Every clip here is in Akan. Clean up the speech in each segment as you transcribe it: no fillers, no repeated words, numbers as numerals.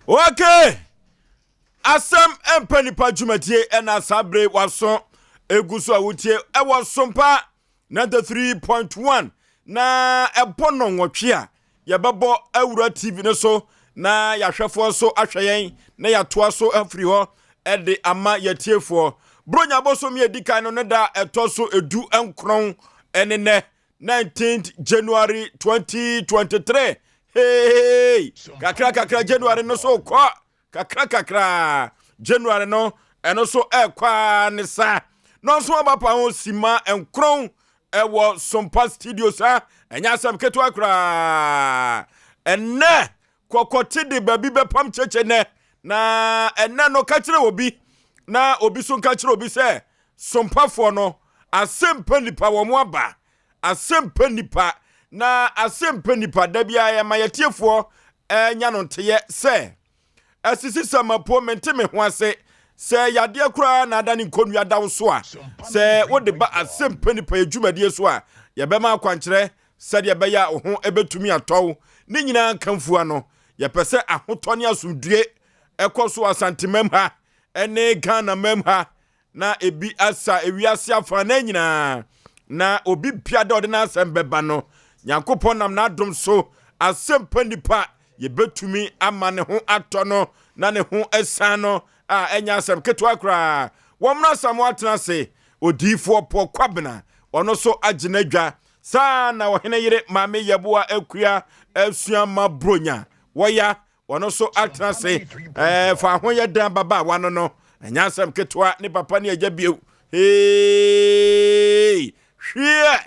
Okay. Asɛm mpɛ nipa dwumadie ɛna saa bere waso egu so a wotie ɛwɔ Sompa 93.1 na ɛbɔ nnɔnwɔtwe a yɛbɛbɔ awura TV no so na yɛahwɛfoɔ nso ahwɛ yɛn na yɛatoa so afiri hɔ ɛde ama yɛtiefoɔ. Bronya bosom yɛ di kan no ne da ɛtɔ so 19 ɛne nɛ 19th January 2023. Hey, kakra kakra January no so kɔ, kakra kakra January no ɛno so ɛkɔ a ne sa na ɔnso aba pa ho sima 9 ɛwɔ Sompa Studio sa ɛnyɛ asɛm ketewa koraa. Ɛnɛ kɔkɔte de baabi bɛpam kyekye nɛ na ɛnɛ no ka kyerɛ obi na obi so nka kyerɛ obi sɛ Sompafoɔ no asɛmpa nipa wɔn aba, asɛmpa nipa na asɛmpa nipa da biara yɛma yɛtiefoɔ ɛnya no nteyɛ sɛ asisi samapo mente me ho ase sɛ yadeɛ koraa na ada ne nkonnua da wo so a, sɛ wode ba asɛmpa nipa yɛ dwumadie so a, yɛbɛma akwankyerɛ sɛdeɛ ɛbɛyɛ a wo ho ɛbɛtumi atɔw. Ne nyinaa nkamfua no, yɛpɛ sɛ ahotɔ ne asomdue ɛkɔ so Asantemam ha ɛne Ghana mam ha na ebi asa ewiase afa na nyinaa na obi bia dɛ ɔde n'asɛm bɛba no, Nyankopɔn nam n'adom so asɛmpa nipa yɛbɛtumi ama ne ho atɔ no na ne ho asan no a ɛnyɛ asɛm ketewa koraa. Wɔn asam atena ase, odiifoɔ Pɔ Kwabena ɔno so agye n'adwa saa na ɔhene yere Maame Yɛboa Akua Asua Ma Bronya wɔya ɔno so atena ase fa ho yɛ dan babaawa no ɛnyɛ asɛm ketewa ne papa ne agya bio. Hey, hwɛ,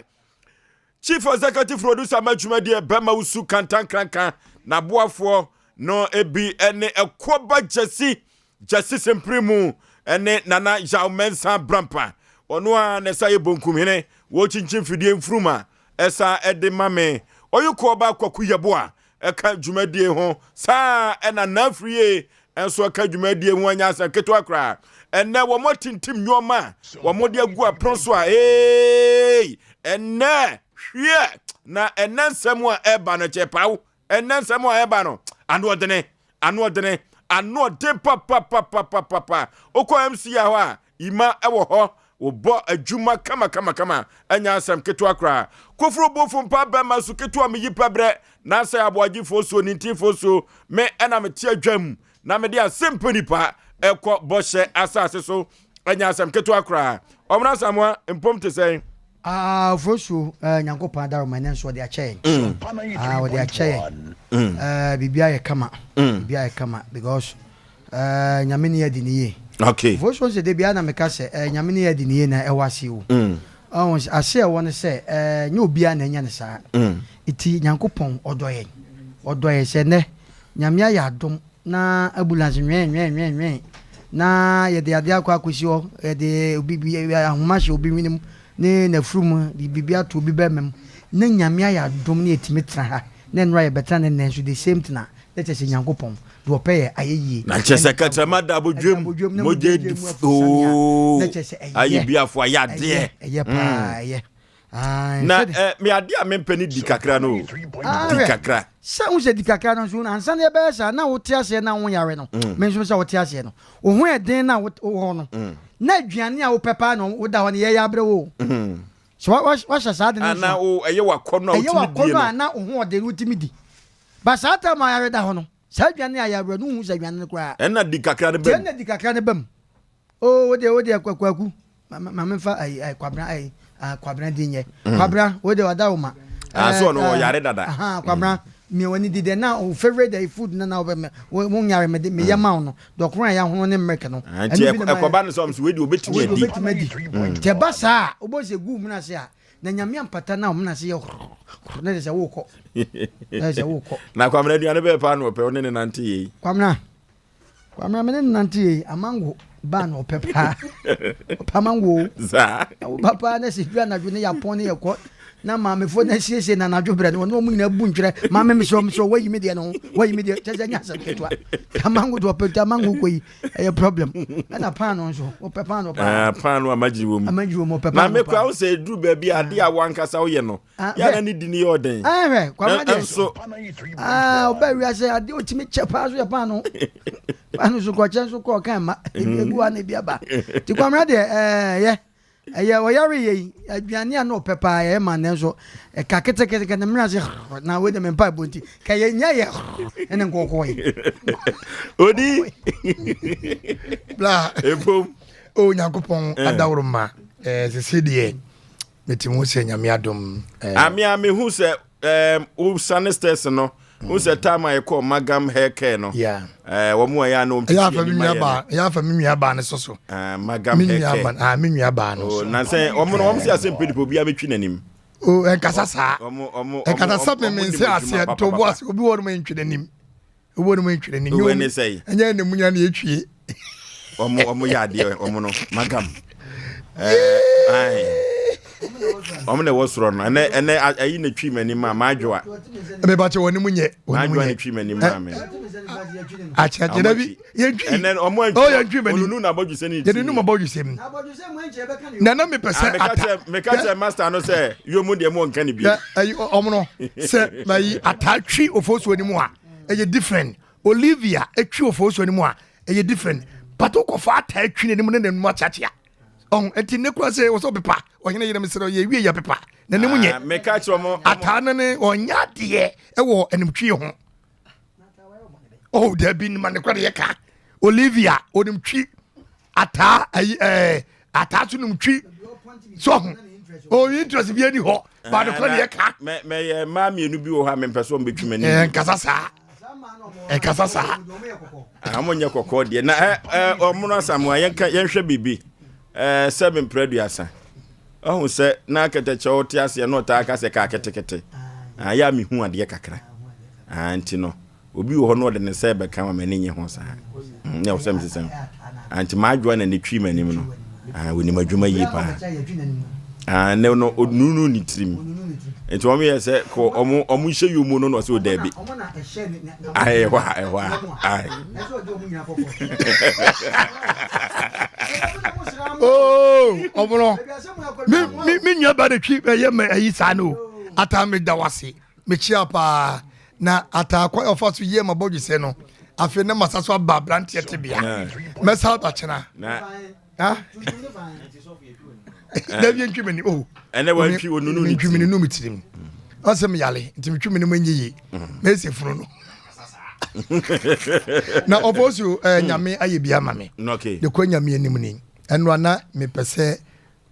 chief executive producer ma dwumadie bɛma wusu kantankranka n'aboafoɔ no ebi ne ɛkoba Gyasi Gyasi Sempere mu ne Nana Yaw Mɛnsa Brampa, ɔno a na ɛsa yɛ bonkumhene wɔkyinkyin fidie mfurum a ɛsa ɛde ma me ɔyekɔɔba Kwaku Yɛboa ɛka dwumadie ho saa ɛna n'afirie nso ɛka dwumadie ho. Anya asɛm ketewa koraa. Ɛnɛ wɔn atintim nneɛma a wɔn de agu apono so a ee ɛnɛ hwiɛ na ɛnɛ nsɛm a ɛba no kyɛ paw. Ɛnɛ nsɛm a ɛba no ano ɔdene, ano ɔdene, ano ɔden papapapapapa. Okɔ MC hɔ a ima ɛwɔ hɔ wɔbɔ adwuma kama kama kama, ɛnya asɛm ketewa koraa. Koforo bofo mpa bɛma so ketewa meyi pɛbrɛ na sɛ aboagyefoɔ so nintinfoɔ so me ɛna mete adwam na mede asɛmpa nipa ɛkɔ bɔhyɛ asase so, ɛnya asɛm ketewa koraa. Ɔmena Samoa mpom te sɛn? Afosuo, Nyankopɔn adaroma ɛnɛ nso ɔde akyɛ yɛn. Ɔde akyɛ yɛn. Biribi ayɛ kama, biribi ayɛ kama because Nyame ne yɛ di ne yie. Fosuo sɛ de bia na meka sɛ Nyame ne yɛ di ne yie na ɛwɔ ase o. Ɔho ase ɛwɔ no sɛ nyɛ obiara na ɛnya ne saa. Nti Nyankopɔn ɔdɔ yɛn, ɔdɔ yɛn sɛ nɛ Nyame ayɛ adom na ambulance nwɛn nwɛn nwɛn nwɛn na yɛde adeɛ akɔ akɔsi hɔ, yɛde obi bi ahoma hyɛ obi hwene mu ne n'afurum de biribi ato obi bɛrima mu na Nyame ayɛ adom ne yɛtumi tena ha na nnora yɛbɛtena ne nnɛ nso the same thing a na kyerɛ sɛ Nyankopɔn deɛ ɔpɛ yɛ ayɛ yie. Na kyerɛ sɛ kɛtrɛma da abodwam mogya di ooo ayɛ biafo ayɛ adeɛ. Ɛyɛ paa, ɛyɛ. Na me adeɛ a mempɛ ne di kakra no, di kakra. Sɛ wo sɛ di kakra no nso ansa na yɛbɛyɛ saa na wote aseɛ na wo yare no, me nso sɛ wote aseɛ no wo ho ɛden na wowɔ hɔ no na aduane a wopɛ paa na woda hɔ no yɛyɛ abrɛ wo sɛ wahyɛ saa de no nso ɛyɛ wakɔnɔ a ɛyɛ wakɔnɔ a na wo ho ɔden wotumi di ba saa time a yare da hɔ no, saa aduane a yɛabrɛ no wohu sɛ aduane no koraa ɛna di kakra no bɛm. Ɛna di kakra no bɛm o. Wo deɛ Kwaku ma memfa ayi ayi Kwabena, ayi Kwabena di nyɛ Kwabena, wo deɛ wada wo ma. So ɔno ɔyare dada. Kwabena mia wani di dɛ na o favourite the food na na wobɛ wo nyare me de me yɛ ma wo no dɔkono a yɛahono ne milk no. Nti ɛkɔba no sɛ ɔmo so wei de obetumi adi. Obetumi adi nti ɛba saa a wobɔ sɛ gu mu na se a na Nyame ampata na ɔmo na se yɛ horɔ na de sɛ wokɔ na de sɛ wokɔ. Na Kwamina aduane bɛɛ paa na ɔpɛ ɔne ne nante yei? Kwamina. Kwamina me ne no nante yei, amango baa na ɔpɛ paa. Ɔpɛ amango o. Saa. Na wo ba paa na sɛ duru anadwo ne yɛapɔn ne yɛkɔ na maamefoɔ no asiesie na anadwo berɛ no wɔne wɔn nyinaa bu ntwerɛ maame mesrɛ mesrɛ wayi me deɛ no ho wayi me deɛ kyɛ sɛ ɛnyɛ asɛm ketewa amango deɛ ɔpɛ nti amango kɔ yi ɛyɛ problem ɛna paano nso ɔpɛ paano paa ah, paano amagyiri wɔ mu amagyiri wɔ mu ɔpɛ na paano mekura paa wo sɛ ɛduru baabi a adeɛ a wankasa woyɛ no Ah, yɛ na hwɛ ne di no yɛ ɔden ah, hwɛ kwamina deɛ nso ah, ɔbɛ wiase adeɛ ɔtumi kyɛ paa so yɛ paano paano so kɔkyɛ nso kɔ ɔka mma ebi egu ha na ebi aba nti kwamina deɛ ɛɛ yɛ ɛyɛ ɔyare yɛ yi aduane a na ɔpɛ paa yɛ ma ne nso ɛka ketekete ne mmerɛ ase na wei de me mpa ɛbɔ nti ka yɛ nya yɛ ɛne nkɔkɔɔ yi odi bla epom o nyankopɔn adaworo ma eh, sese deɛ mete mu sɛ nyame adom eh, ame a mehu sɛ wosane stairs no hu sɛ time a yɛkɔɔ magam hair care no Yeah. wɔn a ɛyɛ a na wɔn ɛyɛ twitwi afa me anim nua ayɛ baa no ɛyɛ afa me nua baa ne so so magam me hair nua care ba ah me nua baa no Oh, so na sɛ wɔn no wɔn si ase mpɛ nipa obiara bɛtwi n'anim o ɛnkasa saa wɔn wɔn ɛnkasa sɛ me wɔn me nim nse adwuma aseɛ to bo papapapa ase obi wɔ no ma ntwi n'anim obi wɔ no ma ntwi n'anim Owó nyɛ ne obi sɛe ɛnyɛ ne mu nyina na yɛtwie wɔn wɔn yɛ adeɛ wɔn no magam ɛɛ ayi wɔn na ɛwɔ soro no ɛnɛ ɛnɛ ayi na twi m'anim a madwoa mebakyɛ wɔne mu nyɛ wɔne mu madwoa na nyɛ twi m'anim maa me akyerɛkyerɛ da bi yɛntwi ɛnɛ wɔn oh antwi yɛntwi m'anim onunu na abɔdwesɛ ne yɛde ti num abɔdwesɛm na na mepɛ sɛ meka ata kyerɛ meka kyerɛ master no sɛ yomu deɛ mo nka ne bi na ayi ɔmo no sɛ mayi ataa twi ofosuo no mu a ɛyɛ different olivia etwi ofosuo no mu a ɛyɛ different but wokɔfa ataa twi n'anim ne n'anim akyeakyea ɔho nti ne kura sɛ wɔsɛ ɔpepa ɔhene yerem srɛ ɔyɛ wie yɛ pepa n'anim Ah, nyɛ meka kyerɛ ɔmo ataa no ne ɔnyɛ adeɛ ɛwɔ animtwi ho oh dabi ma ne kura de yɛ ka olivia onim twi ataa ayi ɛɛ ataa so nim twi so ho oh interest bi ani hɔ ba ne kura de yɛ ka mɛ mɛyɛ mmaa mmienu bi wɔ hɔ a mempɛ sɛ ɔmo bɛtwi m'anim ɛɛ nkasa saa nkasa saa Ah, ɔmo nyɛ kɔkɔɔ deɛ na ɛ ɛ ɔmo no asamoa yɛnka yɛnhwɛ biribi ɛɛ sɛ mempere aduasa ɔho sɛ na akɛtɛkyɛ ɔte aseɛ na ɔtaa ka sɛ kaa ketekete ah, yɛ a mehu adeɛ kakra ah, nti no obi wɔ hɔ na ɔde ne nsa bɛka ma m'ani nye ho saa na ɛwɔ sɛ mesesɛm ah, nti m'adwoa na ne twi m'anim no ah, wɔnim adwuma yie paa ah, ne no onunu ne tirim nti wɔn yɛ sɛ kɔ ɔmo ɔmo nhyɛ yom no na ɔsɛ ɔdaabi ayi ɛhɔ a ɛhɔ a ayi oh ɔmo no me me me nua ba de twi ɛyɛ mɛ ɛyi saa no ataa me da wase mekyia paa na ataa kwan a ɔfa so yie ma bɔdwesɛ no afei na masa so aba aberanteɛ tebea mɛsa aba kyena na dabi ntwi m'anim o ɛnɛ wantwi onunu ne ntwi m'anim me tirim ɔsɛ meyale nti metwi m'anim ɛnyɛ yie mɛsɛ funu no na ɔfɔ so nyame ayɛ bi ama me okay de kɔ nyame anim ni ɛno ana mepɛ sɛ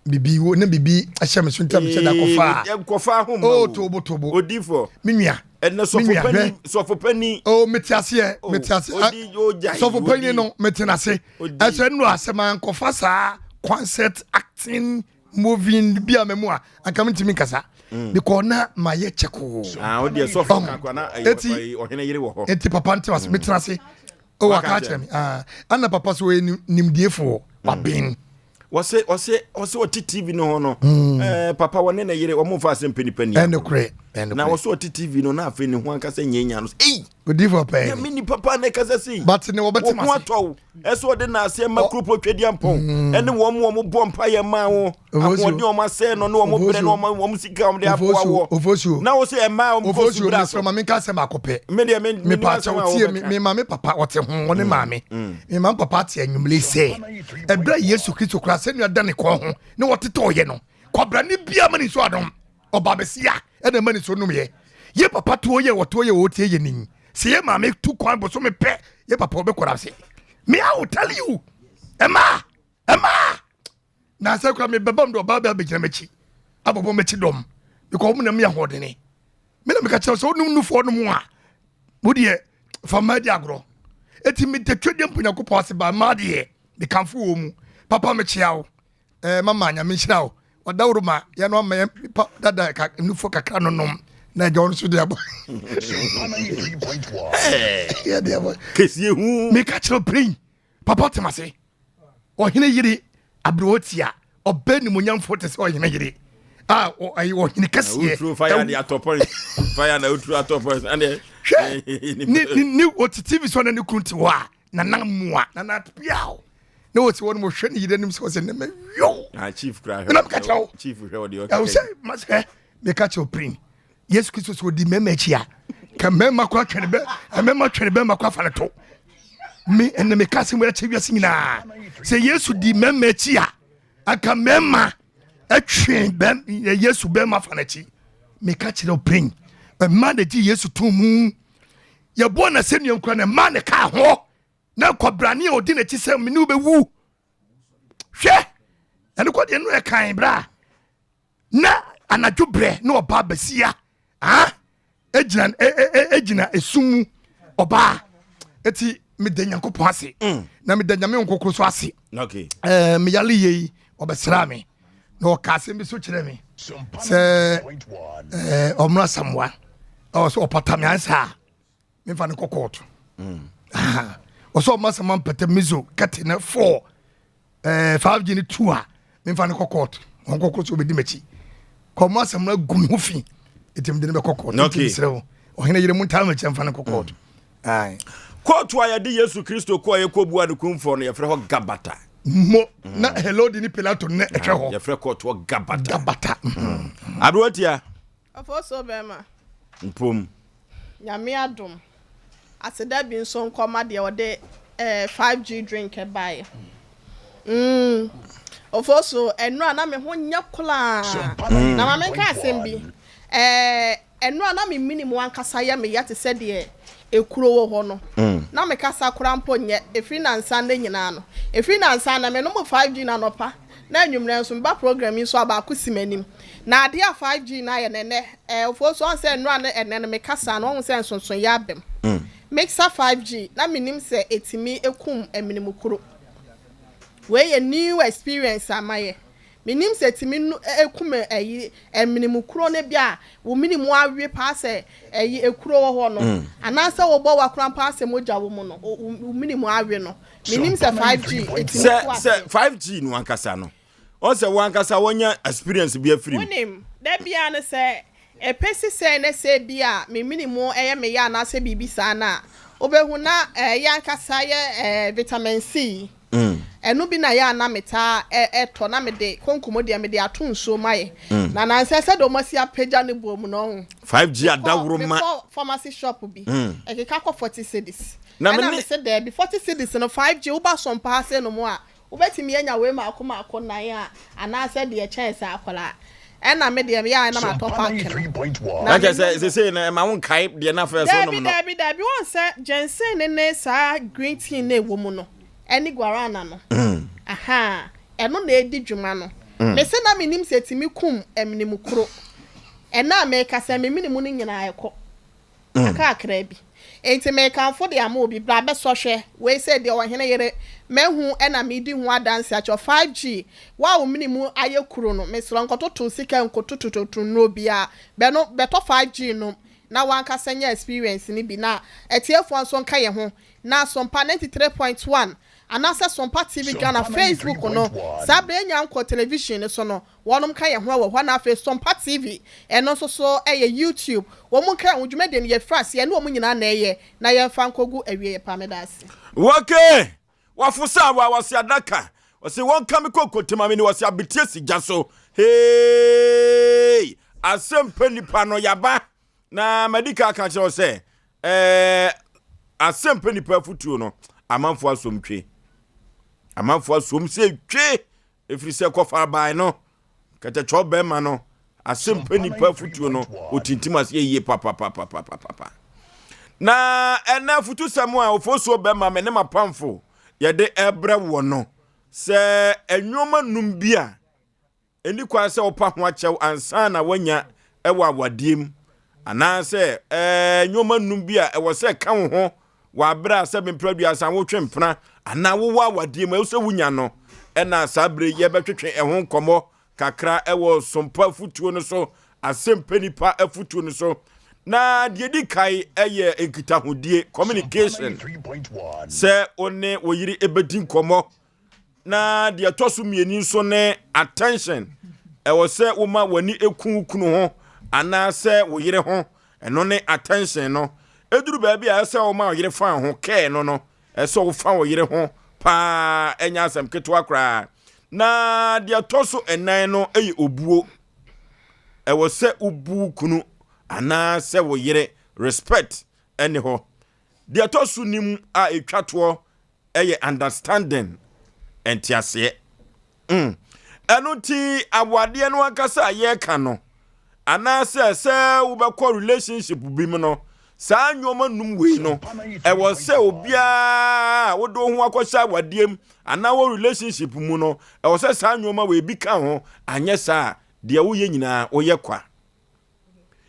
bibi wo ne bibi ahyɛ me so ntam hyɛ da kɔfa a kɔfa ho ma o tobo tobo odifo me nua ɛnɛ Me nua, sɔfo hwɛ. sɔfo pani o mete aseɛ Oh, mete ase odi- ogya yi, sɔfo panyin odi. no mete n'ase Odi. ɛsɛ nnuro asɛm ankɔfa saa concert acting moving bi a mɛmu a anka mentumi nkasa because na mayɛ kyɛkoo ah o deɛ sɔfo Ɔho. kan kora na ɛyɛ- Eti- ɛyɛ ɔhene yere wɔ hɔ nti papa ntena ase metena ase o Waka waka kyerɛ akyerɛ me ah ana papa so ɔyɛ nimdiefoɔ waben wɔse wɔse wɔse ɔte tv no ho no ɛɛ papa wɔne ne yere wɔn mfa asɛm pɛ nipa ni ɛne korɛ ɛne na korɛ wɔse ɔte tv no na afei ne ho ankasa nyɛ nya no ei odiifoɔ pɛɛ nyame nipa paa na ɛkasa sei but ne wɔbɛte wɔn ho ma ase atɔ wo ɛsɛ ɔde n'aseɛ ma kuropɔ twɛdi ampɔn ɛne wɔn mu wɔn bɔ mpa yɛ maa wo Ofosuo. ahoɔden wɔn asɛe no ne wɔn brɛ ne wɔn wɔn sika wɔn de aboa Ofosuo, wɔ Ofosuo. na wo sɛ mmaa wɔn kɔ ofosuo subra mesrɛ so ma menka asɛm baako pɛ me deɛ me me mepa kyɛw tie me me maame papa ɔte ho ɔne maame me maame papa te anwummere sɛ ɛberɛ a yesu kristo kora sɛnua da ne kɔn ho ne wɔtetɛ ɔyɛ no kwabrane bia ma ne nsuo adom ɔba bɛsia ɛna ma ne nsuo nomyɛ yɛ papa toɔ yɛ wɔtoɔ yɛ wɔtie yɛ nin sɛ yɛ maame tu kwan bosome pɛ yɛ papa ɔbɛkɔra ase me I will tell you ɛma ɛma na sɛ kora mebɛbam de ɔbaa bɛ abɛgyina m'akyi abɔbɔ m'akyi dɔm because ɔmo na meyɛ ahoɔdene me na meka kyerɛ sɛ wonom nufoɔ no mu a wodeɛ fa mmaa di agorɔ ɛti meda twɛdeɛ mpo nyankopɔn ase ba mmaa deɛ mekamfo wɔ mu papa mekyea wo eh, mama nyame nhyira wo ɔdaworo ma yɛno ama yɛn pa dada ka, nufoɔ kakra no nom Na agya ɔno so de abɔ. Yɛde abɔ. Kɛsie hu. Meka kyerɛ pɛn papa ɔtem ase. Ɔhene yere aberewa tia ɔbɛ nimonyamfoɔ te sɛ ɔhene yere a ɔyɛ ɔhene kɛseɛ. Woturo fire de atɔ point. Fire na woturo atɔ point. Ɛnde. Hwɛ ne ne ne ɔte TV so na ne kunu te hɔ a nana mmoa nana piaw na wɔsi hɔ no wɔhwɛ ne yere anim sɛ ɔsɛ nneɛma wio. Ah chief kura hwɛ. Ɛna meka kyerɛ wo. Chief hwɛ ɔde ɔkeka. Ɛwɔ sɛ masɛ meka kyerɛ wo prin Yesu Kristo sɛ ɔdi mmarima akyi a ka mmarima kɔ atwene bɛ mmarima twene bɛrima kɔ afa ne to. Me ɛnna meka asɛm akyɛ wiase nyinaa sɛ Yesu di mmarima akyi a anka mmarima atwe bɛm Yesu bɛrima afa n'akyi. Meka kyerɛ wo prin mmaa na gye Yesu to mu yɛbɔɔ n'asɛnnuam kora na mmaa na kaa ho na nkɔbrane a ɔdi n'akyi sɛ mene wobɛwu hwɛ ɛno kɔ deɛ no ɛkan berɛ a na anadwo berɛ na ɔbaa basia ah, ɛgyina ɛgyina esum mu ɔbaa eti meda nyankopɔn ase mm. na meda nyame nkokoro so ase okay. eh, meyale yei ɔbɛsraa me na ɔka asɛm bi so kyerɛ me sɛ eh, ɔmmra samoa ɔwɔ sɛ ɔpata me ansa a memfa no kɔ kɔɔto mm. ɔsɛ ɔma sɛ mampɛtɛ mizo kɛte no 4 eh, 5g no 2 a memfa no kɔ kɔɔto ɔnkɔkɔ sɛ ɔbɛdi m'akyi kɔma asɛm no agu me ho fi ɛti mede no bɛkɔ kɔɔto nti mesrɛ wo ɔhene yere mu ntaa m'akyi mfa no kɔ kɔɔto mm. Kɔɔto a yɛde Yesu Kristo kɔɔ yɛkɔbua no kumfɔ no yɛfrɛ hɔ Gabata mo mm. na Herode ne Pilato ne ɛhwɛ hɔ yɛfrɛ kɔɔto hɔ Gabata Gabata mm. Aberanteɛ Ɔfosuo bɛrima. Mpom. Nyame adom. Aseda bi nso nkɔ ma deɛ ɔde eh, 5G drink baeɛ. Mm. Ofosu, ɛnora na me ho nyɛ koraa. Na ma menka asɛm bi. Eh, ɛnora na me mini mu ankasa yɛ me ya te sɛ deɛ ekuro wɔ hɔ no. Na me kasa koraa mpo nyɛ, ɛfiri nansa nnɛ nyinaa no. Ɛfiri nansa nnɛ, menom 5G no anɔpa, Na anwummerɛ nso meba program yi nso a baako si m'anim. Na adeɛ a 5G no ayɛ no ɛnnɛ, eh, ofoɔ nso ɔhu sɛ nnora ne ɛnnɛ no mekasa no, wahu sɛ nsonsonoeɛ aba mu. Mixer 5G, na mennim sɛ ɛtumi kum amenemukuro. Wei yɛ new experience a mayɛ. Mennim sɛ ɛtumi nu kum ɛyi amenemukuro no bi a wo mene mu awe paa sɛ ɛyi ekuro wɔ hɔ no, anaasɛ wobɔ wa koraa mpo a sɛ mogya wɔ mu no, wo mene mu awe no. Menim sɛ 5G ɛtumi Sɛ to sɛ aseɛ. 5G no ankasa no, ɔn sɛ wo ankasa woanya experience bi afiri mu. Wonim, da biara no sɛ ɛpɛsi sɛ na sɛ bi a me mene mu yɛ me ya anaasɛ biribi saa no a, wobɛhu na ɛɛ yɛ ankasa yɛ ɛɛ vitamin C yi, ɛno bi na yɛ a na metaa ɛ tɔ na mede konkomo deɛ mede ato nsuo mu ayɛ. Na nansa yi sɛdeɛ wɔasi apagya ne boɔ mu no, ɔho. 5G Mekɔ adaworoma. mekɔ pharmacy shop bi, ɛkeka kɔ 40 cedis. Na me Ɛna ne. mese daabi, 40 cedis no 5G woba Sompa ha sei nom a, wobɛtumi anya wei maako maako nnan a, anaasɛ deɛ ɛkyɛn saa koraa. Ɛna me deɛ meyɛ a na matɔ pack no. Na Na kyerɛ sɛ menom no. sesei no ɛma wo nkae deɛ na first Daabi wonom no. daabi daabi, woahu sɛ ginseng no ne saa green tea no a ɛwɔ mu no, ɛne guarana no, ahaa, ɛno na ɛdi dwuma no. Mese na mennim sɛ ɛtumi kum amnimukuro. Ɛnnɛ a merekasa yi, me mene mu no nyinaa ɛkɔ. Kakrakra bi. Enti merekamfo de ama obi, bra bɛsɔ hwɛ. Wei sɛ deɛ ɔhene yere mahu na meredi ho adanse akyerɛ wo. 5G, wo a wo mene mu ayɛ kuro no, mesrɛ wo nkɔtoto sika nkotototo nnuro biara. Bɛno, bɛtɔ 5G nom na w'ankasa nya experience no bi na atiefoɔ nso nka yɛn ho. Na Sompa 93.1 anaasɛ Sompa TV Ghana Facebook no, saa berɛ yɛnnya nkɔɔ television no so no, Wɔnom ka yɛn ho wɔ hɔ na afei Sompa TV ɛno nso so ɛyɛ YouTube wɔn nka yɛn ho dwumadie no yɛfiri aseɛ ɛne wɔn nyinaa na ɛyɛ na yɛnfa nkɔgu awieɛ paa meda ase. Wɔke! Wafo sɛ awa wɔse adaka wɔse wɔnka me kɔ nkontama me ni wɔse abetie si gya so hey asɛm pɛ nipa no yaba na madi ka aka kyerɛ wo sɛ ɛɛ asɛm pɛ nipa afutuo no amanfo asom twe amanfo asom sɛ twe Ɛfiri sɛ kɔfabae no, kɛtɛkyɛw bɛrima no, asɛmpɛ nipa afotuo no, ɔtintim aseɛ yie papapapapapa. Na ɛnɛ afotusɛm a ofosuo bɛrima me ne m'apamfo yɛde ɛbrɛ wɔ no, sɛ nneɛma num bi a ɛni kwan sɛ wopa ho akyɛw ansa na woanya ɛwɔ awadeɛ mu, anaasɛ ɛɛ nneɛma num bi a ɛwɔ sɛ ɛka wo ho wɔ abere a sɛ mprɛ aduasa wotwe mpena anaa wowɔ awadeɛ mu ɛwɔ sɛ wonya no ɛna saa bere yɛbɛtwetwe ɛho nkɔmmɔ kakra ɛwɔ sompa afutuo no so. Asɛmpɛ Nipa afutuo no so. Na deɛ di kan yɛ nkitahodie, communication, sɛ wo ne wo yere bɛdi nkɔmmɔ. Na deɛ ɛtɔ so mmienu nso ne attention, ɛwɔ sɛ woma w'ani ku wo kunu ho anaasɛ wo yere ho, ɛno ne attention no. Ɛduru baabi a ɛsɛ woma wo yere fa ho, care no no, ɛsɛ wofa wo yere ho paa, ɛnyɛ asɛm ketewa koraa. Na deɛ ɛtɔ so ɛnan no yɛ obuo. Ɛwɔ sɛ wobu wo kunu anaasɛ wo yere, respect ɛne hɔ. Deɛ ɛtɔ so nim a ɛtwa toɔ ɛyɛ understanding, nteaseɛ. Ɛno nti awadeɛ no ankasa a yɛreka no, anaasɛ sɛ wobɛkɔ relationship bi mu no, saa nneɛma num wei no, ɛwɔ sɛ obiara a wode wo ho akɔhyɛ awadeɛ mu anaa wɔ relationship mu no, ɛwɔ sɛ saa nneɛma wei bi ka ho. Anyɛ saa a, deɛ woyɛ nyinaa woyɛ kwa.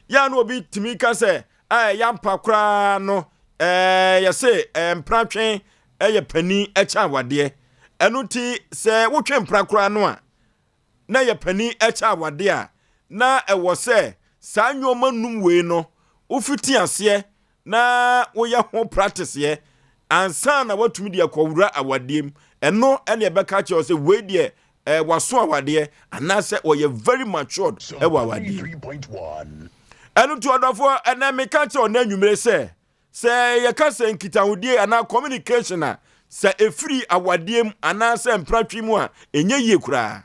Yɛa no obi tumi ka sɛ a ɛyɛ ampa koraa no, yɛse mpratwe ɛyɛ panin ɛkyɛ awadeɛ. Ɛno nti sɛ wotwe mpra koraa no a na yɛ panin ɛkyɛ awadeɛ a, na ɛwɔ sɛ saa nneɛma num wei no wofiti aseɛ na woyɛ ho practice yɛ ansa na watumi de akɔwura awadeɛ mu. Ɛno ɛne ɛbɛka kyerɛ sɛ wei deɛ waso awadeɛ anaasɛ ɔyɛ very matured ɛwɔ awadeɛ mu. Ɛno nti ɔdɔfoɔ, ɛnɛ meka kyerɛ ɔno anwummere sɛ yɛka sɛ nkitahodie anaa communication a, sɛ ɛfiri awadeɛ mu anaasɛ mpratwe mu a, ɛnyɛ yie koraa.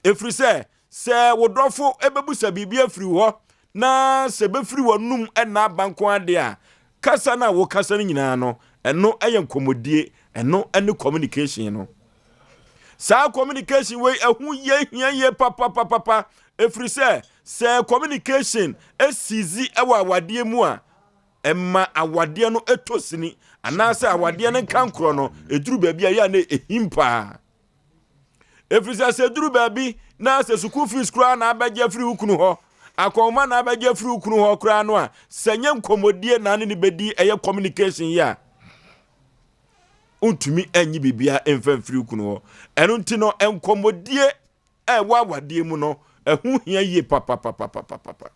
Ɛfiri sɛ wo dɔfo ɛbɛbusa biribi afiri hɔ na sɛ bɛfiri w'anum ɛna aba nko adeɛ a, kasa no a wokasa no nyinaa no, ɛno ɛyɛ nkɔmmɔdie, ɛno ɛne communication no. Saa communication wei ɛho yɛ hia yie papapapapa, ɛfiri sɛ communication esizi ɛwɔ awadeɛ mu a, ɛma awadeɛ no ɛtɔ sini anaasɛ awadeɛ no nka nkorɔ no ɛduru baabi a yɛ a na ɛhim paa. Ɛfiri sɛ duru baabi na sɛ sukuu fees koraa na abɛgye afiri wo kunu hɔ, akɔnma na abɛgye afiri wo kunu hɔ koraa no a, sɛ nyɛ nkɔmmɔdie na ne ne bɛdi, ɛyɛ communication yi a, wontumi anyi biribiara mfa mfiri wo kunu hɔ. Ɛno nti no nkɔmmɔdie a ɛwɔ awadeɛ mu no ɛho hia yie papapapapapa.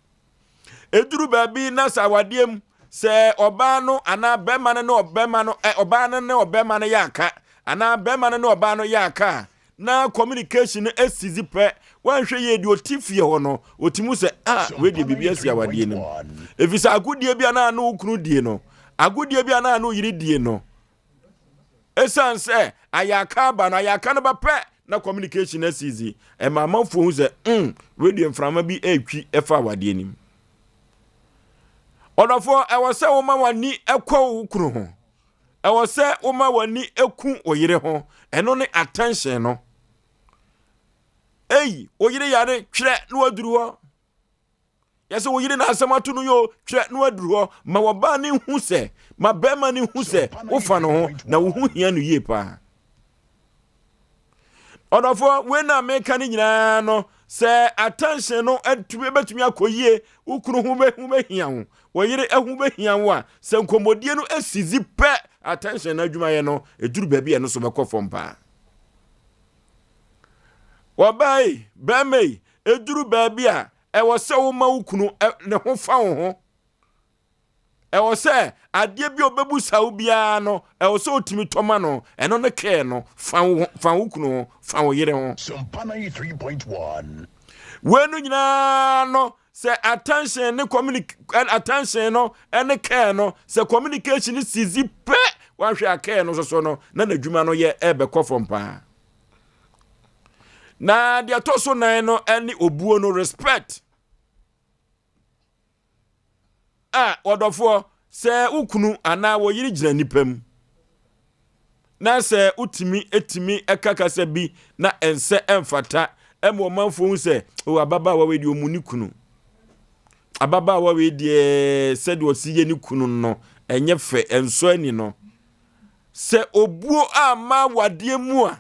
Ɛduru baabi na sɛ awadeɛ mu sɛ ɔbaa no anaa bɛrima no ne ɔbɛrima no, ɔbaa no ne ɔbɛrima no yɛ aka anaa bɛrima no ne ɔbaa no yɛ aka a, na communication no esizi pɛ, wanhwɛ yie deɛ ɔte fie hɔ no ɔtumi sɛ a wei deɛ biribi asi awadeɛ no mu. Ɛfiri sɛ agodie bi a na ano kunu die no, agodie bi a na ano yere die no, ɛsiane sɛ ayɛ aba no, ayɛ no bɛpɛ na communication asizi, ɛma amanfoɔ hu sɛ wei deɛ mframa bi ɛretwi ɛfa awadeɛ nim. Ɔdɔfoɔ, ɛwɔ sɛ woma w'ani ɛkɔ wo kunu ho, ɛwɔ sɛ woma w'ani ɛku wo yere ho, ɛno ne attention no. Ei, wo yere yare, twerɛ na waduru hɔ. Yɛsɛ wo yere na asɛm ato no yo, twerɛ na waduru hɔ. Ma wɔbaa ne hu sɛ, ma bɛrima ne hu sɛ wofa no ho na wo ho hia no yie paa. Ɔdɔfoɔ, wei na meka no nyinaa no, sɛ attention no atumi bɛtumi akɔ yie, wo kunu ho bɛhia wo, wo yere ho bɛhia wo a, sɛ nkɔmmɔdie no asizi pɛ, attention no adwumayɛ no ɛduru baabi a ɛno so bɛkɔ fam paa. Wɔbaa yi, bɛrima yi, ɛduru baabi a ɛwɔ sɛ woma wo kunu ne ho fa wo ho. Ɛwɔ sɛ adeɛ bi a ɔbɛbusa wo biara no, ɛwɔ sɛ wotumi tɔma no, ɛno ne care no. Fa wo fa wo kunu ho, fa wo yere ho. Sompa 93.1. Wei no nyinaa no, sɛ attention ne attention no ne care no, sɛ communication no sizi pɛ, wahwɛ a care no soso no na n'adwuma no yɛ ɛbɛkɔ fam paa. Na deɛ ɛtɔ so nan no ne obuo no, respect. A wɔdɔfoɔ, sɛ wo kunu anaa wo yere gyina nipa mu na sɛ wotumi etumi ɛka kasa bi na ɛnsɛ ɛmfata, ɛma ɔmanfoɔ hu sɛ o ababaawa wei deɛ ɔmu ne kunu, ababaawa wei deɛ sɛdeɛ ɔsi yɛ ne kunu no ɛnyɛ fɛ, ɛnsɔ ani no, sɛ obuo ama awadeɛ mu a,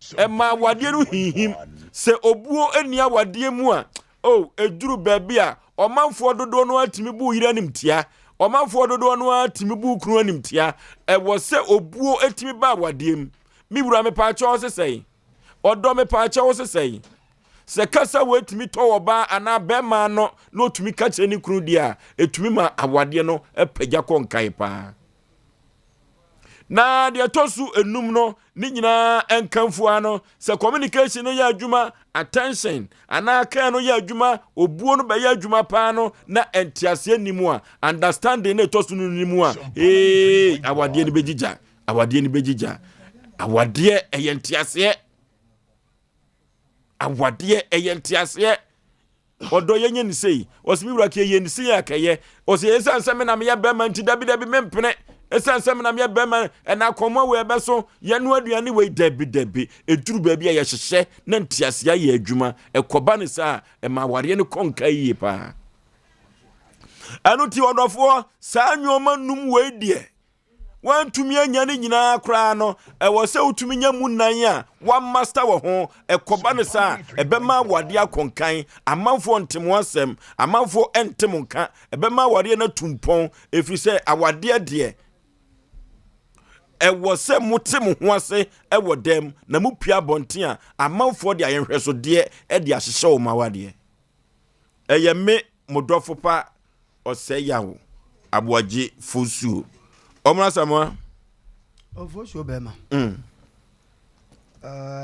ɛma awadeɛ no hinhim. Sɛ obuo ani awadeɛ mu a, o ɛduru baabi a ɔmanfoɔ dodoɔ no atumi bu yere anim tia, ɔmanfoɔ dodoɔ no atumi bu kunu anim tia. Ɛwɔ sɛ obuo etumi ba awadeɛ mu. Mi wura, mepaakyɛw, sesɛn ɔdɔ, mepaakyɛw, sesɛn. Sɛ kasa wei tumi tɔ ɔbaa anaa bɛrima ano na ɔtumi ka kyerɛ ne kunu deɛ a, ɛtumi ma awadeɛ no pagya kɔ nkae paa. Na deɛ ɛtɔ so enum no, ne nyinaa nkamfua no, sɛ communication no yɛ adwuma, attention anaa care no yɛ adwuma, obuo no bɛyɛ adwuma paa no, na nteaseɛ nni mu a, understanding no ɛtɔ so no nni mu a, ee, awadeɛ no bɛgyigya, awadeɛ no bɛgyigya. Awadeɛ ɛyɛ nteaseɛ. Awadeɛ ɛyɛ nteaseɛ. Ɔdɔ yɛnyɛ ne sei. Ɔsɛ me wura kɛ yɛ ne sei a kɛyɛ. Ɔsɛ ɛsiane sɛ me na meyɛ bɛrima nti dabi dabi mempene. Ɛsiane sɛ me na meyɛ bɛrima ɛna akɔmmoa wei ɛbɛso yɛno aduane wei dabi dabi. Ɛduru baabi a yɛhyehyɛ na nteaseɛ ayɛ adwuma. Ɛkɔba ne saa a ɛma awareɛ no kɔ nka yie paa. Ɛno nti ɔdɔfoɔ saa nneɛma num wei deɛ Woantumi anya ne nyinaa koraa no, ɛwɔ sɛ wotumi nya mu nan a woamasta wɔ ho. Ɛkɔba no saa a, ɛbɛma awadeɛ akɔ nkan. Amanfoɔ nte mo asɛm, amanfoɔ nte mo nka. Ɛbɛma awadeɛ no atu mpɔn, ɛfiri sɛ awadeɛ deɛ, ɛwɔ sɛ mote mo ho ase wɔ dɛm, na mopue abɔnten a, amanfoɔ de ayɛnhwɛsodeɛ de ahyehyɛ wɔn awadeɛ. Ɛyɛ me mo dɔfo pa ɔsɛe yaw aboagye fosuo. Ɔmra Asamoah. Ofosuo bɛrima. Uh,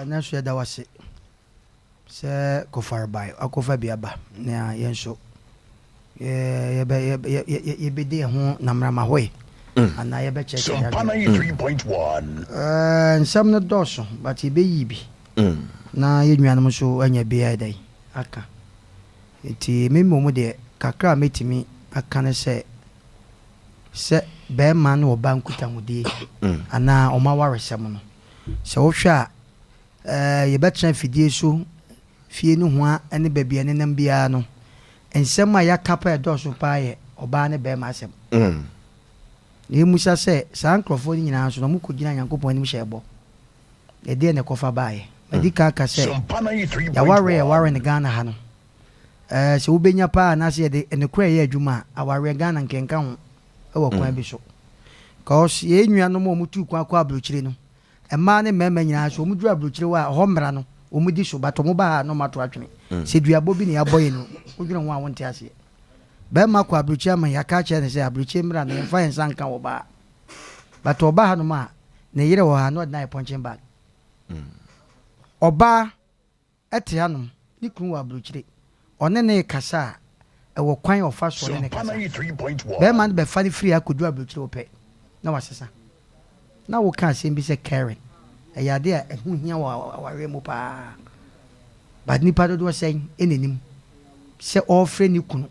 nanso yɛda wase sɛ kɔfarebae akɔfa bi aba na yɛn nso yɛbɛdi ɛho namramahoe mm. anaa yɛbɛkyerɛkyerɛ yɛadwene. Mm. Nsɛm no dɔɔso but yɛbɛyi bi mm. na yɛn nuanom nso anya bi ayɛ dɛn aka. Enti me mmom deɛ, kakra a mɛtumi aka ne sɛ, sɛ barima ne ɔbaa nkutahodie anaa wɔn awaresɛm no, sɛ wohwɛ a, ɛɛ yɛbɛtena afidie so, fie nohoa ne baabi a ɛnenam biara no, nsɛm a yɛaka paa a ɛdɔɔso paa yɛ ɔbaa ne barima asɛm. Na yɛmmisa sɛ, saa nkurɔfoɔ no nyinaa nso no, wɔkɔgyinaa Nyankopɔn anim hyɛɛ bɔ? Ɛdeɛn na ɛkɔfa baeɛ? Madi kan aka sɛ, yɛawareɛ a yɛware no Ghana ha no, ɛɛ sɛ wobɛnya paa anaasɛ yɛde nokorɛ yɛ adwuma a, awareɛ Ghana nka ɛnka ho wɔ kwan bi so. Cause yɛn nuanom a wɔtuu kwan kɔ aburokyire no, mmaa ne mmarima nyinaa so wɔduru aburokyire hɔ a, ɛhɔ mmara no wɔdi so, but wɔba ha a na wɔato atwene. Sɛ duabɔ bi na yɛabɔ yɛn no, wodwene ho a wonte aseɛ. Barima kɔ aburokyire ama yɛaka akyerɛ no sɛ aburokyire mmara no yɛmfa yɛn nsa nka ɔbaa. But ɔba hanom a, ne yere wɔ ha na ɔde no ayɛ punching bag. Ɔbaa te hanom, ne kunu wɔ aburokyire. Ɔne no rekasa a, ɛwɔ kwan a ɔfa so ɔne no kasa. Bɛrima no bɛfa no firi ha kɔduru aburokyire ɔpɛ na wasesa. Na woka asɛm bi sɛ caring, ɛyɛ adeɛ a ɛho hia wɔ awareɛ mu paa. But nnipa dodoɔ sɛn na ɛnim sɛ ɔrefrɛ ne kunu.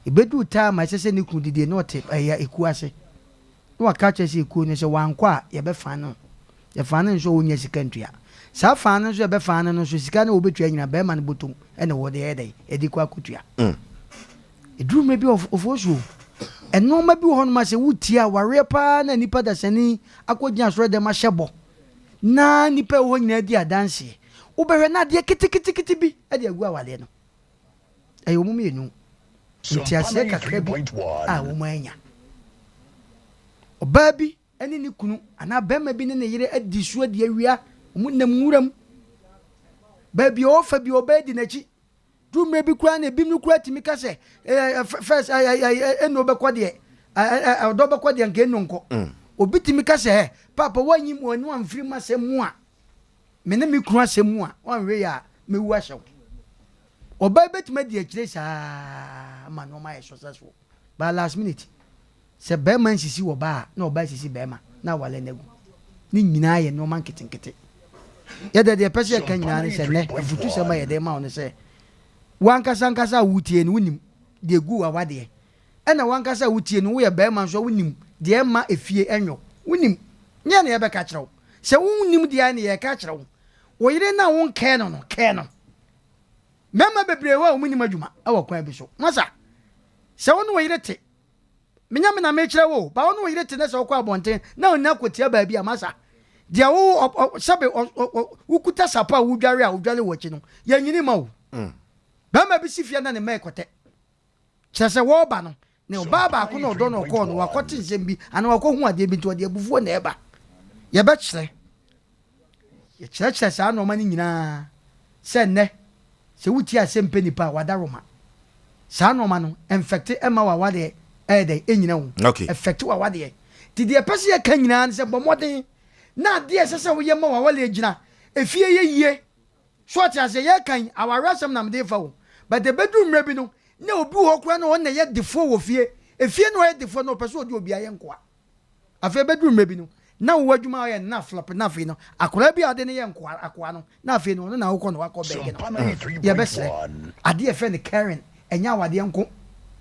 Ɛbɛduru time a ɛsɛ sɛ ne kunu didie na ɔte ɛyɛ ekuo ase. Na waka akyerɛ sɛ ekuo no sɛ wankɔ a yɛbɛfan no. Yɛfan no nso a ɔnnya sika ntua. Saa fan no nso a yɛbɛfan no no nso sika no a wɔbɛtua nyinaa barima no bɔtɔm na wɔde yɛ dɛn? Ɛde kɔ akɔtua. Ɛduru mmerɛ bi a ɔfoɔ so o, nnoɔma bi wɔ hɔnom a sɛ wotie awareɛ paa na nnipa dasani akɔgyina asɔredɛm ahyɛ bɔ na nnipa a ɛwɔ hɔ nyinaa di adanseɛ, wobɛhwɛ na adeɛ keteketekete bi de agu awareɛ no. Ɛyɛ wɔn mmienu nteaseɛ kakra bi a wɔanya. Ɔbaa bi ne ne kunu anaa barima bi ne ne yere adi so adi awia, wɔn nam nwuram. Baabi a ɔfa bi ɔbaa di n'akyi. Duru mmerɛ bi koraa na ebinom koraa tumi ka sɛ first ɛno bɛkɔ deɛ ɔdɔ bɛkɔ deɛ nka ɛno nkɔ. Mm. Obi tumi ka sɛ papa woanyi mu ɛno amfiri mu asɛm mu a me ne me kunu asɛm mu a woanhwɛ yɛ a mɛwu ahyɛ wo. Ɔbaa bɛtumi adi akyire saa ma nneɛma ayɛ successful but last minute Sɛ barima nsisi ɔbaa a, na ɔbaa sisi barima, na aware no agu. Ne nyinaa yɛ nneɛma nketenkete. Yɛde deɛ yɛpɛ sɛ yɛka nyinaa ne sɛ nnɛ, afutusɛm a yɛde rema wo ne sɛ, w'ankasa ankasa a woretie no, wonim deɛ ɛgu w'awadeɛ. Ɛna w'ankasa a wotie no, woyɛ barima nso a, wonim deɛ ɛmma efie ɛnyɔ. Wonim. Nyɛ na yɛbɛka akyerɛ wo. Sɛ wonnim deɛ a, ɛne yɛreka akyerɛ wo. Wo yere no a wonkɛɛ no no, kɛɛ no. Mmarima bebree wɔ hɔ a wɔnnim adwuma wɔ kwan bi so. Masa, sɛ wo ne wo yere te Menya me na mekyerɛ wo o, ba wo ne wo yere te na sɛ wokɔ abɔnten na ɔnya kɔtia baabi a, masa, deɛ wo sɛbe wokuta sapɔ a wodware a wodware wɔ akyi no, yɛnyini ma wo. Mm. Bɛrima bi si fie na ne mma ɛkɔtɛ. Kyerɛ sɛ wɔreba no, ne ɔbaa baako na ɔdɔ no ɔkɔɔ no, wakɔte nsɛm bi anaa wakɔhu adeɛ bi nti ɔde abufuo na ɛba. Yɛbɛkyerɛ. Yɛkyerɛkyerɛ saa nnoɔma no nyinaa sɛ nnɛ. Sɛ wotie asɛm pɛ nipa a, w'adaroma. Saa nnoɔma no, ɛnfɛkte ɛmma w'awadeɛ ɛyɛ dɛn? Ɛnnyina o. Okay. Ɛfɛkte w'awadeɛ. Nti deɛ ɛpɛ sɛ yɛka nyinaa ne sɛ, bɔ mmɔden na adeɛ a ɛsɛ sɛ woyɛ ma w'awadeɛ gyina efie yɛ yie. So ɔte aseɛ? Yɛreka yi, awareɛ asɛm na mede refa o. But ɛbɛduru mmerɛ bi no, na obi wɔ hɔ koraa na ɔno na ɛyɛ defoɔ wɔ fie. Efie na ɔyɛ defoɔ no, ɔpɛ sɛ ɔde obiara yɛ nkoa. Afei ɛbɛduru mmerɛ bi no, na wo adwuma a woyɛ no na flop, na afei no, akwadaa bi a wode no yɛ nkoa, akoa no, na afei no, ɔno na wokɔ no wakɔ bɛɛge no. Yɛbɛsrɛ, adeɛ a yɛfrɛ no caring, ɛnyɛ awadeɛ nko.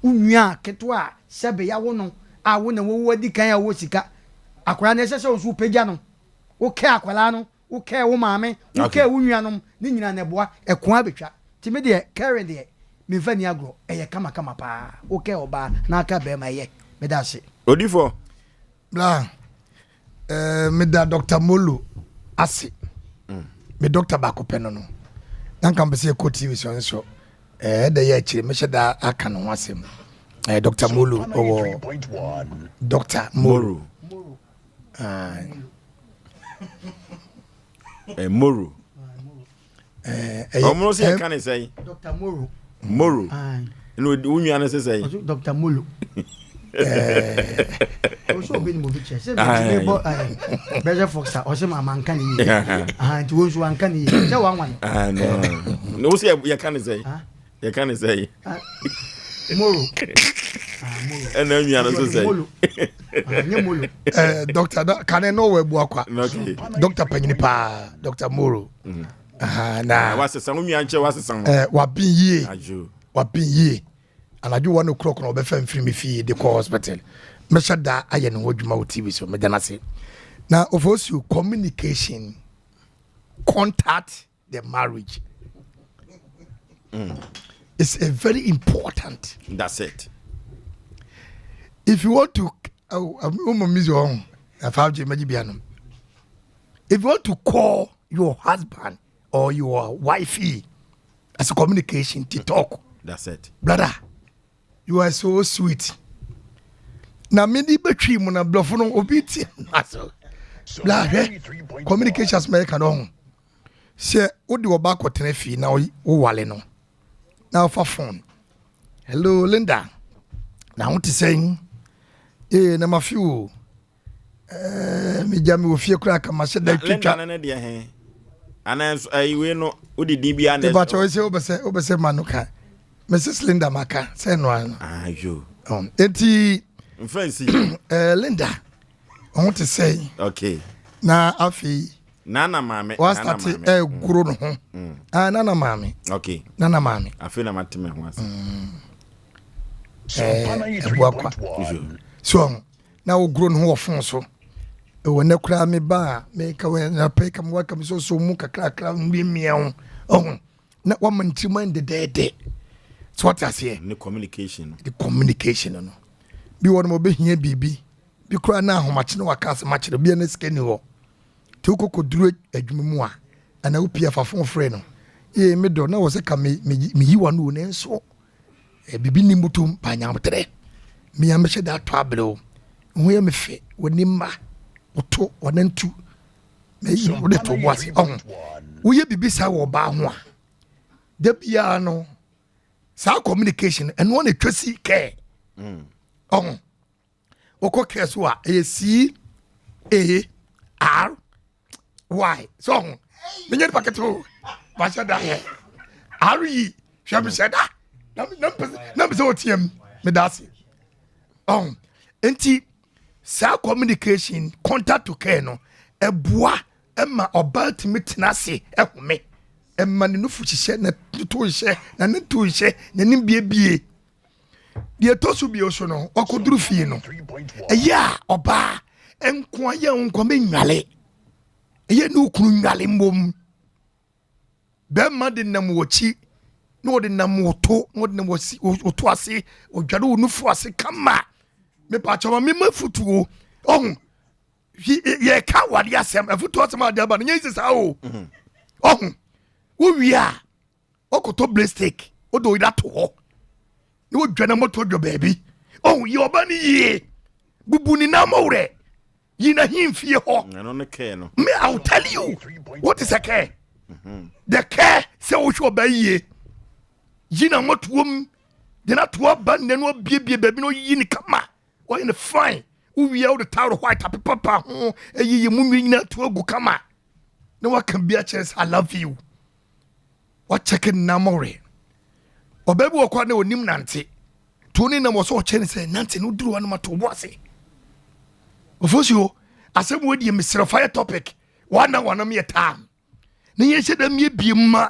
Wo nua ketewa a sɛbe yɛawo no a wo na wowo adi kan a wowɔ sika, akwadaa no ɛsɛ sɛ wo nso wopagya no, wo care akwadaa no, Wo care wo maame, wo care wo nuanom, ne nyinaa na ɛboa, ɛko ara bɛtwa. Nti me deɛ caring deɛ memfa nni agorɔ, ɛyɛ kama kama paa. Wo care ɔbaa na aka barima ɛyɛ. Meda ase. Odifoɔ. Bra eh, meda Dr. Molo ase. Me doctor baako pɛ no no. Na nka mpɛ sɛ yɛkɔ TV so nso. Eh, ɛda yɛ akyire mehyɛ da aka ne ho asɛm. Eh, Dr. Molo ɔwɔ Dr. Molo. Moro. Eh, Moro. Ɔmo sɛ yɛka ne sɛn? Dr. Moro. Moro. Ɛna wo nua no sɛ sɛn? Dr. Molo. Ɔsɛ obi ni mo bi kyɛ sɛ mi bɔ bɛsɛ fɔksa ɔsɛ ma ma nka ne yie nti wo nso wanka ne yie sɛ wanwa no. Na wo sɛ yɛka ne sɛn? Yɛka ne sɛn? Moro. Ɛna nua no nso sɛn? Molo. Nye Molo. Doctor kane no wɔ ebu akwa. Doctor panyini paa Doctor Moro. Mm. Na wasesa wo nua nkyɛ wasesa ho. Eh, wabin yie. Wabin yie. Anadwo 1 o'clock na ɔbɛfa mfiri me fie de kɔ hospital. Mɛhyɛ da ayɛ ne ho adwuma wɔ TV so meda no ase. Na Ofosu communication contact the marriage mm. is a very important. That's it. If you want to, oh, um, if you want to call your husband or your wifey as a communication to talk. That's it. Brother, you are so sweet. Na me di betwi mu na blɔfo no obi ti aso. Bla hwɛ communication asɛm ɛka no ho. Sɛ wode ɔba akɔtena fie na wowale no na wofa phone. Hello Linda. Na ho te sɛn? Ee na mafe o. Eh, megya me wɔ fie koraa ka mahyɛ da twitwa. Linda no ne deɛ he? Anaa nso ayi wei no wode din bi ana. Ɛba kyɛw sɛ wobɛsɛ wobɛsɛ ma no ka. Mrs Linda maka sɛ no ano. Ayo. Um, enti mfa nsi. Eh, Linda ho te sɛ. Okay. Na afei Nana maame. Wasate ɛgoro no ho. Mm. Ah, nana maame. Okay. Nana maame. Afei na mate me ho ase. Mm. Eh, ɛboa kwa. So, na wogoro ne ho wɔ fon so ɛwɔ nɛ koraa me ba a meka wɔ anapa ka me waka me sɔsɔ mu kakrakra mmiamia ho ɔho na wama ne tirim ayɛ dɛdɛɛdɛ so wate aseɛ ne communication no the communication no bi wɔ no ma ɔbɛhia biribi bi koraa na ahomakye na waka asɛm akyerɛ bia ne sika ni hɔ nti wokɔkɔduru adwuma mu a anaa wopie afa fon frɛ no ee me dɔ na wɔ sɛ ka meyi wa no o nanso Eh, biribi nni mbotom ba nyaboterɛ. Me a mehyɛ da atɔ abere o. Ho yɛ me fɛ, w'ani mma, woto, w'anantu. Wode to bo ase. Ɔho, woyɛ biribi saa wɔ ɔbaa ho a, da biara no, saa communication ɛno na ɛtwa si kɛɛ. Mm. Ɔho, wokɔ kɛɛ so a, ɛyɛ C A R why sɛ ɔho menyɛ nipa ketewa o mahyɛ da yɛ areyi hwɛ mehyɛ da na mpɛ sɛ ɔteɛ m meda ase ɔho nti saa communication contact to care no ɛboa ɛma ɔbaa tumi tena ase ɛhome ɛma ne nufu hyehyɛ na to nhyɛ na ne to nhyɛ n'anim biebie deɛ ɛtɔ so bio so no wakɔduru fie no ɛyɛ a ɔbaa nkoa yɛ nkoa mɛnwale ɛyɛ ne okunu nwale mmom bɛrima de nam wɔkyi na wɔde nam wɔto na wɔde nam wɔto ase wɔdware wɔ nufu ase kama mepaakyɛ ma mema futuo ɔho yɛka wade asɛm afutuo asɛm a ade aba no nyɛ sɛ saa o mhm. ɔho wowie a Ɔkɔtɔ blestik wode oyere ato hɔ na wodwa na moto dwa baabi. Oh, yɛ ɔba no yie. Bubu ne nan mɔwerɛ. Yi na hemfie hɔ. Ɛno ne care no. Me, I will tell you. What is a care? Mm-hmm. The care sɛ wohwɛ ɔba yie. Yi na mmɔtoam de no ato aba nnɛ no abiebie baabi na ɔyiyi ne kama ɔyɛ no fine wowie a wode towel white apepapa ho ayiyi mu nwi nyinaa to agu kama na waka bi akyerɛ sɛ I love you wakyɛke nnamɔre ɔbaa bi wɔ kɔ a na ɔnim nante to ne nam wɔ sɛ ɔkyɛ ne sɛ nante no woduru hɔ no ma to bo ase ofosuo asɛm wɔ deɛ mesrɛ fire topic wana wana meyɛ taa na yɛnhyɛ da mmiebie ma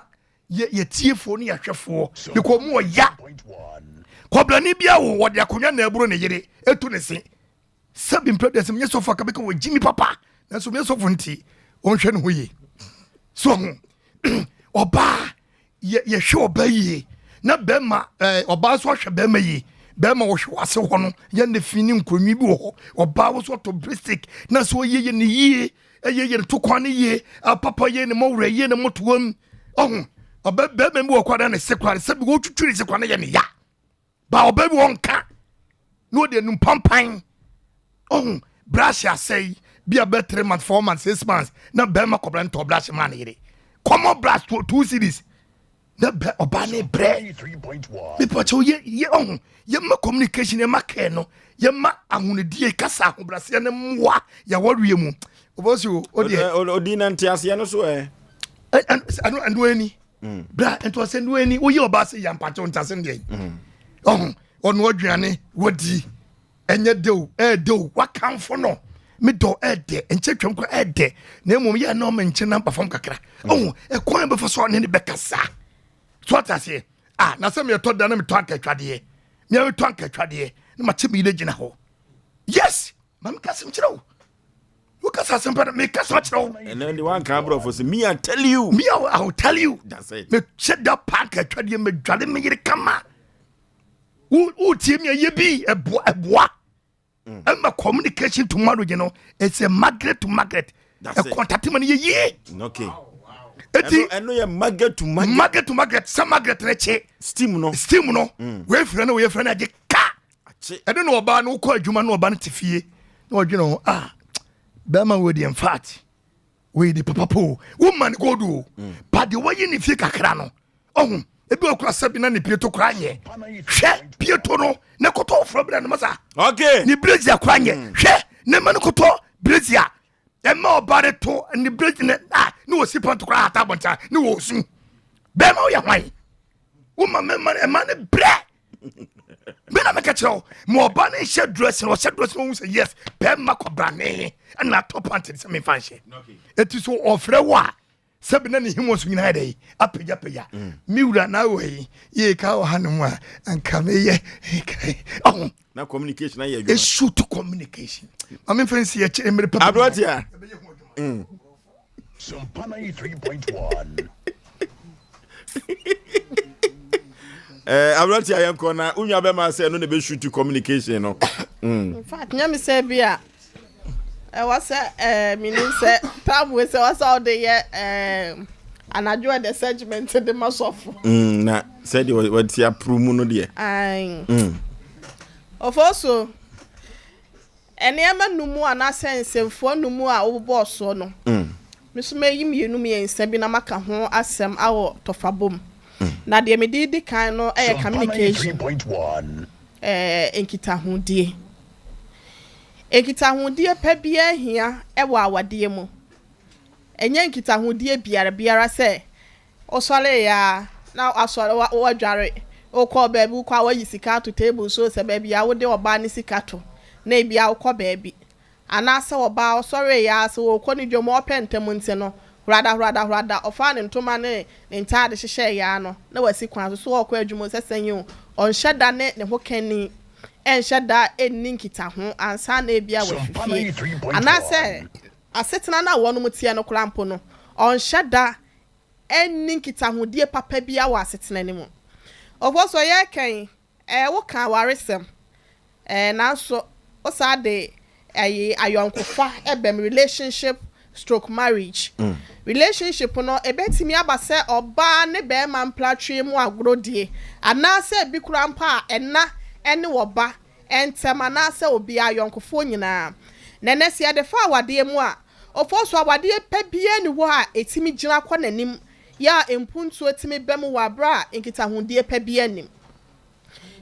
yɛ yɛtiefoɔ ne yɛahwɛfoɔ because ɔmo ɔya kɔbrani bi awo wɔde akonnwa na ɛboro ne yere etu ne se sɛbi mpɛ deɛ sɛ menyɛ sɔfo aka bɛka wɔ gyimi papa nanso menyɛ sɔfo nti ɔnhwɛ ne ho yie so ho ɔbaa yɛ yɛhwɛ ɔbaa yie na bɛrima ɛɛ ɔbaa nso ahwɛ bɛrima yie bɛrima wɔhwɛ wase hɔ no yɛ ne fi ne nkonnwa bi wɔ hɔ ɔbaa wɔ so ɔtɔ bristic na so ɔyɛ yɛ ne yie ɛyɛ yɛ ne to kwan ne yie apapa yɛ ne mɔwerɛ yie ne mɔtoam ɔho ɔbɛ bɛrima bi wɔ kɔ na ne se kora sɛbi wɔtwitwi ne se kora ne yɛ ne ya ba ɔbɛ bi wɔnka na ɔde anum pampan ɔho brush asɛe bi a bɛ 3 months 4 months 6 months na bɛrima kɔbra ntɔ brush maa ne yere common brush 2 cedis na bɛ ɔbaa ne brɛ mepɛkyɛw yɛ yɛ ɔho yɛma communication yɛma kɛɛ no yɛma ahonidie kasa ahobraseɛ ne mmoa yɛwɔreɛ mu ɔbɔsi o deɛ odi na nteaseɛ no so ɛ ɛno ɛno ani bra ntoase no ani woyɛ ɔbaa sɛ yɛ mpakyɛw ntease no deɛ ɔho ɔno aduane wadi ɛnyɛ dew ɛɛdew wakamfo no medɔ ɛɛdɛ nkyɛ twam kora ɛɛdɛ na mmom yɛ na ɔma nkyɛn na mpa fam kakra ɔho ɛkwan bɛfa so ɔne ne bɛkasa so ate aseɛ ah na sɛ meyɛtɔ da na metɔ ankatwadeɛ mea metɔ ankatwadeɛ na makyɛ me yere gyina hɔ yes ma meka asɛm kyerɛ wo wokasa asɛm pa no mekasa kyerɛ wo ɛnɛ de wanka aborɔfo sɛ me I tell you. Me, I will tell you. That's it. Mehyɛ da pa ankatwadeɛ medwale me yere kama wotie mi a yɛ bi ɛboa ɛboa ɛma communication to marriage no it's a magnet to magnet. That's it. Ɛkɔntate ma no yɛ yie. Eti ɛno yɛ magnet to magnet. Magnet to magnet sɛ magnet ne kye steam no. Steam no wei fira no wei fira no agye ka. Akye. Ɛno na ɔbaa no wokɔ adwuma na ɔbaa no te fie na ɔdwene ho ah bɛrima wei deɛ in fact wei de papa po woma ne gold o but deɛ wayi ne fie kakra no ɔho ebi wɔ kora sɛbi na ne pieto kora nyɛ hwɛ pieto no ne kɔtɔ foforɔ bi na ne ma sa ne brassiere kora nyɛ hwɛ ne ma ne kɔtɔ brassiere ɛma ɔba ne to ne brassiere ne a ne wɔ si pant kora hata abɔnten ne wɔ su bɛrima woyɛ hwan woma mɛma ɛma ne brɛ me na meka kyerɛ wo ma ɔba ne nhyɛ dress no ɔhyɛ dress no ɔhu sɛ yes bɛrima kɔbrane ɛna atɔ pant ne sɛ memfa nhyɛ ɛti so ɔfrɛ wo a sɛbi na ne him so nyinaa dɛ apagyapagya me wura na awɔ yi yee ka wɔ ha no mu a anka meyɛ ɔho Na communication ayɛ adwuma. Ɛsu to communication ma memfa nsi yɛkyɛ mmerɛ papa. Aberanteɛ. Sompa 93.1. Aberanteɛ a yɛnkɔ na wo nua bɛma sɛ ɛno na ɛbɛshoot communication no. In fact nyɛ me sɛ bi a ɛwɔ sɛ menim sɛ tam wei sɛ ɛwɔ sɛ wode yɛ anadwo ɛdɛ segment de ma sɔfo. Na sɛdeɛ wɔte aporo mu no deɛ. Ae. Ɔfo so nneɛma numu anaasɛ nsɛmfua numu a wobobɔɔ soɔ no, me nso mɛyi mmienu mmiɛnsa bi na maka ho asɛm awɔ tɔfabom. Na deɛ mede di kan no yɛ Sompa communication. 93.1. Nkitahodie. Nkitahodie pa biara hia wɔ awadeɛ mu. Ɛnyɛ nkitahodie biara biara sɛ wosɔreeɛ a na wasɔre wadware wokɔ baabi wokɔ a wayi sika ato table so sɛ baabi a wode ɔbaa ne sika to na ebi a wokɔ baabi anaasɛ ɔbaa ɔsɔreeɛ a sɛ wɔkɔ ne dwom ɔpɛ ntɛm nti no hurada hurada hurada ɔfaa ne ntoma ne ne ntaade hyehyɛ yɛ no na wasi kwan so so ɔkɔ adwuma sɛ sɛn yi o ɔnhyɛ da ne ne ho kani ɛnhyɛ da ɛnni nkitaho ansa na ebi a Sompa wafi fie 93.1. anaasɛ asetena no a wɔnom teɛ no koraa mpo no ɔnhyɛ da ɛnni nkitahodie papa bi wɔ asetena no mu ɔfɔ so yɛ kɛn woka awaresɛm nanso wosaa de ɛyi ayɔnkofa ɛbɛm relationship stroke marriage. Relationship no ebetumi aba sɛ ɔbaa ne bɛrima mpratwe mu agorɔdie anaasɛ ebi kura mpo a ɛna ɛne ɔba ɛntɛm anaasɛ obi ayɔnkofoɔ nyinaa na ɛnɛ sɛ yɛde fa awadeɛ mu a ɔfɔ so awadeɛ pɛ biara ni hɔ a etimi gyina kɔ n'anim. yɛ a mpuntuo tumi ba mu wɔ aberɛ a nkitahodie pa biara nnim.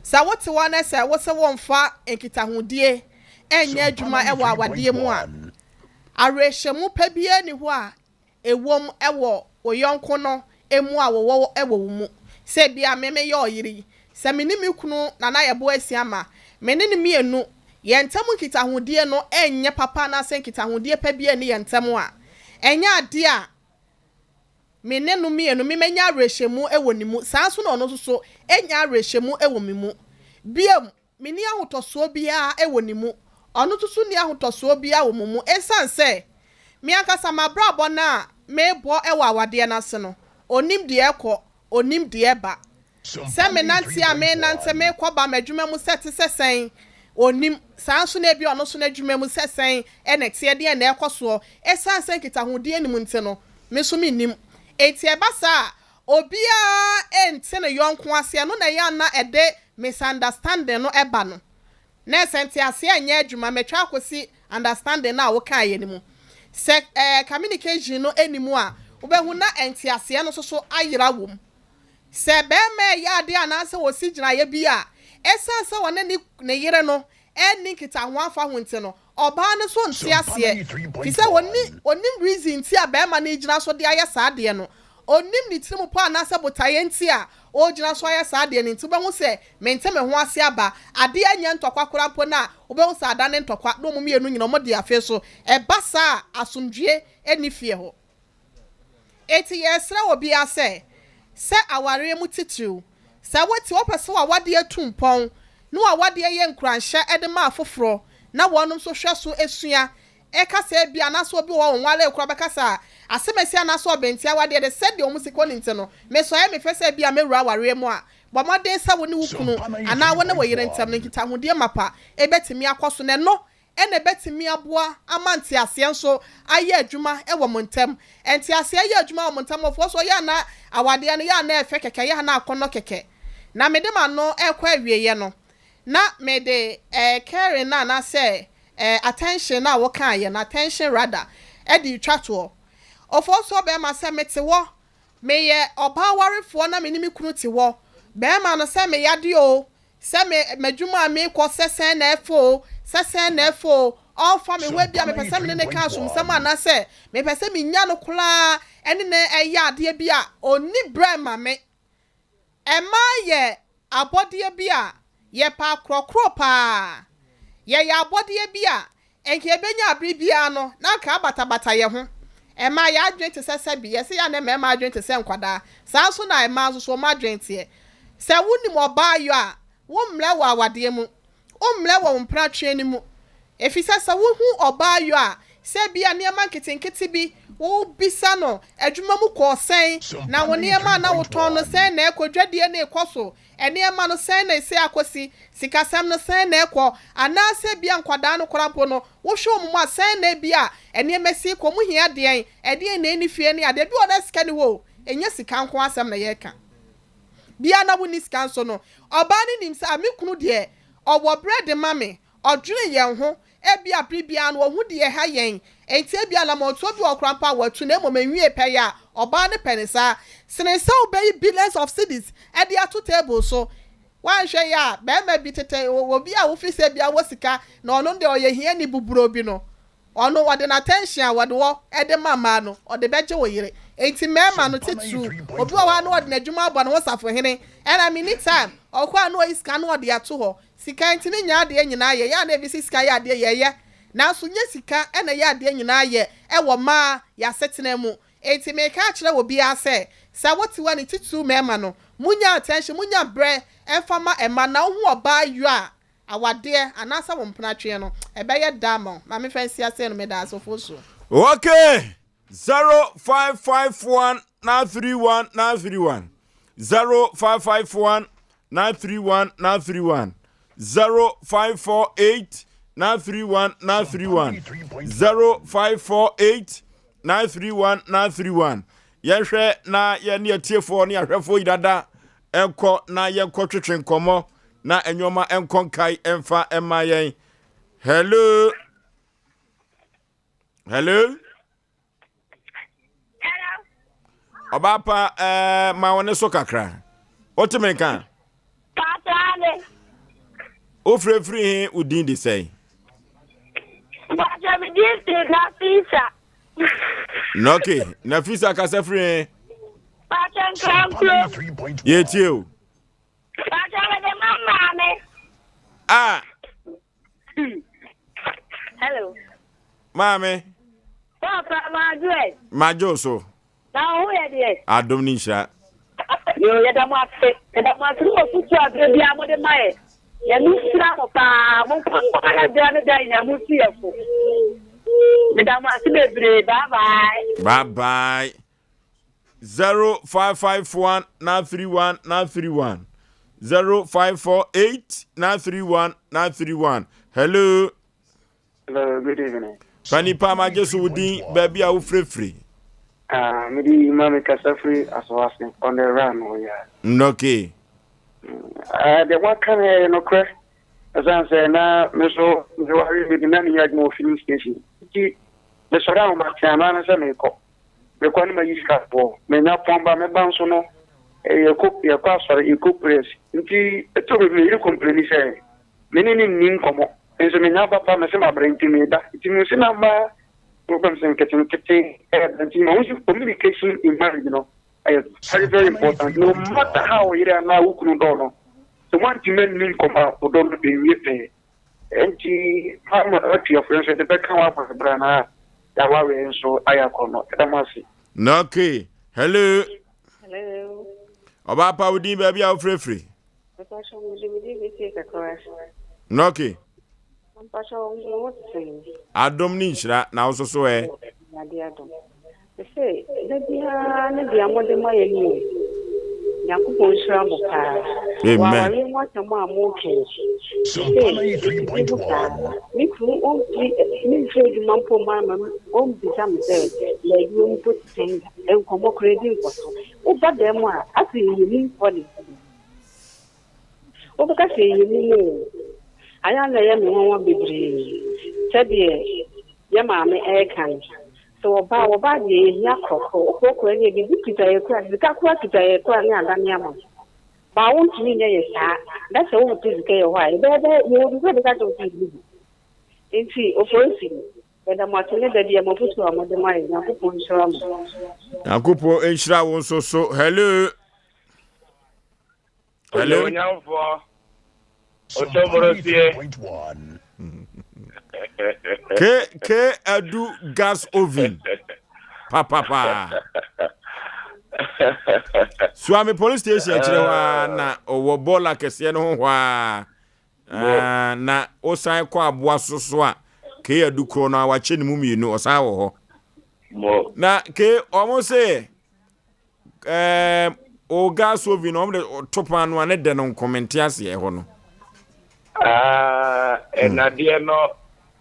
Sɛ wote hɔ na sɛ wose womfa nkitahodie nyɛ adwuma wɔ awadeɛ mu a, awerɛhyɛmu pa biara nni hɔ a ɛwom wɔ wo yɔnko no mu a wɔwɔ wɔ wo mu. Sɛ ebia me meyɛ ɔyere yi, sɛ me ne me kunu Nana Yeboah Asiamah, me ne no mmienu, yɛn ntam nkitahodie no nyɛ papa anaasɛ nkitahodie pa biara nni yɛn ntam a, ɛnyɛ adeɛ a me ne no mmienu me mɛnya awerɛhyɛmu wɔ ne mu, saa ara nso na ɔno nso so nya awerɛhyɛmu wɔ me mu. Bio, menni ahotɔsoɔ biara wɔ ne mu, ɔno nso so nni ahotɔsoɔ biara wɔ mo mu, ɛsiane sɛ me ankasa m'abrabɔ no a merebɔ wɔ awadeɛ no ase no, ɔnnim deɛ ɛrekɔ, ɔnnim deɛ ɛreba. Sɛ menante a merenante merekɔ ba m'adwuma mu sɛ ɛte sɛ sɛn, ɔnnim. Saa ara nso na ebia ɔno nso n'adwuma mu sɛ sɛn na ɛteɛ, deɛn na ɛrekɔ soɔ. Ɛsiane sɛ nkitahodie nnim nti no, me nso mennim. Enti ɛba saa a, obiara nte ne yɔnko ase, ɛno na ɛyɛ a na ɛde misunderstanding no ba no. Na sɛ nteaseɛ nyɛ adwuma, matwa akɔsi understanding no a wokaeɛ no mu. Sɛ ɛɛ communication no nni mu a, wobɛhu na nteaseɛ no nso so ayera wɔ mu. Sɛ barima reyɛ adeɛ anaasɛ ɔsi gyinaeɛ bi a, ɛsiane sɛ ɔne ne ne yere no nni nkitaho afa ho nti no, ɔbaa no nso nte aseɛ. Firi sɛ ɔnni ɔnnim reason nti a barima no regyina so de ayɛ saa adeɛ no. Ɔnnim ne tirim pɔ anaasɛ botaeɛ nti a ɔregyina so ayɛ saa adeɛ no nti wobɛhu sɛ mente me ho ase aba. Adeɛ nyɛ ntɔkwa koraa mpo no a, wobɛhu sɛ adane ntɔkwa na wɔn mmienu nyina wɔde afei so. Ɛba saa a, asomdwoeɛ nni fie hɔ. Enti yɛresrɛ obiara sɛ, sɛ awareɛ mu titiriw, sɛ wote wopɛ sɛ w'awadeɛ tu mpɔn na w'awadeɛ yɛ nkuranhyɛ de ma afoforɔ na wɔnom nso hwɛ so sua ka sɛ ebia anaasɛ obi wɔ hɔ a ɔnwaree koraa bɛka sɛ a asɛmasi anaasɛ ɔbɛnti awadeɛ de sɛdeɛ wɔn si kɔ no nti no mesɔ ɛyɛ me fɛ sɛ ebia mɛwura awareɛ mu a bɔ mmɔden sɛ wo ne wo kunu anaa wo ne wo yere ntam no nkitahodie mapa bɛtumi akɔ so na ɛno na ɛbɛtumi aboa ama nteaseɛ nso ayɛ adwuma wɔ mo ntam. Nteaseɛ yɛ adwuma wɔ mo ntam, ɔfoɔ so yɛ a na awadeɛ no yɛ a na ɛfɛ kɛkɛ, yɛ a na akɔnnɔ kɛkɛ. Na mede m'ano rekɔ awieeɛ no, na mede eh, caring no anaasɛ eh, attention no a wokaeɛ no, attention rather, de retwa toɔ. Ɔfoɔ so bɛrima sɛ mete hɔ, meyɛ ɔbaa warefoɔ na me ne me kunu te hɔ, bɛrima no sɛ meyadeɛ o, Sɛ me, m'adwuma a mekɔ, sɛ sɛn na ɛfa oo, sɛ sɛn na ɛfa oo, ɔmfa me ho. Ebia mepɛ sɛ me ne no ka asomsɛm anaasɛ mepɛ sɛ minya no koraa ne no yɛ adeɛ bi a, ɔnni berɛ mma me. Mmaa yɛ abɔdeɛ bi a yɛpɛ akorɔkorɔ paa. Yɛyɛ abɔdeɛ bi a Nka yɛbɛnya bere biara no, na anka abatabata yɛn ho. Mmaa, yɛn adwene te sɛ sɛbe, yɛse yɛ a na mmarima adwene te sɛ nkwadaa. Saa ara nso na mmaa nso so wɔn adwene teɛ. Sɛ wonim ɔbaa yɔ a, wommrɛ wɔ awadeɛ mu. Wommrɛ wɔ wo mpenatweɛ no mu. Efisɛ sɛ wohu ɔbaa yɔ a, sɛ ebia nneɛma nketenkete bi, wobisa no, adwuma mu kɔɔ sɛn, na wo nneɛma a na wotɔn no sɛn na ɛkɔ, dwadie no rekɔ so, Nneɛma no, sɛn na ɛsɛ akosi? Sikasɛm no, sɛn na ɛkɔ? Anaasɛ ebia nkwadaa no koraa mpo no, wohwɛ wɔn mu a, sɛn na ebia nneɛma si kɔ? Wɔhia deɛn? Ɛdeɛn na ɛnni fie ne adeɛ? Ebi wɔ hɔ na sika nni hɔ o, ɛnyɛ sika nko asɛm na yɛreka. Bia na wonni sika nso no, ɔbaa no nim sɛ, ah, me kunu deɛ, ɔwɔ berɛ de ma me, ɔdwene yɛn ho, Ebia bere biara no ohu deɛ ɛha yɛn, enti ebia anammɔntuo bi wɔ hɔ koraa mpo a watu na mmom ɛnwiee pɛyɛ a ɔbaa no pɛ ne saa, sene sɛ wobɛyi billions of cedis de ato table so. Woanhwɛ yie a, barima bi tete, obi a wofi sɛ ebia ɔwɔ sika na ɔno deɛ ɔyɛ hiani buburoo bi no, ɔno ɔde n'attention a wɔde wɔ de ma mmaa no, ɔde bɛgye wo yere. Enti mmarima no titiriw, obi wɔ hɔ a na ɔde n'adwuma abɔ ne ho safohene, ɛna menni time, ɔkɔ a na ɔyi sika na ɔde ato hɔ. Sika ntumi nyɛ adeɛ nyinaa yɛ, yɛ a na ebi se sika yɛ adeɛ yɛ yɛ, nanso nyɛ sika na ɛyɛ adeɛ nyinaa yɛ wɔ mmaa yɛ asetena mu. Enti meka akyerɛ obiara sɛ, sɛ wote hɔ a ne titiriw mmarima no, monya attention, monya berɛ mfa ma mma na wohu ɔbaa yɔ a, awadeɛ anaasɛ wo mpenatweɛ no, ɛbɛyɛ da ama wo. Ma memfa nsi aseɛ no, meda ase Ofosuo. Okay, 0551 931 931 0551 931 931 0548 931 931 0548 931 931 yɛhwɛ na yɛne atiefoɔ ne ahwɛfoɔ yi dada ɛnkɔ na yɛnkɔ twetwe nkɔmmɔ na nneɛma ɛnkɔ nkae ɛmfa ɛma yɛn. Hello, hello. Hello. Ɔbaa pa ɛɛ ma wo ne so kakra. Wote me nka? Paatwa ne. Wofirefiri he wo din de sɛn? Paatwa me din de Nafisa. Okay, Nafisa kasa firi he? Paatwa Nkrankuro. Yɛtie o. Paatwa mede ma maame. Ah. Hello. Maame. Papa madwo. Madwo so. Na wo ho yɛ deɛ? Adom ne nhyira. Yoo yɛda mo ase yɛda mo ase ne afutuo a berɛ biara mode ma yɛ Nyame nhyira mo paa mo nkɔ so ara berɛ ne da nyinaa mo ntu yɛ fo Meda mo ase bebree bye bye. Bye bye. 0551 931 931 0548 931 931 Hello. Hello, good evening. Pani pa ma gye so wo din baabi a wofirefiri. Ah, me di ma me kasa firi Asawase on the run wɔ ya. Okay. Ah, deɛ waka no ɛyɛ nokorɛ. Ɛsiane sɛ na me so meware me de na meyɛ adwuma wɔ filling station. Nti mesɔre ahomakye anaa no sɛ mekɔ. Mekɔ no mayi sika boɔ. Menya pɔn ba meba nso no yɛkɔ yɛkɔ asɔre yɛkɔ prayers. Nti ɛtɔ baabi me yere complaini sɛ Me ne no nni nkɔmmɔ. Nso menya aba pa, mese mabrɛ nti meda. Nti mehu se na mma problems nketenkete ɛɛba nti mahu se communication in marriage no ɛyɛ very very important. No matter how wo yere anaa wo kunu dɔ no, sɛ moantumi anni nkɔmmɔ a, ɔdɔ no ɛnwie pɛɛ. Nti mama atuafoɔ nso yɛde bɛka wɔn abɔ bra na yɛawareɛ nso ayɛ akɔnnɔ. Yɛda mo ase. Okay. Hello. Hello. Ɔbaa pa wo din baabi a wofirefiri. Mpacho mede me din bɛsie kakra. Nɔke. Mpacho me ho te sɛn? Adom ne nhyira na wo nso so ɛ? Awurade adom. Mese da biara ne deɛ mode ma yɛn o. Nyankopɔn nhyira mo paa. Amen. Wɔ awareɛ mu asɛm a moka yi. Mese medi ho saa. Me kunu ɔmfiri memfiri adwuma mpo mma ma ɔmbisa me sɛ m'adwuma mu mpo te sɛn da. Nkɔmmɔ koraa di nkɔso. Woba dan mu a asɛ yɛyɛ mu mpo ne. Wobɛka sɛ ɛyɛ mum oo, ayɛ a na ɛyɛ me nwanwa bebree sɛdeɛ yɛ maame ɛreka no. Sɛ wɔba a, wɔba deɛ yɛhia korɔkorɔ. Wokorɔkorɔ ɛneɛ biribi kita yɛ kora, sika kora kita yɛ kora ne adane ama wo. Baa wontumi nyɛ yɛ saa. Na sɛ wopɛ sika yɛ hɔ a, yɛbɛyɛ dɛ, yɛwɔ bi kora bɛka kyerɛ wo sɛ yɛnni bi. Nti Oforisi, yɛda mo ase ne da biara mo afotuo a mode ma yɛ. Nyankopɔn nhyira mo. Nyankopɔn nhyira wo nso so. Hello. Hello. Onyamfoɔ. Otomorosie. K K Adu gas oven. Papapa. Suame police station akyire hɔ a na ɔwɔ bɔɔla kɛseɛ no ho hɔ a. Ah, na wosan kɔ aboa so so a K Adu korɔ no a wakyɛ ne mu mmienu ɔsan wɔ hɔ. Na K ɔmo se Ɛɛm, o gas oven no, wɔn de to paano a ne dɛ no nko mente aseɛ ɛhɔ no. Ah, ɛnadeɛ no,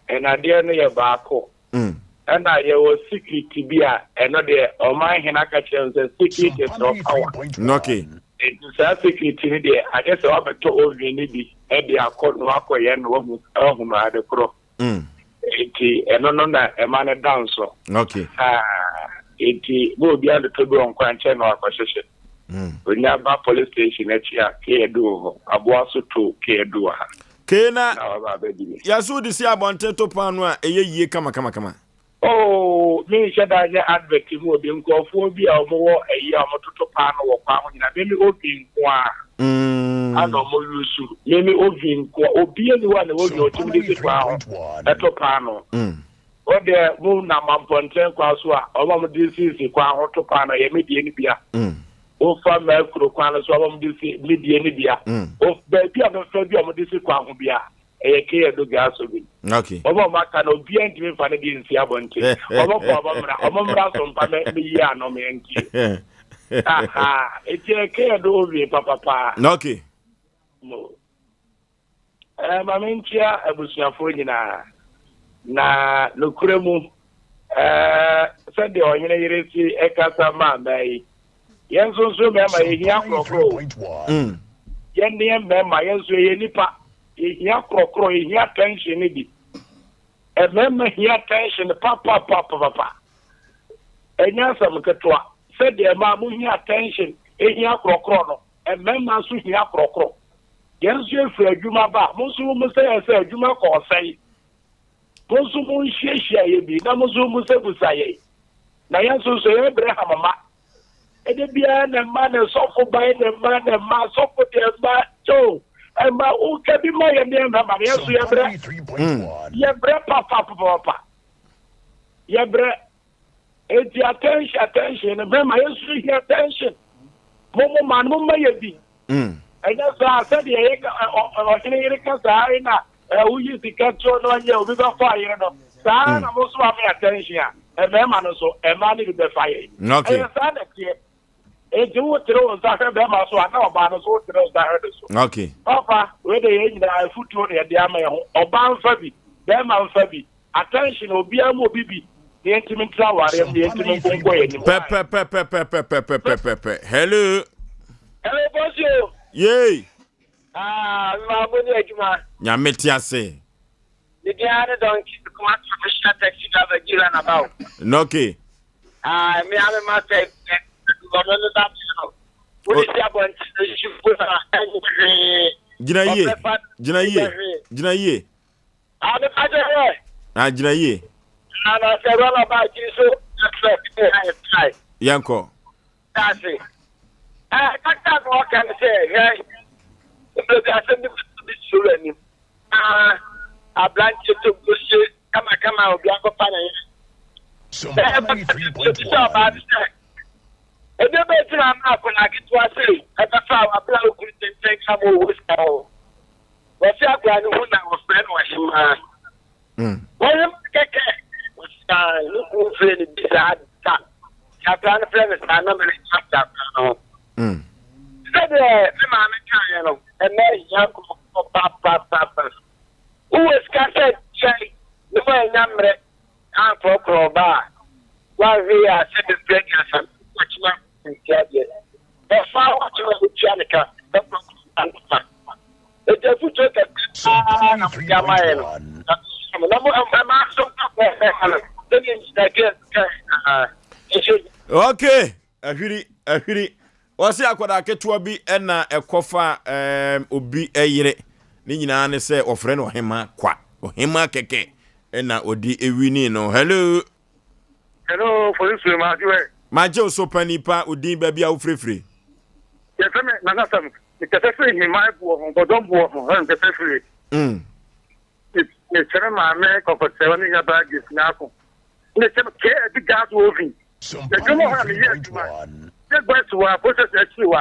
ɛnadeɛ no yɛ baako. Ɛna yɛwɔ secret bi a ɛno deɛ ɔman hene aka kyerɛ no sɛ secret is your power. Okay. Nti saa secret no deɛ agye sɛ wabɛtɔ oven no bi ɛde akɔ no akɔyɛ no wahu ahunu ade korɔ. Enti ɛno no na ɛma no da nso. Okay. Enti na obi adotɔ bi wɔ nkwankyɛn na wakɔhyehye. Onya ba police station akyi a kee adu wɔ hɔ. Aboa so to kee adu wɔ ha. Kee na Na waba abɛdi mi. yɛso de si abɔnten to paano a ɛyɛ yie kama kama kama. Oh, me nhyɛ da nyɛ advert mu obi nkurɔfoɔ bi a wɔwɔ ayi a wɔtoto paano wɔ kwan ho nyinaa me me oven nko a ana wɔn use me me oven nko a obi ani hɔ a na oven ɔtumi de si kwan ho ɛto paano o deɛ mo nam ampɔnten kwan so a wɔn a wɔde sisi kwan ho to paano yɛ me deɛ no bia wofa mɛkuro kwan no so a wɔn de si me deɛ no bia baabi a bɛfa bi a wɔde si kwan ho bia ɛyɛ keyɛ do gas oven. Okay. Wɔn a wɔn aka no obiara ntumi nfa ne deɛ nsi abɔnten. Wɔn kɔ wɔn mmra wɔn mmra so mpa mɛ mɛ yi ano mɛ ntie. Aha eti ɛyɛ keyɛ do oven papapa. Okay. Mo ɛɛ maame nkyia abusuafoɔ nyinaa na nokura mu ɛɛ sɛdeɛ ɔhene yere si ɛkasa maa mmaa yi yɛn nso nso mmarima yɛhia korɔkorɔ o. Yɛn ne yɛn mmarima yɛn nso yɛyɛ nipa. Yɛhia korɔkorɔ, yɛhia attention no bi. Mmarima hia attention papapapapa. Ɛnyɛ asɛm ketewa. Sɛdeɛ mmaa mo hia attention, hia korɔkorɔ no, mmarima nso hia korɔkorɔ. Yɛn nso yɛfiri adwuma ba a, mo nso mommisa yɛn sɛ adwuma kɔɔ sɛn? Mo nso monhyiahyia yɛn bi na mo nso mommusabusa yɛn. Na yɛn nso nso yɛyɛ Abraham mma. Ɛda biara na mma na sɔfo ban na mma na mma sɔfo deɛ mma kyɛw mma woka bi ma yɛn deɛ mma ma yɛn nso yɛbrɛ. Yɛbrɛ papapapapa. Yɛbrɛ. Eti attention attention no mmarima yɛn nso hia attention. Mo mo ma no mo ma yɛ bi. Ɛnyɛ saa sɛdeɛ yɛ ɔhene yere ka saa yi na woyi sika tuo na ɔnyɛ obi bɛfa yere no. Saa na mo nso ma me attention a mmarima no nso mmaa no bi bɛfa yɛn. Ɛyɛ saa na ɛteɛ. Enti wotere wo nsa hwɛ bɛrima so a na ɔbaa no nso wotere wo nsa hwɛ ne so. Papa wei de yɛn nyinaa afutuo na yɛde ama yɛn ho. Ɔbaa mfa bi, bɛrima mfa bi. Attention obiara mu obi bi na yɛntumi ntra awareɛ mu na yɛntumi nko nkɔ yɛn anim. Pɛpɛpɛpɛpɛpɛpɛpɛ. Hello. Hello, Bosio. Yay. Ah, mma mo ne adwuma. Nyame te ase. Me din ara ne Donkey, Kumasi official taxi driver G runabout. Okay. Ah, me ame ma sɛ ɔno ne ba no. Wode si abɔnten no hyi po na ɛnyɛ hwee. Gyina yie. Gyina yie. Gyina yie. Ah, me pa kyɛ sɛ. Ah, gyina yie. Ah, na sɛ runabout yi so ɛfɛ ne ha yɛ tae. Yɛnkɔ. Daase. Eh, kakra na ɔka ne sɛ, hwɛ, mmerɛ bi asɛm bi bi si owura anim. Na aberanteɛ to gosie kamakama a obi akɔfa ne yere. Na ɛbɛka sɛ ɔbaa no sɛ, ɛdeɛ bɛyɛ na ama akwadaa ketewa sei ɛbɛfa a wabla okunu tenten ka ma ɔwɔ sika hɔ. Wɔsi akwadaa no hu na wɔfrɛ no ɔhemaa. Ɔhemaa kɛkɛ wɔsi ne kunu frɛ no bi saa da. Akwadaa no frɛ no saa na mene kyerɛ akwadaa no ho. Sɛdeɛ me maame kaeɛ no, ɛnɛ hia nkurɔfoɔ papapapa. Wowɔ sika sɛ kyɛn ne woannya mmerɛ ankorɔkorɔ ɔba a, woanhwɛ yie a sɛ bɛfiri aduasa wɔkyena ntia deɛ. Bɛfa wɔkyena wotua ne ka bɛkorɔkorɔ ɔba no ma. Enti afotuo kɛseɛ paa na mode ama yɛn no. Na mesrɛ mo, na mo mmaa nso nkorɔkorɔ mmarima no sɛdeɛ nhyira kɛseɛ nyinaa. Okay. Ahwiri, ahwiri. Wɔse akwadaa ketewa bi na ɛkɔfa um, obi yere. Ne nyinaa ne sɛ wɔfrɛ no ɔhema kwa. Ɔhema kɛkɛ na ɔde ewini no. Hello. Hello, Fosusu, magye wɛ. Magye wo so pani pa odin baabi a wofirefiri. Yɛfrɛ me Nana Sam. Mekasa firi Hima boɔ ho, Bɔdɔm boɔ ho, ɛna mekasa firi. Mekyɛ me maame kɔkɔsɛwa ne nuabaa Grace Nyarko. Mekyɛ me kɛɛ bi gas oven. Adwuma hɔ na meyɛ adwuma. Sɛ guest wɔ a process akyiri wɔ a.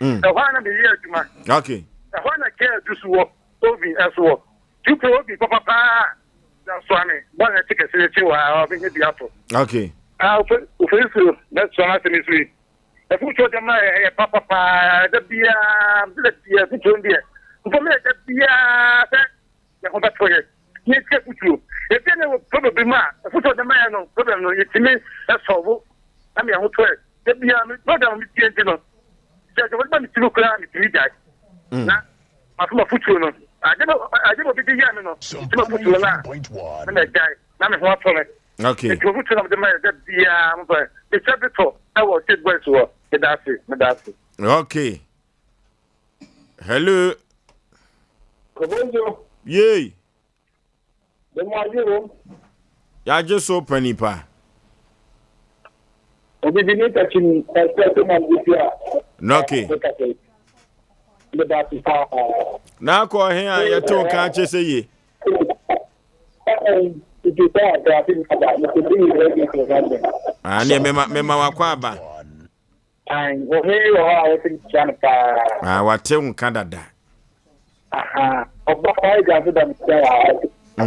Ɛhɔ a na meyɛ adwuma. Okay. Ɛhɔ na kɛɛ du so wɔ oven ɛso wɔ. Tupe oven papa paa. Na soa me bɔ na ɛte kɛse akyiri wɔ a ɔbɛnya bi ato. Okay. Ah, ofe ofe nsuo bɛsoa n'asɛm yi so yi. Afutuo deɛ ma ɛyɛ papa paa da biara da biara afutuo deɛ mpo meyɛ da biara sɛ yɛn ho bɛtɔ yɛ yɛnti afutuo ebi ne wɔ problem bi mu a afutuo de ma yɛ no problem no yɛtumi ɛsɔlvo ama yɛn ho tɔ yɛ da biara me program mi tie nti no sɛ sɛ wɔde ba me tiri koraa metumi gyae na maso mafutuo no ade bɛ ade bɛ obi de yɛ me no nti mafutuo no a na magyae na me ho atɔ me. Okay. Nti ofutuo na mede ma yɛ da biara mo fɛ mehyɛ bi tɔ ɛwɔ state boys wɔ meda ase meda ase. Okay. Hello. Kobojo. Yay. Demo o. Yagye so panipa. Obi bi ni tachi ɛsɛ sɛ ma bi a. Okay. Meda ase paa. Na akɔ he a yɛte wo ka akyɛ sɛ yie. Ah, neɛ mema mema wakɔ aba. Ohene wɔ hɔ a wɔte nkyia no paa. Ah, wate wo nka dada. Aha, ɔba ɔyɛ gya nso da no kyia wɔ ha.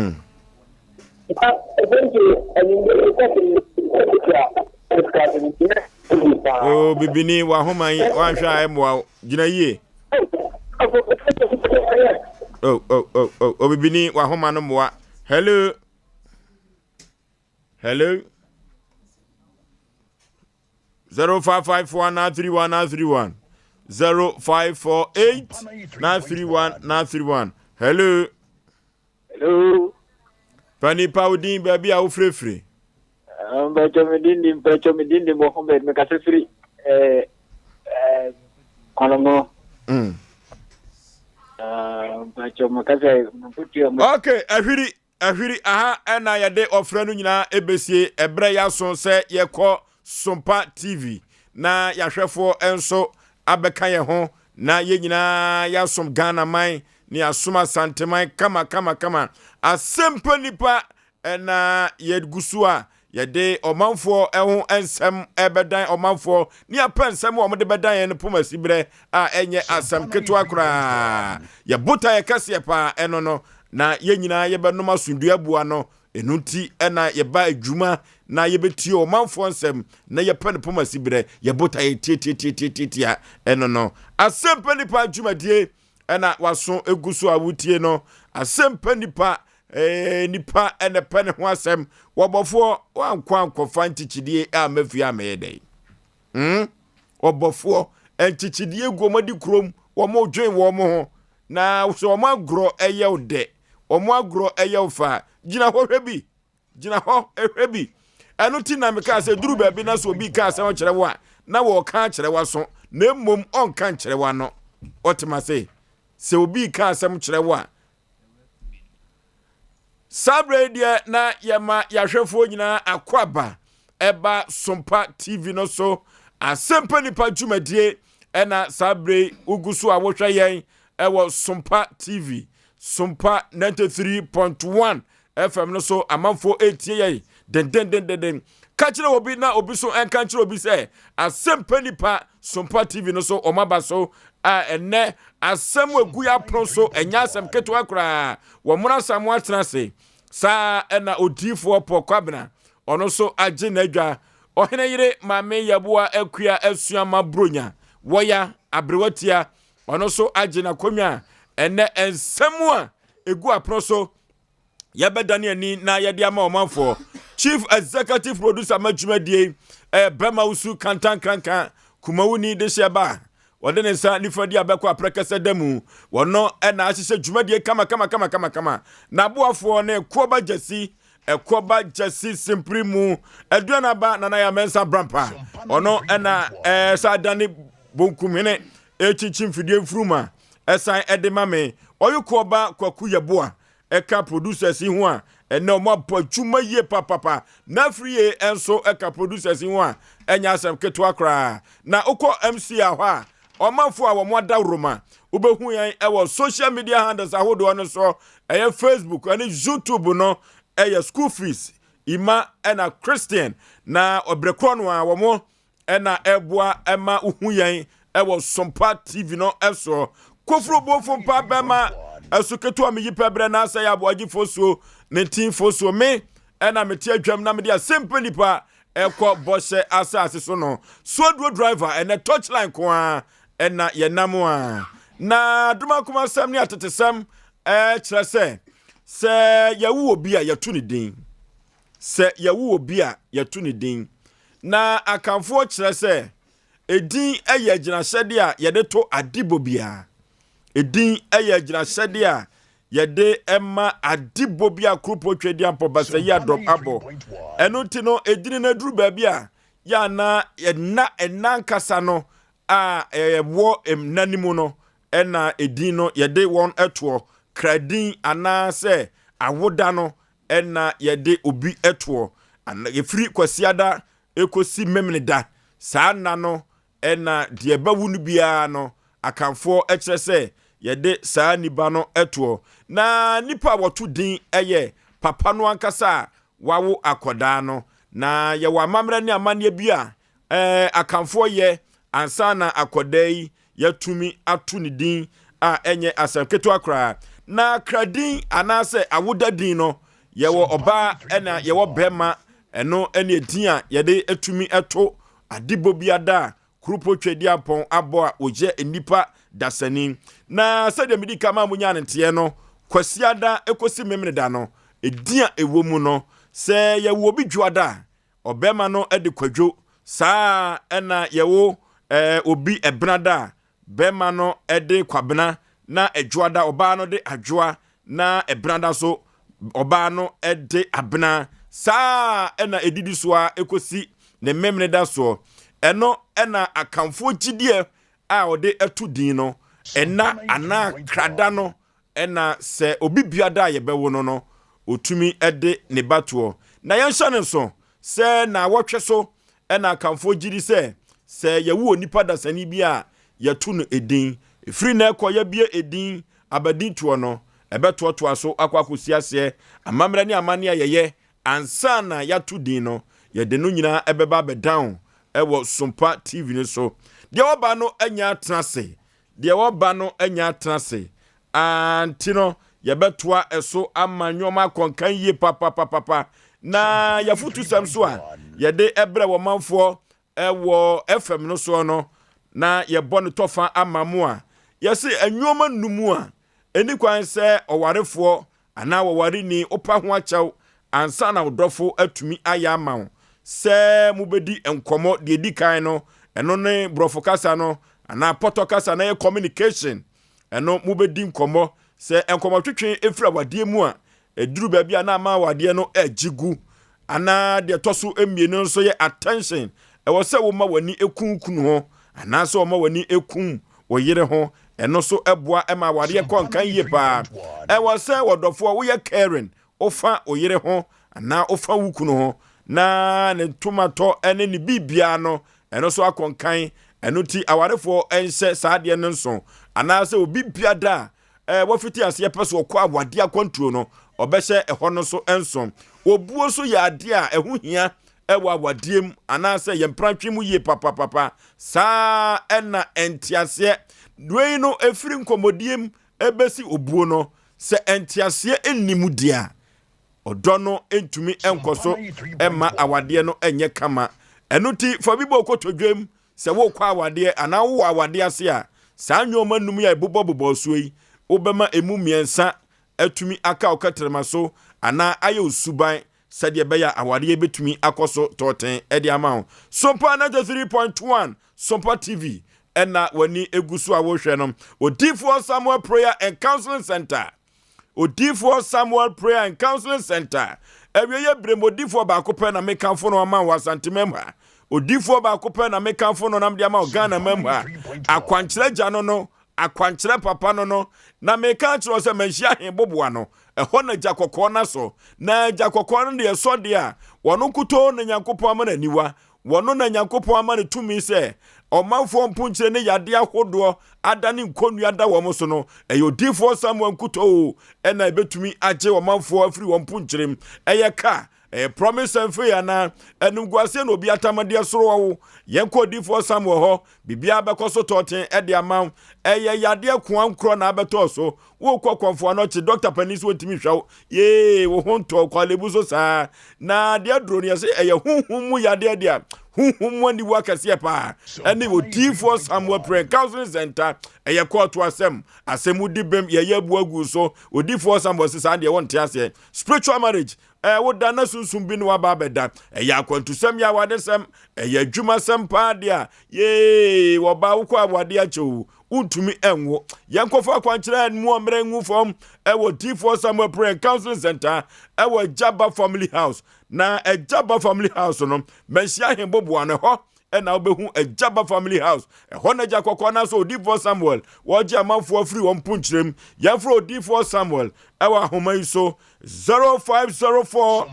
Oh, bibini wahoma yi wanhwɛ a ɛmmoa wo. Gyina yie. Oh, oh, oh, oh, oh, bibini wahoma no mmoa. Hello. Hello. 0554 931 931 0548 931 931 Hello. Hello. Panipa wo din baabi a wofirefiri. Mpɛkyɛ me din di mpɛkyɛ me din di Mohammed mekasa firi. Eh, eh, Kɔnɔmɔ. Mpakyɛ mo kasa mo kutu mo. Okay, ahwiri ahwiri aha ɛna yɛde ɔfrɛ no nyinaa ɛbɛsie ɛberɛ yɛaso sɛ yɛkɔ Sompa TV na yɛahwɛfoɔ nso abɛka yɛn ho na yɛn nyinaa yɛasom Ghana man ne yɛasom Asanteman kama kama kama. Asɛmpa nipa ɛna yɛgu so a yɛde ɔmanfoɔ ho nsɛm ɛbɛdan ɔmanfoɔ ne apɛ nsɛm a wɔde bɛdan yɛn no poma siberɛ a ɛnyɛ asɛm ketewa koraa. Yɛ botaeɛ kɛseɛ paa ɛno no na yɛn nyinaa yɛbɛnom asomdwoeɛ aboa no. Ɛno nti ɛna yɛba adwuma na yɛbɛtie ɔmanfoɔ nsɛm na yɛpɛ no poma siberɛ. Yɛ botaeɛ tiatiatiatiatia ɛno no. Asɛmpa nipa dwumadie ɛna waso egu so a wotie no. Asɛmpa nipa ee nipa ɛna pɛ ne ho asɛm. Wɔbɔfoɔ wankɔ ankɔfa nkyekyedie a mafie a mɛyɛ dɛn? Ɔbɔfoɔ nkyekyedie gu wɔn adi kurom, wɔn dwen wɔn ho. Na sɛ wɔn agorɔ ɛyɛ wo dɛ, wɔn agorɔ ɛyɛ wo fa, gyina hɔ hwɛ bi. Gyina hɔ hwɛ bi. Ɛno ti na mekaa sɛ duru baabi na sɛ obi ka asɛm kyerɛ wo a, na wɔka akyerɛ w'aso, na mmom ɔnka nkyerɛ w'ano. Ɔte ase. Sɛ obi ka asɛm kyerɛ wo a, saa berɛ yi deɛ na yɛma yɛahwɛfoɔ nyinaa akɔ aba ɛba Sompa TV no so. Asɛmpa nipa dwumadie ɛna saa berɛ yi wogu so a wohwɛ yɛn ɛwɔ Sompa TV, Sompa 93.1 FM no so. Amanfoɔ ɛretie yɛn dendendendenden. Ka kyerɛ obi na obi so ɛnka nkyerɛ obi sɛ Asɛmpa nipa Sompa TV no so ɔmo aba so a ɛnɛ asɛm egu yɛ apono so ɛnyɛ asɛm ketewa koraa. Wɔn mo asa mo atena ase saa ɛna odiifoɔ Pɔ Kwabena ɔno nso agye n'adwa. Ɔhene yere Maame Yɛboa Akua Asuama Bronya wɔya aberewatia ɔno nso agye n'akonnwa. Ɛnɛ nsɛm a egu apono so yɛbɛdane ani na yɛde ama ɔmanfoɔ. Chief executive producer ma dwumadie ɛyɛ bɛma wusu kantankranka kumawuni de hyɛ ba wɔde ne nsa nifa di abɛkɔ aprɛkɛsɛ da mu. Wɔno ɛna ahyehyɛ dwumadie kama kama kama kama kama. N'aboafoɔ ne Koɔba Gyasi, Ɛkoɔba Gyasi simpiri mu aduanaba Nana yɛ Mɛnsa Brampa ɔno ɛna ɛɛ adane bonkumhene ɛkyikyi mfidie mfuruma ɛsan ɛde ma me. Ɔyɛ Koɔba Kwaku Yɛboa ɛka producers yi ho a ɛnɛ ɔmo abɔ adwuma yie papapa. Na afiri yie nso ɛka producers yi ho a ɛnyɛ asɛm ketewa koraa. Na wokɔ MC a hɔ a ɔmanfo a wɔn ada roma wobɛhu yɛn ɛwɔ social media handles ahodoɔ no so, ɛyɛ Facebook ɛne YouTube no, ɛyɛ School Fees Ima ɛna Christian na ɔbrɛ korɔ no a wɔn ɛna ɛboa ɛma wohu yɛn ɛwɔ Sompa TV no ɛsoɔ. Koforo bofo mpa bɛma ɛso ketewa meyi pɛ berɛ na asɛ yɛ aboagyefo suo ne ntinfo suo me ɛna mete adwam na mede asɛmpa nipa ɛkɔ bɔhyɛ asase so no. Suoduro driver ɛnɛ touchline ko a ɛna yɛnam a na adomakoma asɛm ne atetesɛm ɛkyerɛ sɛ sɛ yɛwo obi a yɛto ne din, sɛ yɛwo obi a yɛto ne din, na Akamfoɔ kyerɛ sɛ edin yɛ agyinahyɛdeɛ a yɛde to adebɔ biara. Edin yɛ agyinahyɛdeɛ a yɛde ma adebɔ bi a kuropɔ twɛ di ampɔ basa yi adɔm abɔ. Ɛno nti no edin no aduru baabi a yɛana ɛna ɛna nkasa no a ɛwɔ nna no mu no ɛna edin no yɛde wɔn toɔ kradin anaasɛ awoda no ɛna yɛde obi toɔ. Ɛfiri Kwasiada ɛkɔsi Memeneda, saa nna no ɛna deɛ ɛbɛwo no biara no Akamfoɔ kyerɛ sɛ yɛde saa nipa no toɔ. Na nipa a wɔto din yɛ papa no ankasa a wawo akɔdaa no. Na yɛwɔ amammerɛ ne amanneɛ bi a Akamfoɔ yɛ ansa na akɔdaa yi yɛatumi ato ne din a ɛnyɛ asɛm ketewa koraa. Na kradin anaasɛ awoda din no, yɛwɔ ɔbaa ɛna yɛwɔ bɛrima. Ɛno ɛne edin a yɛde atumi ɛto adebɔ bi ada a kurupo twɛdi apɔn abɔ a wɔyɛ nnipa dasani. Na sɛdeɛ medi ka maa mo nyaa ne nteɛ no, Kwasiada ekosi Memeneda no, edin a ɛwɔ mu no, sɛ yɛwɔ obi dwoada a, ɔbɛrima no de Kwadwo. Saa ɛna yɛwo obi ɛbenada a, bɛrima no de Kwabena, na ɛdwoada ɔbaa no de Adwoa, na ɛbenada so ɔbaa no de Abena. Saa ɛna edidi so a ekosi ne Memeneda soɔ. Ɛno na Akanfoɔ gyidie a wɔde to din no, ɛna anaa krada no na sɛ obi bia da a yɛbɛwo no no, ɔtumi de ne ba toɔ. Na yɛnhyɛ no nso sɛ naawɔtwe so na Akanfoɔ gyidi sɛ, sɛ yɛwo onipa dasani bi a, yɛto no edin. Ɛfiri nnɛ rekɔ yɛabue edin abadin toɔ no, ɛbɛtoatoa so akɔ akɔsi aseɛ. Amammerɛ ne amanneɛ a yɛyɛ ansa na yɛato din no, yɛde no nyinaa ɛbɛba abɛdan wɔ Sompa TV no so. Deɛ wɔba no anya atena ase. Deɛ wɔba no anya atena ase. Aa nti no, yɛbɛtoa ɛso ama nneɛma akɔ nkan yie papapapapa. Na yɛafotusɛm so a yɛde ɛbrɛ wɔ manfoɔ ɛwɔ FM no soɔ no, na yɛbɔ no tɔfa ama mo a, yɛse nneɛma num a ɛni kwan sɛ ɔwarefoɔ anaa wɔwareni wopa ho akyɛw ansa na wo dɔfo atumi ayɛ ama wo sɛ mobɛdi nkɔmmɔ. Deɛ ɛdi kan no, ɛno ne borɔfo kasa no anaa pɔtɔ kasa na ɛyɛ communication. Ɛno mobɛdi nkɔmmɔ. Sɛ nkɔmmɔtwetwe ɛfiri awadeɛ mu a, ɛduru baabi a na ama awadeɛ no agye gu. Anaa deɛ ɛtɔ so mmienu nso yɛ attention. Ɛwɔ sɛ woma w'ani ku wo kunu ho anaasɛ wɔma w'ani ku wo yere ho. Ɛno nso boa ma awareɛ kɔ nkan yie paa. Ɛwɔ sɛ wɔdɔfoɔ woyɛ caring, wofa wo yere ho anaa wofa wo kunu ho na ne ntomatɔ ne ne biribiara no, ɛno nso akɔ nkan. Ɛno nti awarefoɔ nhyɛ saa adeɛ no nso. Anaasɛ obi biada a wafiti aseɛ pɛ so ɔkɔ awadeɛ akwantuo no, ɔbɛhyɛ ɛhɔ no nso nso. Obuo nso yɛ adeɛ a ɛho hia ɛwɔ awadeɛ mu anaasɛ yɛn mprantwe mu yie papapapa. Saa ɛna nteaseɛ. Wei no ɛfiri nkɔmmɔdie mu ɛbɛsi obuo no. Sɛ nteaseɛ nni mu deɛ a, ɔdɔ no ntumi nkɔ so mma awadeɛ no nyɛ kama. Ɛno nti fa bi bɔ kotodwam sɛ worekɔ awadeɛ anaa wowɔ awadeɛ ase a, saa nneɛma nnum yi a ɛbobɔbobɔɔ soɔ yi, wobɛma ɛmu mmiɛnsa atumi aka wo kɛtrɛma so anaa ayɛ wo suban sɛdeɛ ɛbɛyɛ a awadeɛ bɛtumi akɔ so tɔɔten de ama wo. Sompa 93.1 Sompa TV ɛna w'ani egu so a wohwɛ no. Odiyifoɔ Samuel Prayer and Counseling Center. Odiyifoɔ Samuel Prayer and Counseling Center. Awieeɛ berɛ mu odiyifoɔ baako pɛ na mekamfo no ama wɔ Asanteman mu ha. Odiyifoɔ baako pɛ na mekamfo no nam de ama wɔ Ghana man mu ha. Akwankyerɛ gya no no, akwankyerɛ papa no no, na meka akyerɛ wo sɛ manhyia he boboa no. Ɛhɔ na gya kɔkɔɔ no asɔ. Na gya kɔkɔɔ no deɛ ɛsɔ deɛ a, wɔno nkutoo na Nyankopɔn ama no aniwa. Wɔno na Nyankopɔn ama no tumi sɛ ɔmanfoɔ mponkyerɛ ne yadeɛ ahodoɔ adane nkɔnnua da wɔn so no, ɛyɛ odiyifoɔ Samuel nkutoo na ɛbɛtumi agye ɔmanfoɔ afiri wɔn mponkyerɛ mu. Ɛyɛ ka, ɛyɛ promise and fail anaa animguaseɛ na obi atamadeɛ soro ɔwo. Yɛnkɔ odiyifoɔ Samuel hɔ, biribiara bɛkɔ so tɔɔten de ama wo. Ɛyɛ yadeɛ koa nkorɔ na abɛtɔɔ so. Wokɔ kɔmfo anɔkye, dɔkta panin so ntumi nhwɛ wo. Yee, wo ho ntɔ kwalebu so saa. Na deɛ aduro no yɛsɛ ɛyɛ honhom mu yadeɛ deɛ honhom mu aniwu akɛseɛ paa. Ɛne odiifoɔ Samuel Prɛn Counseling Center ɛyɛ kɔɔto asɛm. Asɛm di bem yɛyɛ abu agu so. Odiifoɔ Samuel se saa deɛ wɔnte aseɛ. Spiritual marriage ɛɛ woda na sunsum bi ne waba abɛda. Ɛyɛ akwantusɛm yɛ awadesɛm ɛyɛ adwumasɛm paa deɛ a yee wɔba wokɔ awadeɛ akyɛ o wontumi nwo. Yɛnkɔfa akwankyerɛ mu ɔmmerɛ ngu fam ɛwɔ Difoɔ Samuel Prayer and Counseling Center ɛwɔ Agyaba Family House. Na Agyaba Family House no, Manhyia Ahemboboa no ɛhɔ ɛna wobɛhu Agyaba Family House. Ɛhɔ na Agya Kɔkɔɔ anaasɛ Odifoɔ Samuel wɔgye amanfoɔ afiri wɔn mponkyerɛm. Yɛmfrɛ Odifoɔ Samuel ɛwɔ ahoma yi so 0504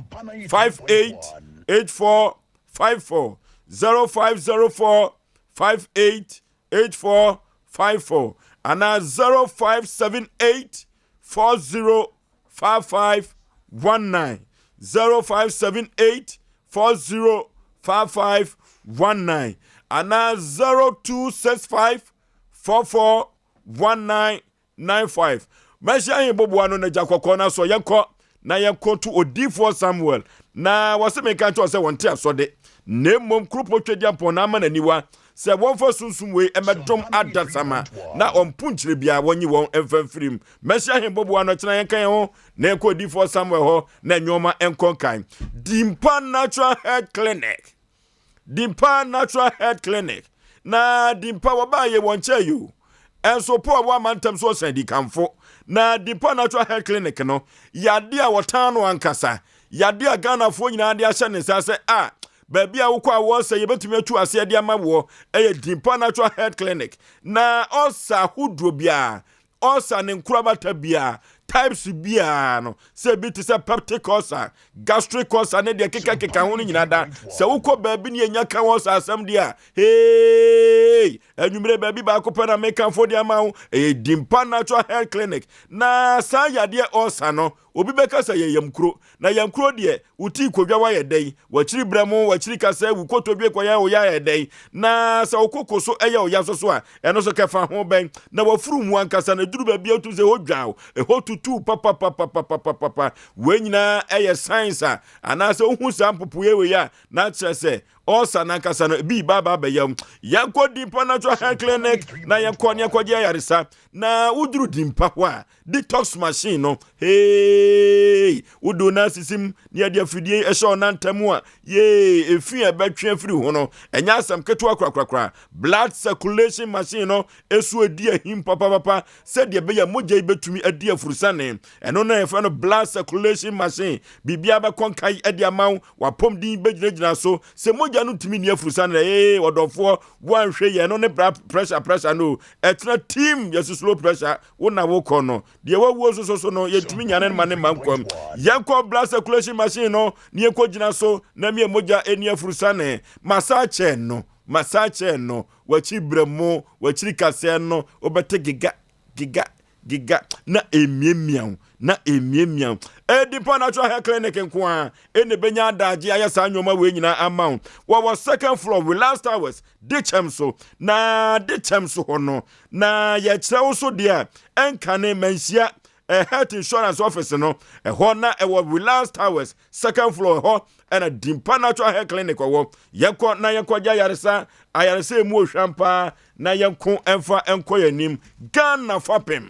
58 84 54 0504 58 8454 anaa 0578 405519 0578 405519 anaa 0265 4419 95 Mɛhyɛ ahe boboa no n'agya kɔkɔɔ no asɔ yɛnkɔ na yɛnkɔto odiyifoɔ Samuel na wɔse menka nkyerɛ sɛ wɔnte asɔde na mmom kuropɔn Twedeampɔn na ama n'aniwa sɛ wɔmfa sunsum wei mmɛdom adasama na ɔmpo nkyerɛ biara wɔnyi wɔn mfa mfirim. Mɛhyɛ ahe boboa no kyena yɛnka yɛn ho na yɛnkɔ odiyifoɔ Samuel hɔ na nneɛma nkɔ nkan. Dimpa Natural Health Clinic Dimpa Natural Health Clinic na Dimpa wɔbaa yɛ wɔn kyɛɛ yi o. Ɛnso po a ɛwɔ amantam so ɔsan dikanfo na Dimpa Natural Health Clinic no yade a wɔtan no ankasa yade a Ghanafoɔ nyinaa de ahyɛ ne nsa sɛ a. Baabi a wokɔ a wɔsɛ yɛbɛtumi atu aseɛ de ama woɔ ɛyɛ Dimpa Natural Health Clinic. Na ɔsa ahodoɔ biara, ɔsa ne nkorabata biara, types biara no, sɛ ebi te sɛ peptic ulcer, gastric ulcer ne deɛ kekakeka ho no nyinaa da. Sɛ wokɔ baabi ne yɛnya ka ulcer asɛm deɛ a, hey, anwummere baabi baako pɛ na mekamfo de ama wo, ɛyɛ Dimpa Natural Health Clinic. Na saa yadeɛ ulcer no, obi bɛka sɛ yɛ yamkuro. Na yamkuro deɛ, wo tii kodwa wayɛ dɛn? W'akyiri brɛ mo, w'akyiri kasa, wo kotodwe kɔyɛ wo ya ayɛ dɛn? Na sɛ wo koko so ɛyɛ wo ya nso so a, ɛno nso kɛfa ho bɛn? Na w'afuru mu ankasa no, ɛduru baabi a wotumi sɛ ɛhɔ dwa wo, ɛhɔ tutu papapapapapapa. Wei nyinaa ɛyɛ signs a, anaasɛ wohu saa mpopoeɛ wei a, na kyerɛ sɛ ulcer no ankasa no, ebi ba aba abɛyɛ wo. Yɛnkɔ Dimpa Natural Health Clinic na yɛnkɔ ne yɛnkɔgye ayaresa. Na woduru Dimpa hɔ a, Detox machine no, hey, wode wo nan sisim na yɛde afidie ɛhyɛ wo nan ntam a, yee, efi a ɛbɛtwe afiri ho no, ɛnyɛ asɛm ketewa korakorakora. Blood circulation machine no, ɛso edi ahim papapapa sɛdeɛ ɛbɛyɛ mogya yi bɛtumi adi afurusane. Ɛno na yɛfrɛ no blood circulation machine. Biribiara bɛkɔ nkae de ama wo, w'apɔmuden bɛgyinagyina so. Sɛ mogya no ntumi nni afurusane, ee, ɔdɔfoɔ, woanhwɛ yɛ, ɛno ne pressure pressure no, ɛtena team yɛsi slow pressure. Wo na wokɔ no, deɛ wawuo nso so so no, yɛntumi nyane no ma ne ma nkwam. Yɛnkɔ blood circulation machine no na yɛnkɔgyina so na mmiɛ mogya ɛni afurusane. Massage chair no, massage chair no, w'akyi brɛmo, w'akyiri kasɛɛ no, wobɛte giga, giga, giga na ɛmiamia wo, na ɛmiamia wo. Ɛdi pa Natural Hair Clinic nko a ɛna ɛbɛnya adagye ayɛ saa nneɛma wei nyinaa ama wo. Wɔwɔ second floor Reliance Towers, Dekyɛm so, na Dekyɛm so hɔ no na yɛkyerɛ wo so deɛ ɛnkane manhyia eh, health insurance office no ɛhɔ na ɛwɔ Reliance Towers second floor ɛhɔ ɛna Dimpa Natural Hair Clinic ɔwɔ. Yɛnkɔ na yɛnkɔ gye ayaresa, ayaresa emu ohwam paa na yɛnko ɛmfa ɛnkɔ yɛn anim. Ghana fapem,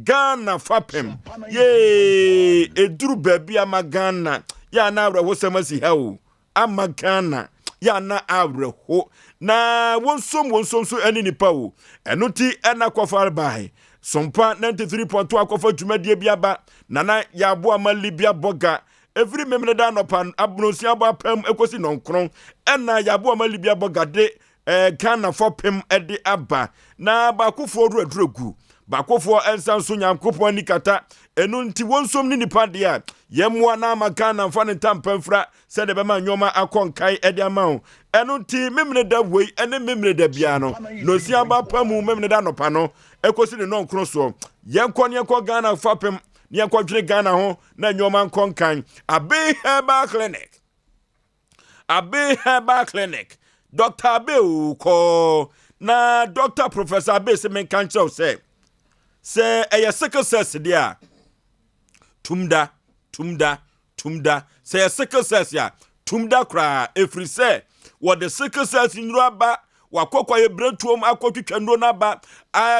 Ghana fapem, yee, eduru baabi ama Ghana yɛ ana awerɛhosɛm asi ha o. Ama Ghana yɛ ana awerɛho na wɔnsom wɔnsom so ɛne nipa o. Ɛno nti ɛna kɔfa bae Sompa 93.2 akɔfa dwumadie bi aba nana yɛaboa ma Libya bɔga ɛfiri Memeneda anɔpa abononsia abɔ apam ɛkɔsi nɔnkron ɛna yɛaboa ma Libya bɔga de eh, Ghana fɔpem de aba na baakofoɔ wura duro gu baakofoɔ nsa nso Nyankopɔn ani kata ɛno nti wɔnsom ne nipa deɛ a yɛmmoa na ama Ghana mfa ne ntampa mfira sɛdeɛ ɛbɛma nneɛma akɔ nkae de ama wo. Ɛno nti Memeneda wei ne Memeneda biara no nonsia ba pa mu Memeneda anɔpa no ɛkɔsi ne nɔnkron soɔ yɛnkɔ ne yɛnkɔ Ghana fapem ne yɛnkɔdwene Ghana ho na nneɛma nkɔ nkan. Abe Herbal Clinic, Abe Herbal Clinic, Dr. Abe o kɔɔ na Dr. Professor Abe sɛ menka nkyerɛ wo sɛ sɛ ɛyɛ sickle cells deɛ a tum da, tum da, tum da. Sɛ ɛyɛ sickle cells a tum da koraa, ɛfiri sɛ wɔde sickle cells nnuro aba wakɔ kwaeɛ berɛtuom akɔtwitwa nnuro no aba.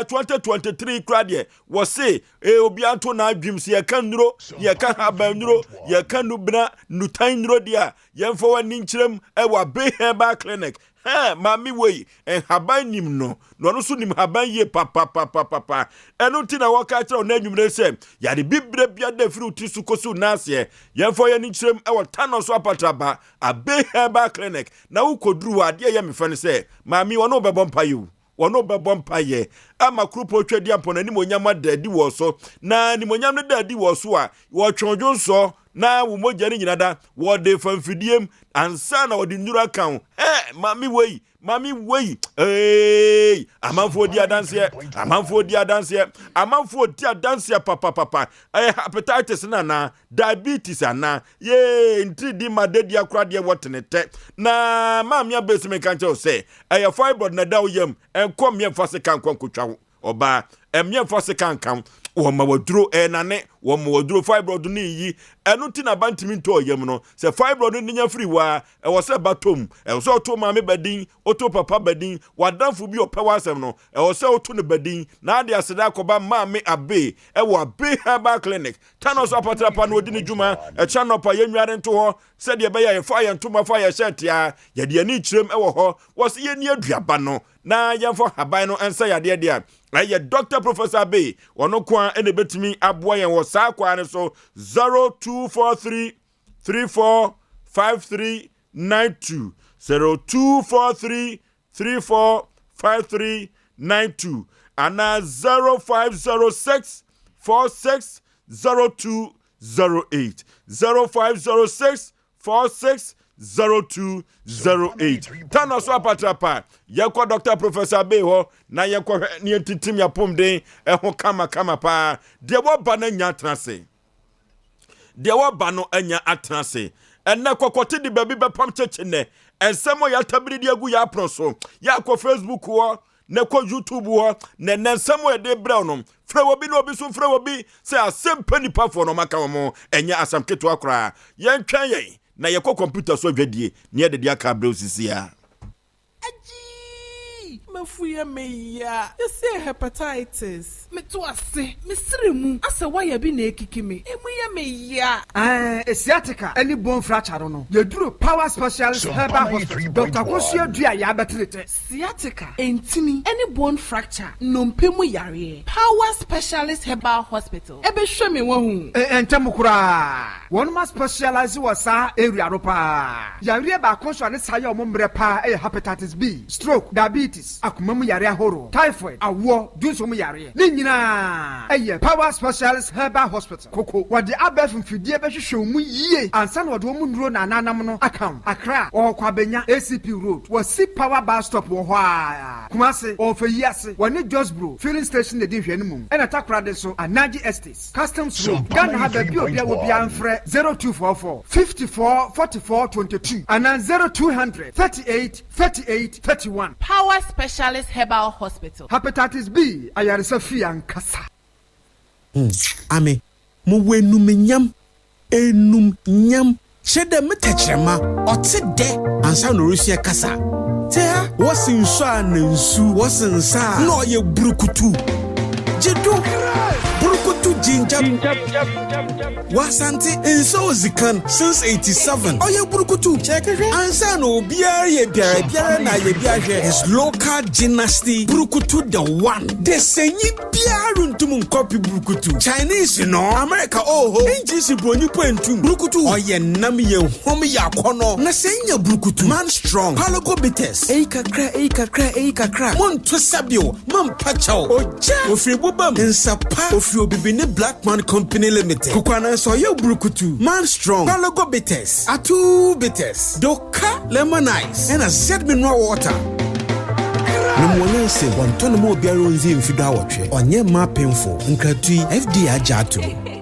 2023 koraa deɛ wɔse eh, obiara nto n'adwem sɛ yɛka nnuro, yɛka haban nnuro, yɛka nnubena nnutan nnuro deɛ a yɛmfa w'ani nkyerɛm ɛwɔ Abe Herbal Clinic. Hɛn, maame wei, nhaban nim no, na ɔno nso nim haban yie papapapapa. Ɛno nti na wɔka kyerɛ wo na anwummere sɛ, yare bibire bia da firi wo tiri so kɔsi wo nan aseɛ. Yɛmfa yɛn ani nkyerɛm wɔ Tanɔ so Apatraba, Abe Herbal Clinic, na wokɔduru hɔ a, adeɛ a ɛyɛ me fɛ ne sɛ, maame yi, ɔne wo bɛbɔ mpaeɛ o. Wɔne wo bɛbɔ mpaeɛ ama kuropɔn Tweaduampɔn animuonyam ada adi wɔ so, na animuonyam no da adi wɔ so a, wɔtwe wo dwonsɔ na wo mogya no nyina da, wɔde fa mfidiem ansa na wɔde nnuru aka wo. Hɛ, maame wei, maame wei, ee, amanfoɔ di adanseɛ, amanfoɔ di adanseɛ, amanfoɔ di adanseɛ papapapa. Ɛyɛ hepatitis no anaa, diabetes anaa, yee, ntiridi ma dadi akora deɛ wɔ tenetɛ. Na maame abɛsi menka nkyerɛ wo sɛ, ɛyɛ fibroid na ɛda wo yam, ɛnkɔ mmeɛ mfa sika nkɔ nkotwa wo. Ɔbaa, ɛmmeɛ mfa sika nka wo. Wɔma waduro, ɛnane, wɔma waduro fibroid no yi. Ɛno nti na ba ntumi ntɔ ɔyam no. Sɛ fibroid no nya firi hɔ a, ɛwɔ sɛ ba tɔ mu. Ɛwɔ sɛ ɔto maame ba din, ɔto papa ba din, w'adamfo bi ɔpɛ w'asɛm no, ɛwɔ sɛ woto no ba din. Na ade aseda akɔba Maame Abe ɛwɔ Abe Herbal Clinic. Tano so apatrapa na ɔdi ne dwuma. Ɛkyɛ anɔpa yɛnnware nto hɔ sɛdeɛ ɛbɛyɛ a yɛfa yɛn ntoma fa yɛn hyɛɛte a, yɛde yɛn ani kyerɛm ɛwɔ hɔ. Wɔse yɛnni aduaba no na yɛmfa haban no nsa yadeɛ deɛ a, ɛyɛ Dr. Professor Abe ɔno nko ara na ɛbɛtumi aboa yɛn wɔ saa kwan no so. 0243 34 53 92 0243 34 53 92 anaa 0506 46 02 08 0506 46 02 08 Tana so apatrapa yɛkɔ Dr. Professor Abey hɔ na yɛnkɔhwɛ ne yɛntintim yɛapomden ɛho kamakama paa. Deɛ wɔba no anya atena ase, deɛ wɔba no anya atena ase. Ɛnɛ kɔkɔte de baabi bɛpam kyekye. Nnɛ ɛnsɛm a yɛatabiri de agu yɛ apono so, yɛakɔ Facebook hɔ na ɛkɔ YouTube hɔ na ɛnɛ nsɛm a yɛde brɛw no, frɛ wɔ bi na obi so frɛ wɔ bi sɛ asɛm pɛ nipafoɔ no ɔmaka wɔn, ɛnyɛ asɛm ketewa koraa. Yɛntwɛn yɛn na yɛkɔ kɔmputa so adwadie na yɛde de aka abrɛw sisi a. Agyii! M'afu yɛ me ya. Yɛse hepatitis. Meto ase, me sere mu asɛ wire bi na ekiki me. Emu yɛ me ya. Ɛɛ sciatica ne bone fracture no no, yɛduru Power Specialist Herbal Hospital, Doctor Akosua Duah yɛabɛtene tɛ. Sciatica, ntini, ne bone fracture, nnompe mu yareɛ, Power Specialist Herbal Hospital bɛhwɛ me wahu. Ntɛm koraa, wɔnom a specialise wɔ saa area no paa. Yareɛ baako nso a ne saa yɛ wɔn mmerɛ paa yɛ Hepatitis B, stroke, diabetes, akoma mu yareɛ ahoroɔ, typhoid, awoɔ, dwonsɔ mu yareɛ. Ne nyinaa yɛ Power Specialist Herbal Hospital, Koko. Wɔde abɛɛfo mfidie bɛhwehwɛ wo mu yie ansa na wɔde wɔn nnuro na ananam no aka wo. Accra, wɔwɔ Kwabenya, ACP Road, wɔsi Power Bus Stop wɔ hɔ ara. Kumasi, wɔwɔ Feyiase, wɔne Josbro Filling Station na ɛdi nhwɛanimu. Ɛna Takoradi nso, Anaji Estates, Customs Road, Ghana ha baabi a obiara wɔ biara mfrɛ 0244 54 44 22 anaa 0200 38 38 31. Power Specialist Herbal Hospital. Hepatitis B ayaresa fie ankasa. Hmm, ame, mowɔ enumnyam, enumnyam, kyerɛ dɛ me tɛkyerɛma, ɔtse dɛ ansaana orusua kasa. Tse ha, wɔse nsu a na nsu, wɔse nsa a na ɔyɛ burukutu. Gye do, burukutu ginger. Wɔ Asante, nsa odzi kan since 87, ɔyɛ burukutu. Ansaana obiara yɛ biara biara na ayɛ bi ahwɛ, his local gymnasty, burukutu the one. Desanyi biara runntum nnkɔpe brukutu. Chinese no, America oho, English bronyi po enntum. Brukutu, ɔyɛ nam, yɛ huam, yɛ akɔnɔ. Na sɛ inya brukutu, man strong, Palogo bitters, eyi kakra, eyi kakra, eyi kakra, monto sa bio, mampa kyɛw. Ogya, ofiri boba mu, nsa pa, ofiri Obibini Black Man Company Limited. Kokoanansa ɔyɛ brukutu, man strong, Palogo bitters, Atuu bitters, Doka lemon ice, ɛna Z mineral water. Nom wɔn anse wɔntɔ no ma obiara ondzi mfe duawɔtwe, ɔnyɛ mma apemfo. Nkratoɔ yi, FDA agye atom.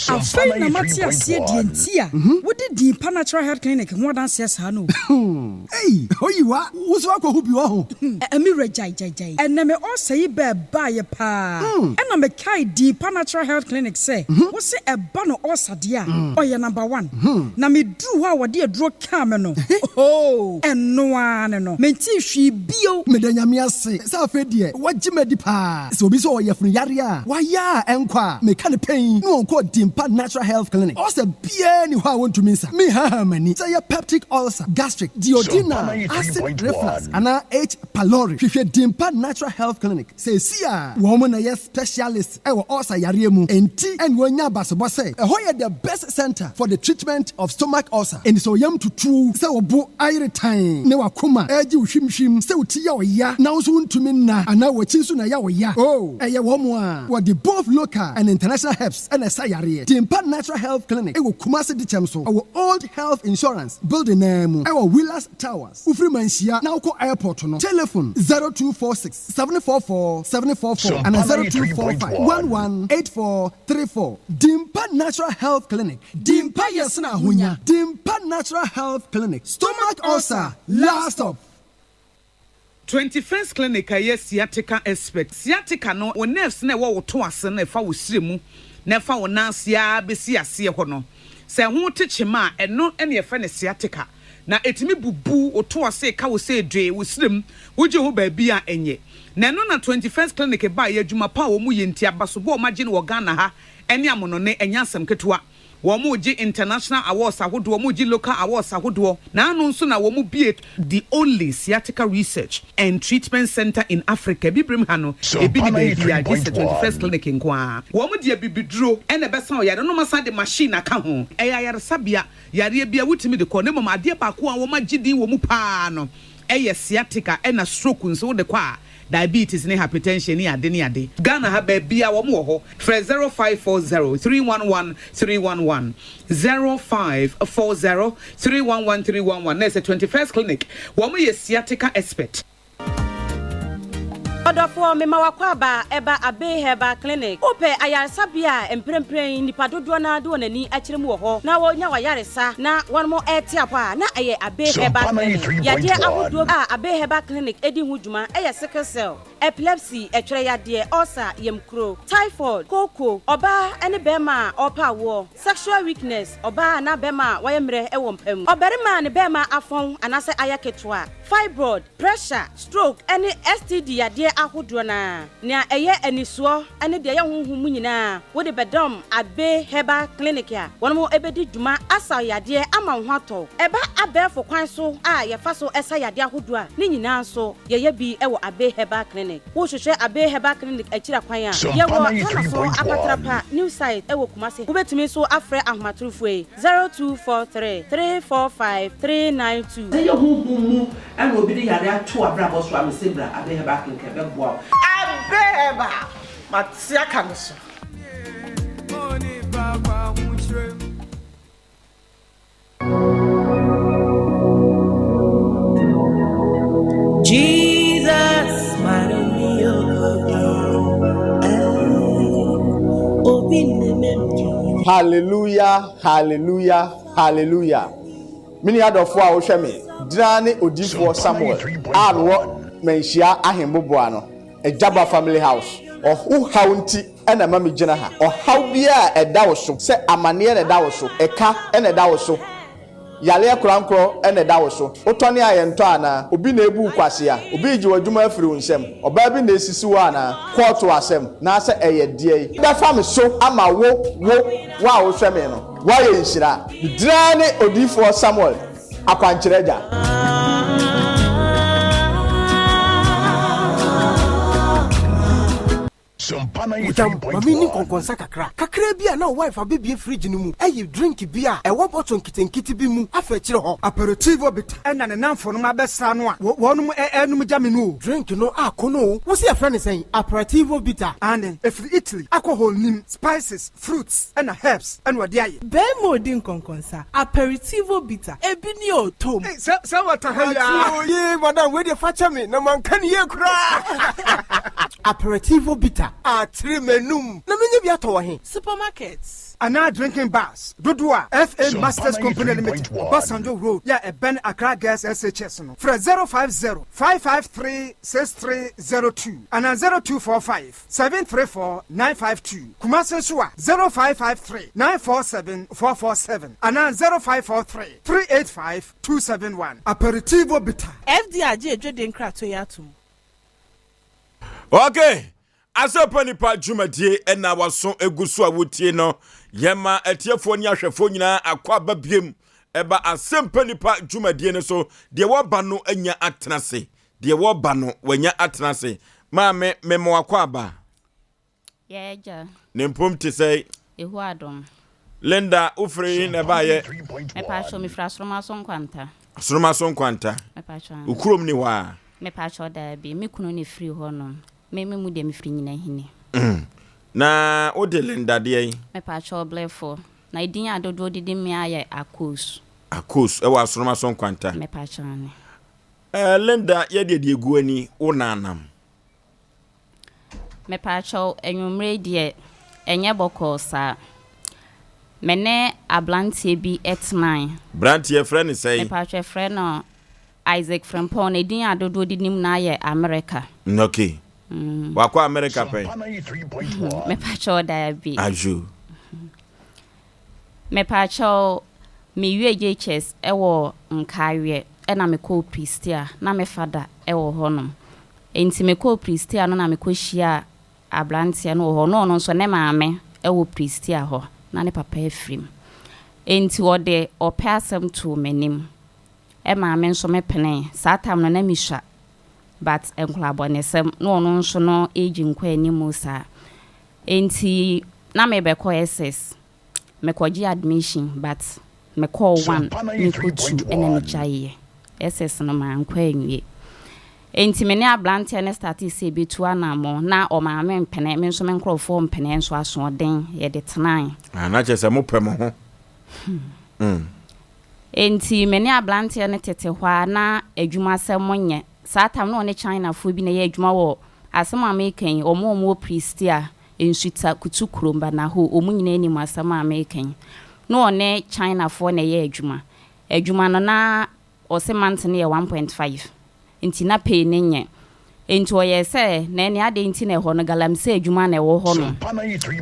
Afei na mate aseɛ deɛ nti a wode din pa Natural Health Clinic ho adanseɛ saa no o. Ei Oyiwa, wo nso woakɔhu bi wɔ ho? Me wura gyae gyae gyae. Ɛnɛ me ulcer yi bɛɛ baeɛ paa ɛna me kae din pa Natural Health Clinic sɛ wose ɛba no ulcer deɛ a ɔyɛ number one. Na me duruu hɔ a wɔde aduro kaa me no ohoo ɛno ara ne no mentee hwee bio. Meda Nyame ase sɛ afei deɛ wagye me adi paa. Sɛ obi sɛ ɔwɔ yafunu yareɛ a wayɛ a ɛnkɔ a, meka no pɛn na ɔnkɔ Dimpa Natural Health Clinic. Ulcer biara nni hɔ a wɔntumi nsa. Menhahaa m'ani. Sɛ ɛyɛ peptic ulcer, gastric, duodenal, acid reflux anaa H. Pylori, hwehwɛ Dimpa Natural Health Clinic seesei ara. Wɔn na ɛyɛ specialist wɔ ulcer yareɛ mu, enti ɛna wɔanya abasobɔ sɛ ɛhɔ yɛ the best center for the treatment of stomach ulcer. Enti sɛ wo yam tutu wo, sɛ wo bo ayere tann ne w'akoma regye wo hwimhwim, sɛ wo ti yɛ wo ya na wo nso wontumi nna anaa w'akyi nso na ɛyɛ wo ya, oh, ɛyɛ wɔn a wɔde both local and international herbs na ɛsa yareɛ. Dimpa Natural Health Clinic wɔ Kumasi Dikyɛm so, ɛwɔ Old Health Insurance building no ara mu, ɛwɔ Willas Towers. Wofiri Manhyia na wokɔ airport no, telephone 0246 744 744 anaa 0245 11 8434. Dimpa Natural Health Clinic, Dimpa yɛ sene ahonya. Dimpa Natural Health Clinic, stomach ulcer, last stop. Twenty First Clinic a ɛyɛ sciatica expert. Sciatica no, wo nerves no a ɛwɔ wo to ase no a ɛfa wo srɛ mu na ɛfa wo nan ase ara bɛsi aseɛ hɔ no, sɛ ɛho te kyema a, ɛno na yɛfrɛ no sciatica. Na ɛtumi bubu wo to ase, ka wo sɛ dwee, wo srɛ mu, wogye ho baabi a ɛnyɛ. Na ɛno na Twenty First Clinic baeɛ, adwuma pa a wɔyɛ nti, abasobɔ a wɔagye no wɔ Ghana ha ne amonɔne, ɛnyɛ asɛm ketewa. Wɔregye international awards ahodoɔ, wɔregye local awards ahodoɔ. N'ano nso na wɔbue the only sciatica research and treatment centre in Africa. Abibirem ha no, ebi nni baabiara gye sɛ 21st Clinic nko ara. Wɔde abibiduro na ɛbɛsa ɔyare no na wɔasan de machine aka ho. Ɛyɛ ayaresabea, yareɛ biara wotumi de kɔ na mmom adeɛ baako a wɔagye din wɔ mu pa ara no yɛ sciatica ɛna stroke nso wode kɔ a diabetes ne hypertension ne ade ne ade. Ghana ha baabiara wɔn wɔ hɔ. Frɛ 0540 311 311, 0540 311 311 na ɛsɛ 21st Clinic wɔn yɛ sciatica expert. Ɔdɔfoɔ, mema w'akwaaba ɛba Abbey Herbal Clinic. Wopɛ ayaresabea a mprempren nnipa dodoɔ no ara de wɔn ani akyerɛ mu wɔ hɔ na wɔnya w'ayaresa na wɔnom rete apɔ a, na ɛyɛ Abbey Herbal Clinic. Yadeɛ ahodoɔ a Abbey Herbal Clinic di ho dwuma yɛ sickle cell, epilepsy, ɛtwerɛ yadeɛ, ulcer, yamkuro, typhoid, kooko, ɔbaa ne barima a ɔrepɛ awoɔ, sexual weakness, ɔbaa anaa barima a wayɛ mmerɛ wɔ mpa mu, ɔbarima a ne barima afɔn anaasɛ ayɛ ketewa, fibroid, pressure, stroke ne STD yadeɛ ahodoɔ no ara, nea ɛyɛ anisoɔ ne deɛ ɛyɛ honhom mu nyinaa, wode bɛdɔm Abbey Herbal Clinic a wɔn bɛdi dwuma asa wo yadeɛ ama wo ho atɔ wo. Ɛba abɛɛfo kwan so a yɛfa so sa yadeɛ ahodoɔ a, ne nyinaa nso yɛyɛ bi wɔ Abbey Herbal Clinic. Wohwehwɛ Abbey Herbal Clinic akyiri akwan a, yɛwɔ Tanaso Apatrapa New Site wɔ Kumasi. Wobɛtumi nso afrɛ ahomatorofoɔ yi, 0243 345 392. Sɛ ɛyɛ honhom mu na obi de yare ato w'abrabɔ so a, mese bra Abbey Herbal Clinic ɛbɛboa wo. Abbey Herbal, mate aka no so. Jesus, Hallelujah, hallelujah, hallelujah. Me nua dɔfo a wohwɛ me, gyina ne odiyifoɔ Samuel a mewɔ Manhyia Ahemboboa no, Agyaba Family House. Wo haw nti na ɛma megyina ha. Ɔhaw biara a ɛda wo so, sɛ amaneɛ na ɛda wo so, ɛka na ɛda wo so, yareɛ korankorɔ na ɛda wo so, wotɔne a yɛntɔ anaa? Obi na ɛrebu wo kwasea? Obi regye w'adwuma afiri wo nsam? Ɔbaa bi na ɛresisi wo anaa? Kɔɔto asɛm, naasɛ ɛyɛ deɛn? Bɛfa me so ama wo, wo, wo a wohwɛ me no, woayɛ nhyira. Me din ara ne Odiyifoɔ Samuel Akwankyerɛ Agya. Madam, ma menni nkɔnkɔnsa kakra. Kakraa bi a na wo wife abɛbue fridge no mu ayi drink bi a ɛwɔ bottle nketenkete bi mu afa akyire hɔ. Aperitivo bitter ɛna ne namfonom abɛsra no a wɔnom ɛɛnom gya me no o. Drink no akɔ no o. Wo se yɛfrɛ no sɛn? Aperitivo bitter? Aane, ɛfiri Italy, alcohol nnim, spices, Fruits ɛna herbs ɛna ɔde ayɛ. Bɛɛma odi nkɔnkɔnsa, aperitivo bitter, ebi ni o tom. Ei sɛ sɛ wata ha yi aa. Ati o yee madam wei deɛ fa kyɛ me na manka ne yie koraa. Aperitivo bitter atere m'anum na menya bi atɔ wɔ he? Supermarkets. Anaa drinking bars dodoɔ a FA Masters Company Limited, Obasanjo Road yɛ a ɛbɛn Accra Girls SHS no. Frɛ 050 553 6302 anaa 0245. 734 952, Kumasi nso a, 0553 947 447 anaa 0543 385 271. Aperitivo Bitter. FDA agye adwadie nkratoɔ yi atom. Okay, asɛmpa nipa dwumadie ɛna waso egu so a wotie no yɛma atiefoɔ ne ahwɛfoɔ nyinaa akɔ aba biem ɛba asɛmpa nipa dwumadie no so deɛ wɔba no anya atena ase Deɛ wɔba no wanya atena ase. Maame, mema wakɔ aba. Yɛ agya. Ne mpom te sɛe? Yehowa adom. Linda, wofiri he na ɛbaeɛ? Mepatwɔ, mefiri Asoroma so Nkwanta. Asoroma so Nkwanta? Mepatwɔ. Wo kurom ni hɔ a? Mepatwɔ, daabi. Me kunu na efiri hɔ nom. Me me mu deɛ mefiri Nyinahini. Mm. Na wode Linda deɛ yi? Mepatwɔ, Blɛfo. Na edin a dodoɔ de di me ara yɛ Akos. Akos, ɛwɔ Asoroma so Nkwanta. Mepatwɔ, ane. Eh Linda yɛ deɛ deɛ gu ani wo nanam. Mepaakyɛw anwummere yi deɛ ɛnyɛ bɔkɔɔ saa. Me ne abranteɛ bi tenae. Branteɛ frɛ no sɛn? Mepaakyɛw yɛfrɛ no Isaac Frimpong, ne din a dodoɔ de nim no ara yɛ America. Ok. Wakɔ America pɛn? Mepaakyɛw daabi. Ajo. Mepaakyɛw, me wiee JHS wɔ Nkaeɛ ɛna me kɔɔ Prestea, na me fada wɔ hɔ nom. Nti me kɔɔ Prestea no na me kɔ hyiaa abranteɛ no wɔ hɔ, na ɔno nso ne maame wɔ Prestea hɔ, na ne papa afiri mu. Enti ɔde ɔpɛ asɛm too m'anim. Ɛmaa me nso me penee. Saa time no na me sua but nkorabɔnesɛm na ɔno nso no age nkɔ anim saa. Enti na me bɛkɔ SS. Me kɔgye admission but me kɔɔ one me kɔ two ɛna me gyaeɛ. SS no mankɔ anwie. Enti me ne abranteɛ no startee sɛ yɛbɛtu anammɔn. Na ɔmaame mpene, me nso me nkorɔfoɔ mpene nso asoɔden yɛde tenae. Ah, na kyerɛ sɛ mopɛ mo ho. Mm. Enti me ne abranteɛ no tete hɔ ara na adwumasɛm nyɛ. Saa tam no ɔne Chinafoɔ bi na ɛyɛ adwuma wɔ asɛm a mereka yi, wɔn a wɔwɔ Prestea, Nsuta, Kutukurom, Banaho, wɔn nyinaa nim asɛm a mereka yi. Na ɔne Chinafoɔ na ɛyɛ adwuma. Adwuma no na Ɔse month no yɛ 1.5 nti na pay no nyɛ nti ɔyɛɛ sɛ na ɛne adɛn nti na ɛhɔ no galamsey adwuma na ɛwɔ hɔ nom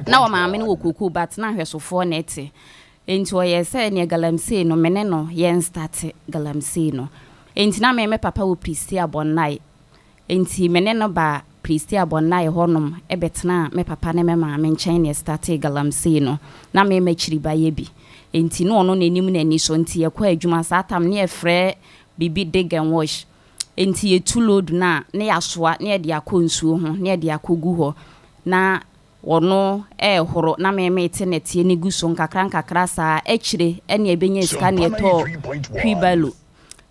na ɔmaame no wɔ kokoo but na ahwɛsofoɔ na ɛte nti ɔyɛɛ sɛ ɛneɛ galamsey no mene no yɛn starte galamsey no nti na me me papa wɔ Prestea Bɔnnae Enti me ne no baa Prestea Bɔnnae hɔnom bɛtenaa me papa ne me maame nkyɛn na yɛstartee galamsey no. Na me m'akyiri ba yɛ bi. Enti na ɔno n'anim n'ani so nti yɛkɔ adwuma saa tam no yɛfrɛ biribi dig and wash. Enti yɛtu load no a na yɛasoa na yɛde akɔ nsuo ho na yɛde akɔgu hɔ na ɔno rehoro na me mete nɛteɛ no gu so nkakra nkakra saa. Akyire ɛne yɛbɛnya sika na yɛtɔɔ wheelbarrow.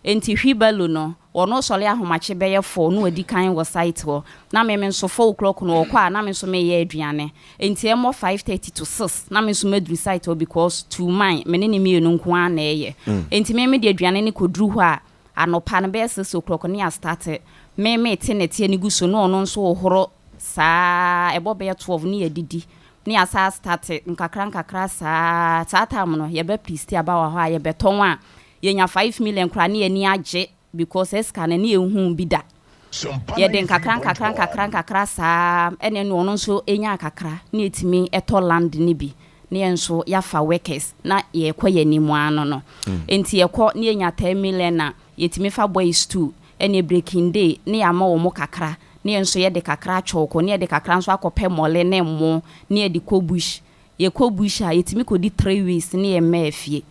Enti wheelbarrow no Ɔno sɔre ahomakye bɛyɛ four na wadi kan wɔ site hɔ na me me nso four o'clock no ɔkɔ a na me nso meyɛ aduane nti ɛmmɔ 5:30 to 6 na me nso maduru site hɔ because to mine me ne ne mmienu nko ara na ɛyɛ nti me mede aduane no kɔduru hɔ a anɔpa no bɛyɛ 6 o'clock ne yɛastarte me mete nɛteɛ no gu so na ɔno nso hohoro saa ɛbɔ bɛyɛ 12 ne yɛadidi ne yɛasa astarte nkakra nkakra saa saa time no yɛbɛ pisti aba wɔ hɔ a yɛbɛtɔn a Yɛnya 5 million koraa ne yɛn ani agye because saa sika no ne yɛnhuu bi da. Yɛde nkakra nkakra nkakra nkakra saa ɛna ɛne ɔno nso nyaa kakra ne yɛtumi tɔ land no bi ne yɛn nso yɛafa workers na yɛrekɔ yɛn anim ara no no. Nti yɛkɔ ne yɛnya 10 million a yɛtumi fa boys two ɛne breaking day ne yɛama wɔn kakra ne yɛn nso yɛde kakra atwɔko ne yɛde kakra nso akɔpɛ mmɔle ne mmo ne yɛde kɔ bush. Yɛkɔ bush a yɛtumi kɔdi three weeks ne yɛn mmaa fie.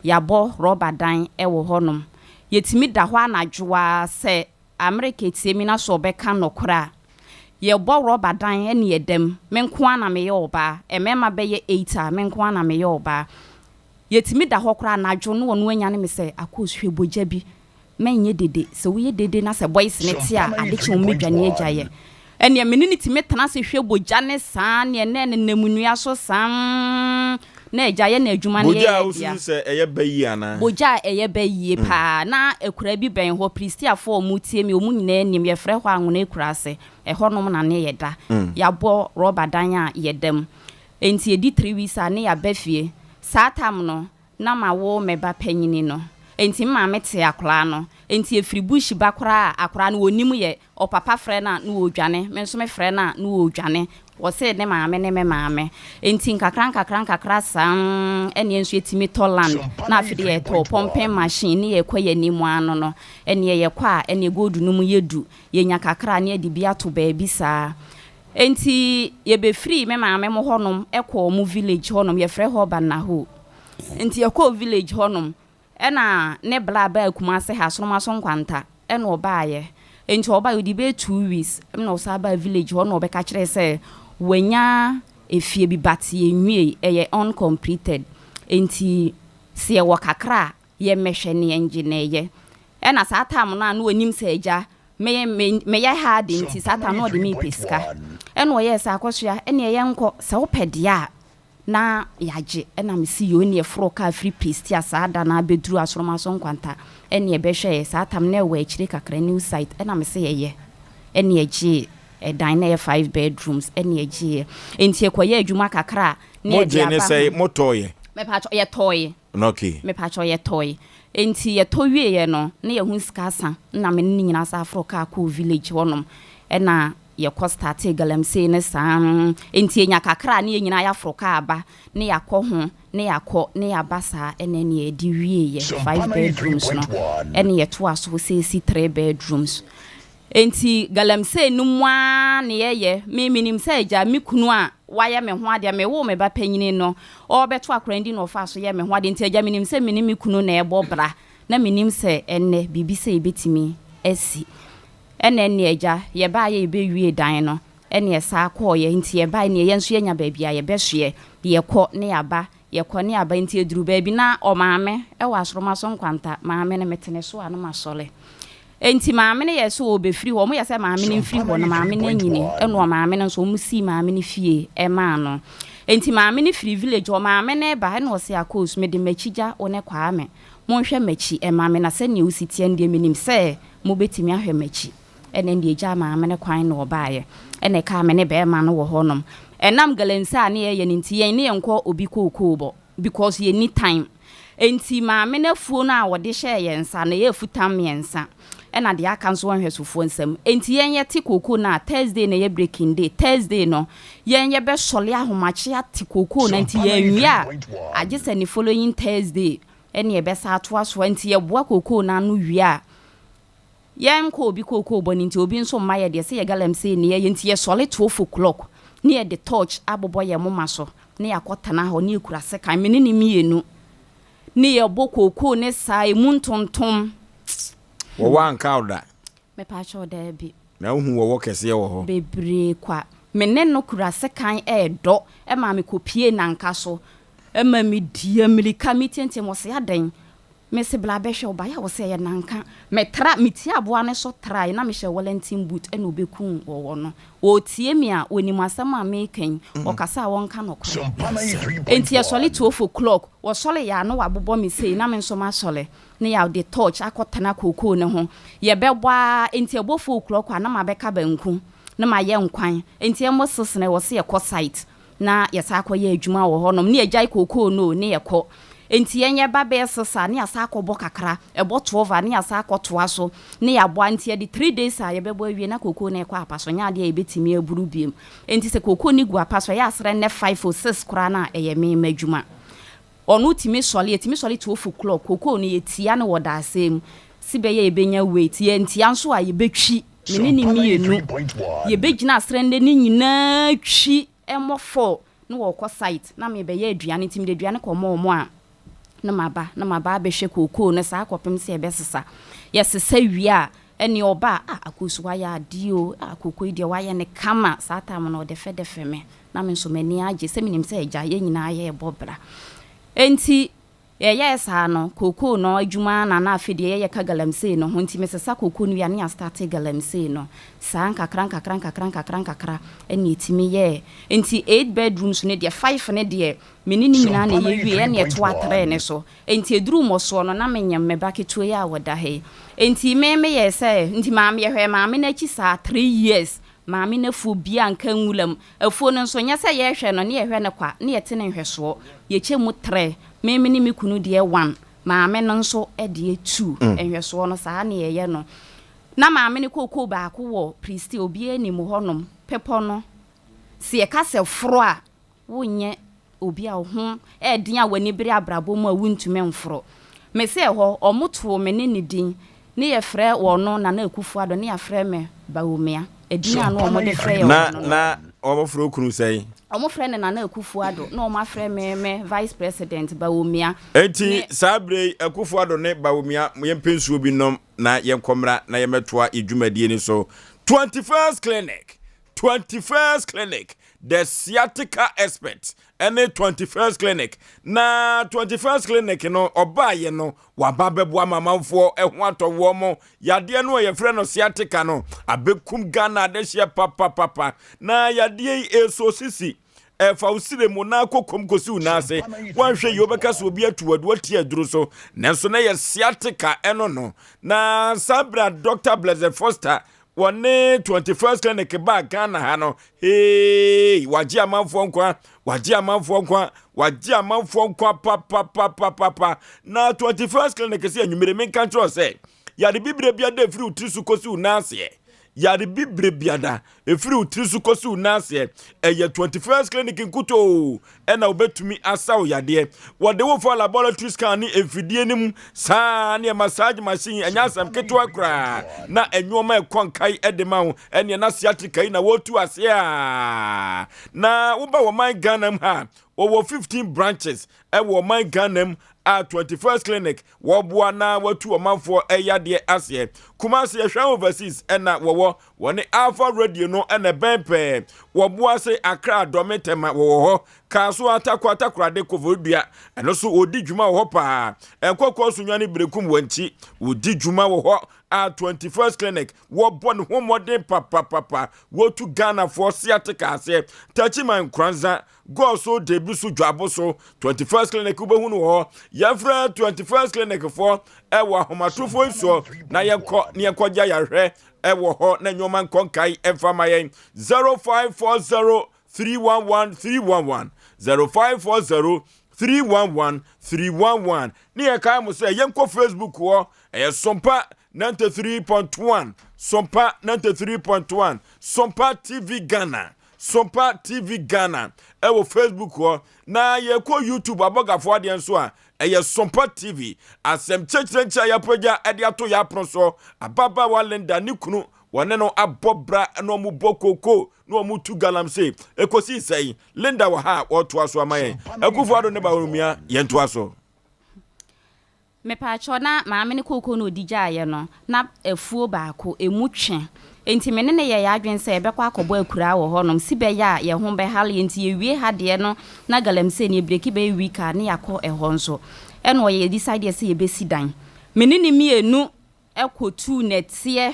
Yɛabɔ rɔba dan wɔ hɔnom. Yɛtumi da hɔ anadwo ara sɛ Amerika tie me na sɛ ɔbɛka nɔkorɛ a. Yɛbɔ rɔba dan ne yɛda mu. Me nko ara na meyɛ ɔbaa. Mmarima bɛyɛ eight a, me nko ara na meyɛ ɔbaa. Yɛtumi da hɔ koraa anadwo na ɔno anyane me sɛ, Akos hwɛ bogya bi. Mɛnyɛ dede. Sɛ woyɛ dede na sɛ boys no te a, ade kye wɔn bɛdwane agya yɛ. Ɛnneɛ me ne no tumi tena ase hwɛ bogya no saa, neɛ na ɛnenam nnua so saa, na agya yɛ n'adwuma no Bogya a yɛyɛ wosusu dea. sɛ ɛyɛ bɛ yie anaa? Bogya a ɛyɛ bɛ yie paa. Na akuraa bi bɛn hɔ, Pilistiafoɔ a wɔtie me, wɔn nyinaa nim, yɛfrɛ hɔ Anwona Akuraase. Ɛhɔnom na ne yɛda. Yɛabɔ rɔba dan a yɛda mu. Enti ɛdi three weeks a ne yɛaba fie. Saa tam no, Na mawo me ba panyini no. Enti me maame tee akwadaa no. Enti ɛfiri bush ba koraa a, akwadaa no ɔnnim yɛ. Ɔpapa frɛ no a, na ɔredwane. Me nso me frɛ no a, na ɔredwane. Ɔse ne maame ne me maame. Enti nkakra nkakra nkakra saa ɛnneɛ nso yɛtumi tɔ land. Na afei deɛ yɛtɔɔ pumping machine ne yɛrekɔ yɛn anim ara no no, ɛnneɛ yɛkɔ a, ɛnneɛ gold no mu yɛ du. Yɛnya kakra a, na yɛde bi ato baabi saa. Enti yɛbɛfirii me maame mo hɔnom kɔɔ mo village hɔnom, yɛfrɛ hɔ Banaho. Nti yɛkɔɔ village hɔnom, ɛna ne bla baa Kumase ha, Asonomaso Nkwanta, ɛna ɔbaeɛ. Nti ɔbaeɛ, ɔdii bɛyɛ 2 weeks, ɛna ɔsan baa village hɔ na ɔbɛka kyerɛɛ sɛ wanya efie bi but yɛnwiei, ɛyɛ uncompleted. Nti sɛ yɛwɔ kakra a, yɛmmɛhwɛ ne yɛngye na ɛyɛ. Ɛna saa time no a na ɔnim sɛ agya me me meyɛ hard nti saa time no ɔde me pɛ sika. Ɛna ɔyɛɛ sɛ Akosua ɛneɛ yɛnkɔ sɛ wopɛ deɛ a na yɛagye. Ɛna mese yoo ɛneɛ foro kaa firi Prestea saa da no ara bɛduru Asoroma so Nkwanta ɛneɛ bɛhwɛɛ saa time no na ɛwɔ akyire kakra new site ɛna mese ɛyɛ ɛneɛ gyee ɛdan na ɛyɛ 5 bedrooms ɛneɛ gyeeɛ. Nti yɛkɔyɛɛ adwuma kakra a na yɛde Mogyee ne aba sɛn? ho. Motɔeɛ? Mepakyɛw yɛtɔeɛ. Okay. Mepakyɛw yɛtɔe. Enti yɛtɔ wieeɛ no, na yɛho sika asa, na me ne no nyinaa san foroo kaa kɔɔ village hɔnom, ɛna yɛkɔ startee galamsey no saa. Enti yɛnya kakra a, na yɛn nyinaa yɛaforo kaa aba, na yɛakɔ ho, na yɛakɔ, na yɛaba saa, ɛna ɛne yɛde wieeɛ, 5 bedrooms no, ɛna yɛtoa so sɛ ɛsi 3bedrooms. Enti galamsey no mu ara na yɛyɛ, me menim sɛ agya, me kunu a. wayɛ me ho adeɛ. Mewoo me ba panyini no, ɔrebɛto akora no din na ɔfaa so yɛɛ me ho adeɛ. Nti agya menim sɛ me ne me kunu na ɛrebɔ bra. Na mennim sɛ ɛnnɛ biribi sei bɛtumi asi. Ɛna ɛnneɛ agya, yɛbaeɛ yɛbɛwiee dan no, ɛne yɛsan kɔeɛ. Nti yɛbaeɛ neɛ yɛn nso yɛanya baabi a yɛbɛsoɛ. Yɛkɔ ne yɛaba, yɛkɔ ne yɛaba. Nti ɛduruu baabi na ɔmaame wɔ asoroma so nkwanta. Maame no, mete ne so a na masɔre. Enti maame no yɛɛ sɛ ɔrebɛfiri hɔ. Wɔyɛ sɛ maame no mfiri hɔ no, maame no anyini. Ɛna ɔmaame no nso, wɔsii maame no fie maa no. Enti maame no firii village hɔ. Maame no reba, ɛna ɔse, Akos, mede m'akyi gya wo ne Kwame. Monhwɛ m'akyi mma me, na sɛdeɛ wosi teɛ no deɛ, menim sɛ mobɛtumi ahwɛ m'akyi. Ɛna ɛnde ɛgyaa maame no kwan na ɔbaeɛ. Ɛna ɛkaa me ne barima no wɔ hɔnom. Ɛnam galamsey a na yɛreyɛ no nti, yɛn ne yɛnkɔ obi kookoo bɔ. Because yɛnni time. Enti maame no afuo no a ɔde hyɛɛ yɛn nsa no, ɛyɛ afutam mmiɛnsa, ɛna deɛ aka nso wɔ nhwɛsofoɔ nsam. Enti yɛn yɛte kookoo no a, Thursday na ɛyɛ breaking day, Thursday no, yɛn yɛbɛsɔle ahomakye ate kookoo no, enti yɛanwie a, agye sɛ ne following Thursday ɛne yɛbɛsan atoa so. Enti yɛboa kookoo no ano wie a, Yɛn nkɔ obi kookoo bɔ no nti obi nso mma yɛ deɛ sɛ yɛ galamsey ne yɛyɛ nti yɛ sɔre 12 o'clock ne yɛde torch abobɔ yɛn moma so ne yɛakɔ tena hɔ ne yɛkura sekan me ne ne mienu ne yɛbɔ kookoo ne saa emu ntontom. Wɔwɔ anka wo da? Mepaakyɛw daabi. Na wohu wɔwɔ kɛseɛ wɔ hɔ? Bebree kwa. Me ne no kura sekan ɛɛdɔ ɛma me kɔ pie nanka so ɛma me di amirika me tiantiam ɔse adɛn Mese bla bɛhwɛ ɔbaeɛ a ɔsɛ ɛyɛ nanka. Me tra me ti aboa no so trae na mehyɛ wellington boot ɛna ɔbɛkuu wɔwɔ no. Ɔretie me a ɔnim asɛm a meka yi, ɔkasa a ɔnka nokorɛ. Enti yɛsɔre 12 o'clock, wɔsɔre yɛ a na wabobɔ me sei na me nso masɔre na yɛde torch akɔtena kookoo no ho. Yɛbɛbɔ ara, enti ɛbɔ 4 o'clock a na mabɛka banku na mayɛ nkwan. Enti ɛmmɔ six no ɛwɔ sɛ yɛkɔ site. na yɛsan kɔyɛ adwuma wɔ hɔnom, ne yɛgyae kookoo no o, ne yɛkɔ. Enti yɛn yɛba bɛyɛ sesa a, ne yɛasan akɔbɔ kakra, ɛbɔ 12 a, ne yɛasan akɔtoa so, ne yɛabɔ a, nti yɛde three days a yɛbɛbɔ awie na kookoo no rekɔ apa so, ɛnyɛ adeɛ a yɛbɛtumi aburu biom. Enti sɛ kookoo no gu apa so a, ɛyɛ asrɛ nnɛ five o, six koraa no a, ɛyɛ me m'adwuma. Ɔno tumi sɔre, yɛtumi sɔre 12 o'clock, kookoo no yɛtia no wɔ dasɛɛ mu, se bɛyɛ a yɛbɛnya weight, yɛantia nso a yɛbɛtwi. Me ne no mmienu yɛbɛgyina asrɛnnɛ no nyinaa twi mmɔ four na wɔrekɔ site na merebɛyɛ aduane nti mede aduane kɔma wɔn a na maba na maba abɛhwɛ kookoo no saa kɔpem sɛ yɛbɛsesa. Yɛsesa wie a ɛneɛ ɔba a ah Akoosu wayɛ adeɛ o ah kookoo yi deɛ wayɛ no kama saa time no ɔdɛfɛdɛfɛ me na me nso m'ani agye sɛ menim sɛ agya yɛn nyinaa yɛrebɔ bra enti Yɛyɛɛ saa no, kookoo no adwuma ara na na afei deɛ yɛyɛ ka galamsey no ho, nti mesesa kookoo no wie a na yɛastarte galamsey no. Saa nkakra nkakra nkakra nkakra nkakra ɛna ɛtumi yɛɛ. Nti eight bedrooms no deɛ, five no deɛ me ne ne nyinaa na yɛwieɛ ɛna ɛtoa three no so. Nti ɛduruu mmɔsoɔ no na menyem me ba ketewa yi a ɔda ha yi. Nti me meyɛɛ sɛ, nti maame, yɛhwɛɛ maame no akyi saa three years, maame no afuo biara nka nwura mu. Afuo no nso, nyɛ sɛ yɛrehwɛ no ne yɛhwɛ no kwa, ne yɛte no nhwɛsoɔ. Yɛkyɛ mu trɛ, me me ne me kunu deɛ one, maame no nso deɛ two. Nhwɛsoɔ no, saa ne yɛyɛ no. Na maame no kookoo baako wɔ Prestea, obiara nim hɔnom, bepɔ no. Sɛ yɛka sɛ foro a, Wonyɛ obi a wo ho yɛ den a w'ani bere abrabɔ mu a wuntumi mforo. Mese ɛhɔ, wɔtoo me ne ne din, ne yɛfrɛ wɔ no Nana Akufo Addo, ne yɛafrɛ me Bawumia. Edin a na wɔde frɛ yɛn Na wɔ no no. na wɔfrɛ wo kunu sɛn? Wɔfrɛ no Nana Akufo Addo, na wɔafrɛ me me Vice President Bawumia. Enti Ne. saa berɛ yi, Akufo Addo ne Bawumia, yɛmpɛ nsuo bi nnom na yɛnkɔ mmra na yɛmmɛtoa yɛn dwumadie no so. 21st Clinic, 21st Clinic, The Sciatica Expert ne 21st Clinic. Na 21st Clinic no, ɔbaeɛ no, waba bɛboa ma amanfoɔ ho atɔ wɔn mo. Yadeɛ no a yɛfrɛ no sciatica no, abɛkum Ghana adehyeɛ papapapa. Na yadeɛ yi ɛsɔ sisi ɛfa wo sire mu na akɔ kɔm kɔsi wo nan ase. Woanhwɛ yie wobɛka sɛ obi atu wadu ati aduro so. Nanso na yɛ sciatica ɛno no. Na saa berɛ a Dr. Blessed Foster Wɔne 21st Clinic baa Ghana ha no, hey, wagye amanfoɔ nkwa, wagye amanfoɔ nkwa, wagye amanfoɔ nkwa papapapapapa. Na 21st Clinic sɛ anwummere menka nkyerɛ sɛ, yare bibire bi ada firi wo tiri so kɔsi wo nan aseɛ. Yare bibire biada, ɛfiri wo tiri so kɔsi wo nan aseɛ, ɛyɛ 21st Clinic nkutoo ɛna wobɛtumi asa wo yadeɛ. Wɔde wo fa laboratory scan ne mfidie no mu saa ne massage machine, ɛnyɛ asɛm ketewa koraa na nneɛma ɛkɔ nkae de ma wo. Ɛneɛ na sciatica yi na wɔtu aseɛ a na woba wɔ man Ghana mu ha, wɔwɔ 15 branches ɛwɔ ɔman Ghana mu a 21st Clinic wɔboa na watu ɔmanfoɔ yadeɛ aseɛ. Kumasi Ɛhwɛn Overseas ɛna wɔwɔ, wɔne Alpha Radio no ɛna ɛbɛn pɛɛ. Wɔboa se Accra, Dɔme, Tema wɔwɔ hɔ. Kasoa, Tarkwa, Takoradi, Koforidua ɛno so wɔdi dwuma wɔ hɔ paa. Nkɔkɔɔ, Sunyani, Berekum, Wankyi wɔdi dwuma wɔ hɔ a 21st Clinic wɔbɔ ne ho mmɔden papapapa wɔtu Ghanafoɔ sciatica aseɛ. Techiman, Nkoranza, Gɔɔ so Debi so Dwabo so 21st Clinic wobɛhu no wɔ hɔ. Yɛmfrɛ 21st Clinic foɔ ɛwɔ ahomatorofoɔ yi soɔ na yɛnkɔ na yɛnkɔgye ayarehwɛ ɛwɔ hɔ na nneɛma nkɔ nkae ɛmfa ma yɛn. 0540 311 311 0540 311 311 ne yɛkae mo sɛ yɛnkɔ Facebook hɔ, ɛyɛ Sompa 93.1, Sompa 93.1, Sompa TV Ghana, Sompa TV Ghana ɛwɔ Facebook hɔ, na yɛkɔ YouTube abɔgafoɔ adeɛ nso a ɛyɛ Sompa TV. Asɛm kyerɛkyerɛnkyerɛ a yɛapagya ɛde ato yɛ apono so, ababaawa Linda ne kunu wɔne no abɔ bra na wɔn bɔ koko na wɔn tu galamsey ekosi sɛn. Linda wɔ ha a wɔtoa so ama yɛn. Akufo Addo ne Bawumia yɛntoa so. Mepaakyɛw, na maame no kookoo na ɔdi gyaeɛ no, na afuo baako, ɛmu twe. Enti me ne no yɛɛ yɛn adwene sɛ yɛbɛkɔ akɔbɔ akuraa wɔ hɔnom, sibɛyɛ a yɛn ho bɛhare yɛn. Nti yɛwie ha deɛ no, na galamsey no yɛbreki bɛyɛ week a, ne yɛakɔ ɛhɔ nso. Ɛna ɔyɛ yɛdecideɛ sɛ yɛbɛsi dan. Me ne no mmienu kɔtuu nɛteɛ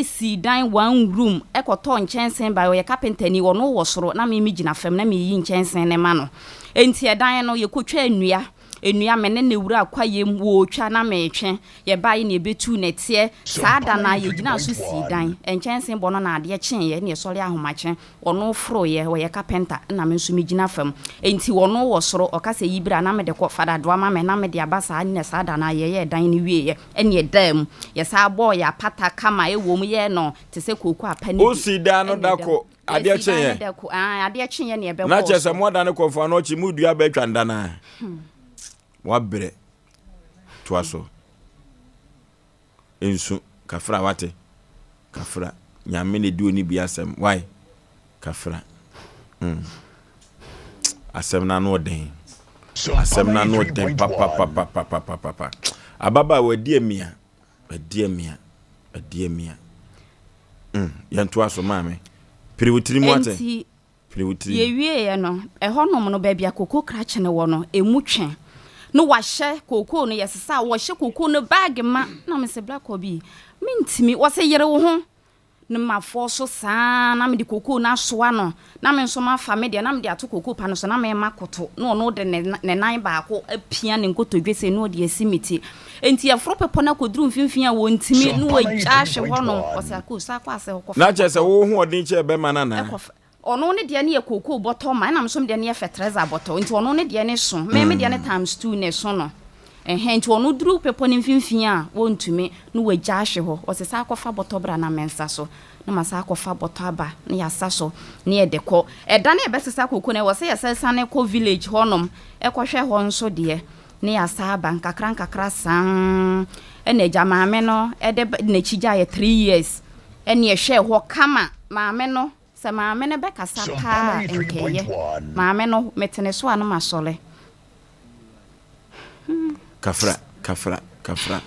sii dan one room kɔtɔɔ nkyɛnsee baeɛ, ɔyɛ kapentani, ɔno wɔ soro na me megyina fam na mereyi nkyɛnsee no ma no. Enti ɛdan no yɛkɔtwaa nnua, nnua me ne ne wura kwaeɛ mu, wɔretwa na meretwe, yɛbaeɛ na yɛbɛtuu nɛteɛ, saa da no ara yɛgyinaa so sii dan, nkyɛnsee bɔ no na adeɛ kyeeɛ na yɛsɔre ahomakye. Ɔno foroeɛ, ɔyɛ kapɛnta, ɛna me nso megyina fam. Enti ɔno wɔ soro, ɔka sɛ, Yi bra na mede kɔ, fa dadoa ma me na mede aba. Saa na saa da no ara yɛyɛɛ dan no wieeɛ, ɛne ɛdaa mu. Yɛsan bɔɔ yɛn apata kama, ɛwom yɛɛ no te sɛ kooko apa no bi. Wosii dan no ɛne da ɛda mu. ko, adeɛ Yɛsii dan no kyeeɛ? da ko, aane, adeɛ kyeeɛ na Na yɛbɛbɔɔ kyerɛ sɛ so. moadane kɔmfoɔ ano akyi, moredua aba atwa nda no ara. Moabrɛ. Toa so. Nsu kafra wate kafra nyame na edi oni bi asɛm why kafra mm asɛm na ano ɔden asɛm na ano ɔden papapapapapapa ababa wadi amia wadi amia wadi amia mm yɛntoa so maame pere wo tiri mu ate. Enti Pere wo tirim. Yɛwieeɛ no, ɛhɔnom no, baabi a kooko krakye no wɔ no, ɛmu twe. Na wɔahyɛ kooko no, yɛsesa a, wɔhyɛ kooko no baage ma. Na mese, Bra Kɔbi, mentumi. Wɔse, yere wo ho. Na mafɔɔ so saa ara, na mede kooko no asoa no. Na me nso mafa me deɛ, na mede ato kooko pa no so, na merema koto. Na ɔno de ne ne nan baako apia ne nkotodwe sei, na ɔde asi me ti. Enti yɛforo bepɔ no akɔduru mfimfini a wɔntumi, na wɔagya ahwe hɔnom. Ɔse, Akoo, san kɔ ase hɔ kɔfa Na kyerɛ sɛ bɔtɔ. wo hoɔden kyɛɛ bɛrima no anaa? Kɔfa. Ɔno ne deɛ no yɛ kookoo bɔtɔ ma, ɛna me nso me deɛ no yɛ fɛtrɛza bɔtɔ. Nti ɔno ne deɛ no so, me me deɛ no times two na ɛso no. Ɛhɛn, nti ɔno duru bepɔ no mfimfini a, wɔntumi, na wagya ahwe hɔ. Ɔse, san kɔfa bɔtɔ bra na mensa so. Na masan akɔfa bɔtɔ aba, na yɛasa so, na yɛde kɔ. Ɛda no a yɛbɛsesa kookoo no, ɛwɔ sɛ yɛsan siane kɔ village hɔnom kɔhwɛ hɔ nso deɛ. Ne yɛasan aba nkakrankakra saa ɛna agya maame no de n'akyi gyaeɛ 3 years ɛne ɛhwɛɛ hɔ kama maame no sɛ maame no bɛkasa paa a nkɛyɛ maame no mete ne so a no masɔre. Hmm. Kafra, kafra, kafra,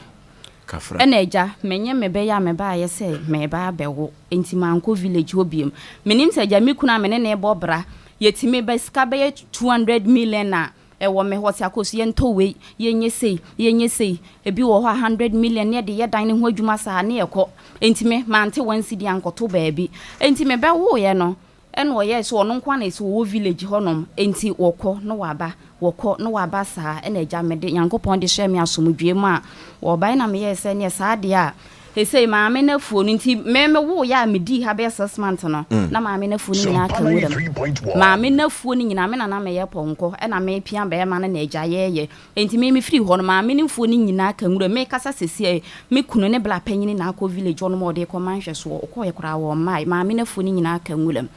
kafra. Ɛna agya menye me bɛyɛ a mebaeɛ sɛ mereba abɛwo nti mankɔ village hɔ biom menim sɛ agya me kunu a me ne no rebɔ bra yɛtumi ba sika bɛyɛ 200 million a Ɛwɔ me hɔ, sɛ akɔ so yɛntɔ wei, yɛnyɛ sei, yɛnyɛ sei. Ebi wɔ hɔ a hundred million ne yɛde yɛ dan no ho adwuma saa ne yɛkɔ. Enti me, mante one cedi ankɔto baabi. Enti me bɛwoeɛ no, ɛna ɔyɛɛ sɛ ɔno nko ara na ɛsɛ ɔwɔ village hɔnom. Enti wɔkɔ na waba, wɔkɔ na waba saa. Ɛna agya mede, Nyankopɔn de hyɛɛ me asomdwoeɛ mu a, wɔbaeɛ na meyɛɛ sɛ neɛ saa deɛ a, Seesei maame no afuo no nti me me woeɛ a medii ha bɛyɛ 6 months no na maame no afuo no nyinaa ka nwura mu. Maame no afuo no nyinaa me na na meyɛ pɔnkɔ ɛna mepia bɛrima no na agya yɛɛyɛ. Enti me mefiri hɔ no maame no mfuo no nyinaa ka nwura mu. Mekasa seesei me kunu ne bla panyini na akɔ village hɔ nom a ɔde rekɔma nhwɛsoɔ. Ɔkɔeɛ koraa wɔmmae. Maame no afuo no nyinaa ka nwura mu.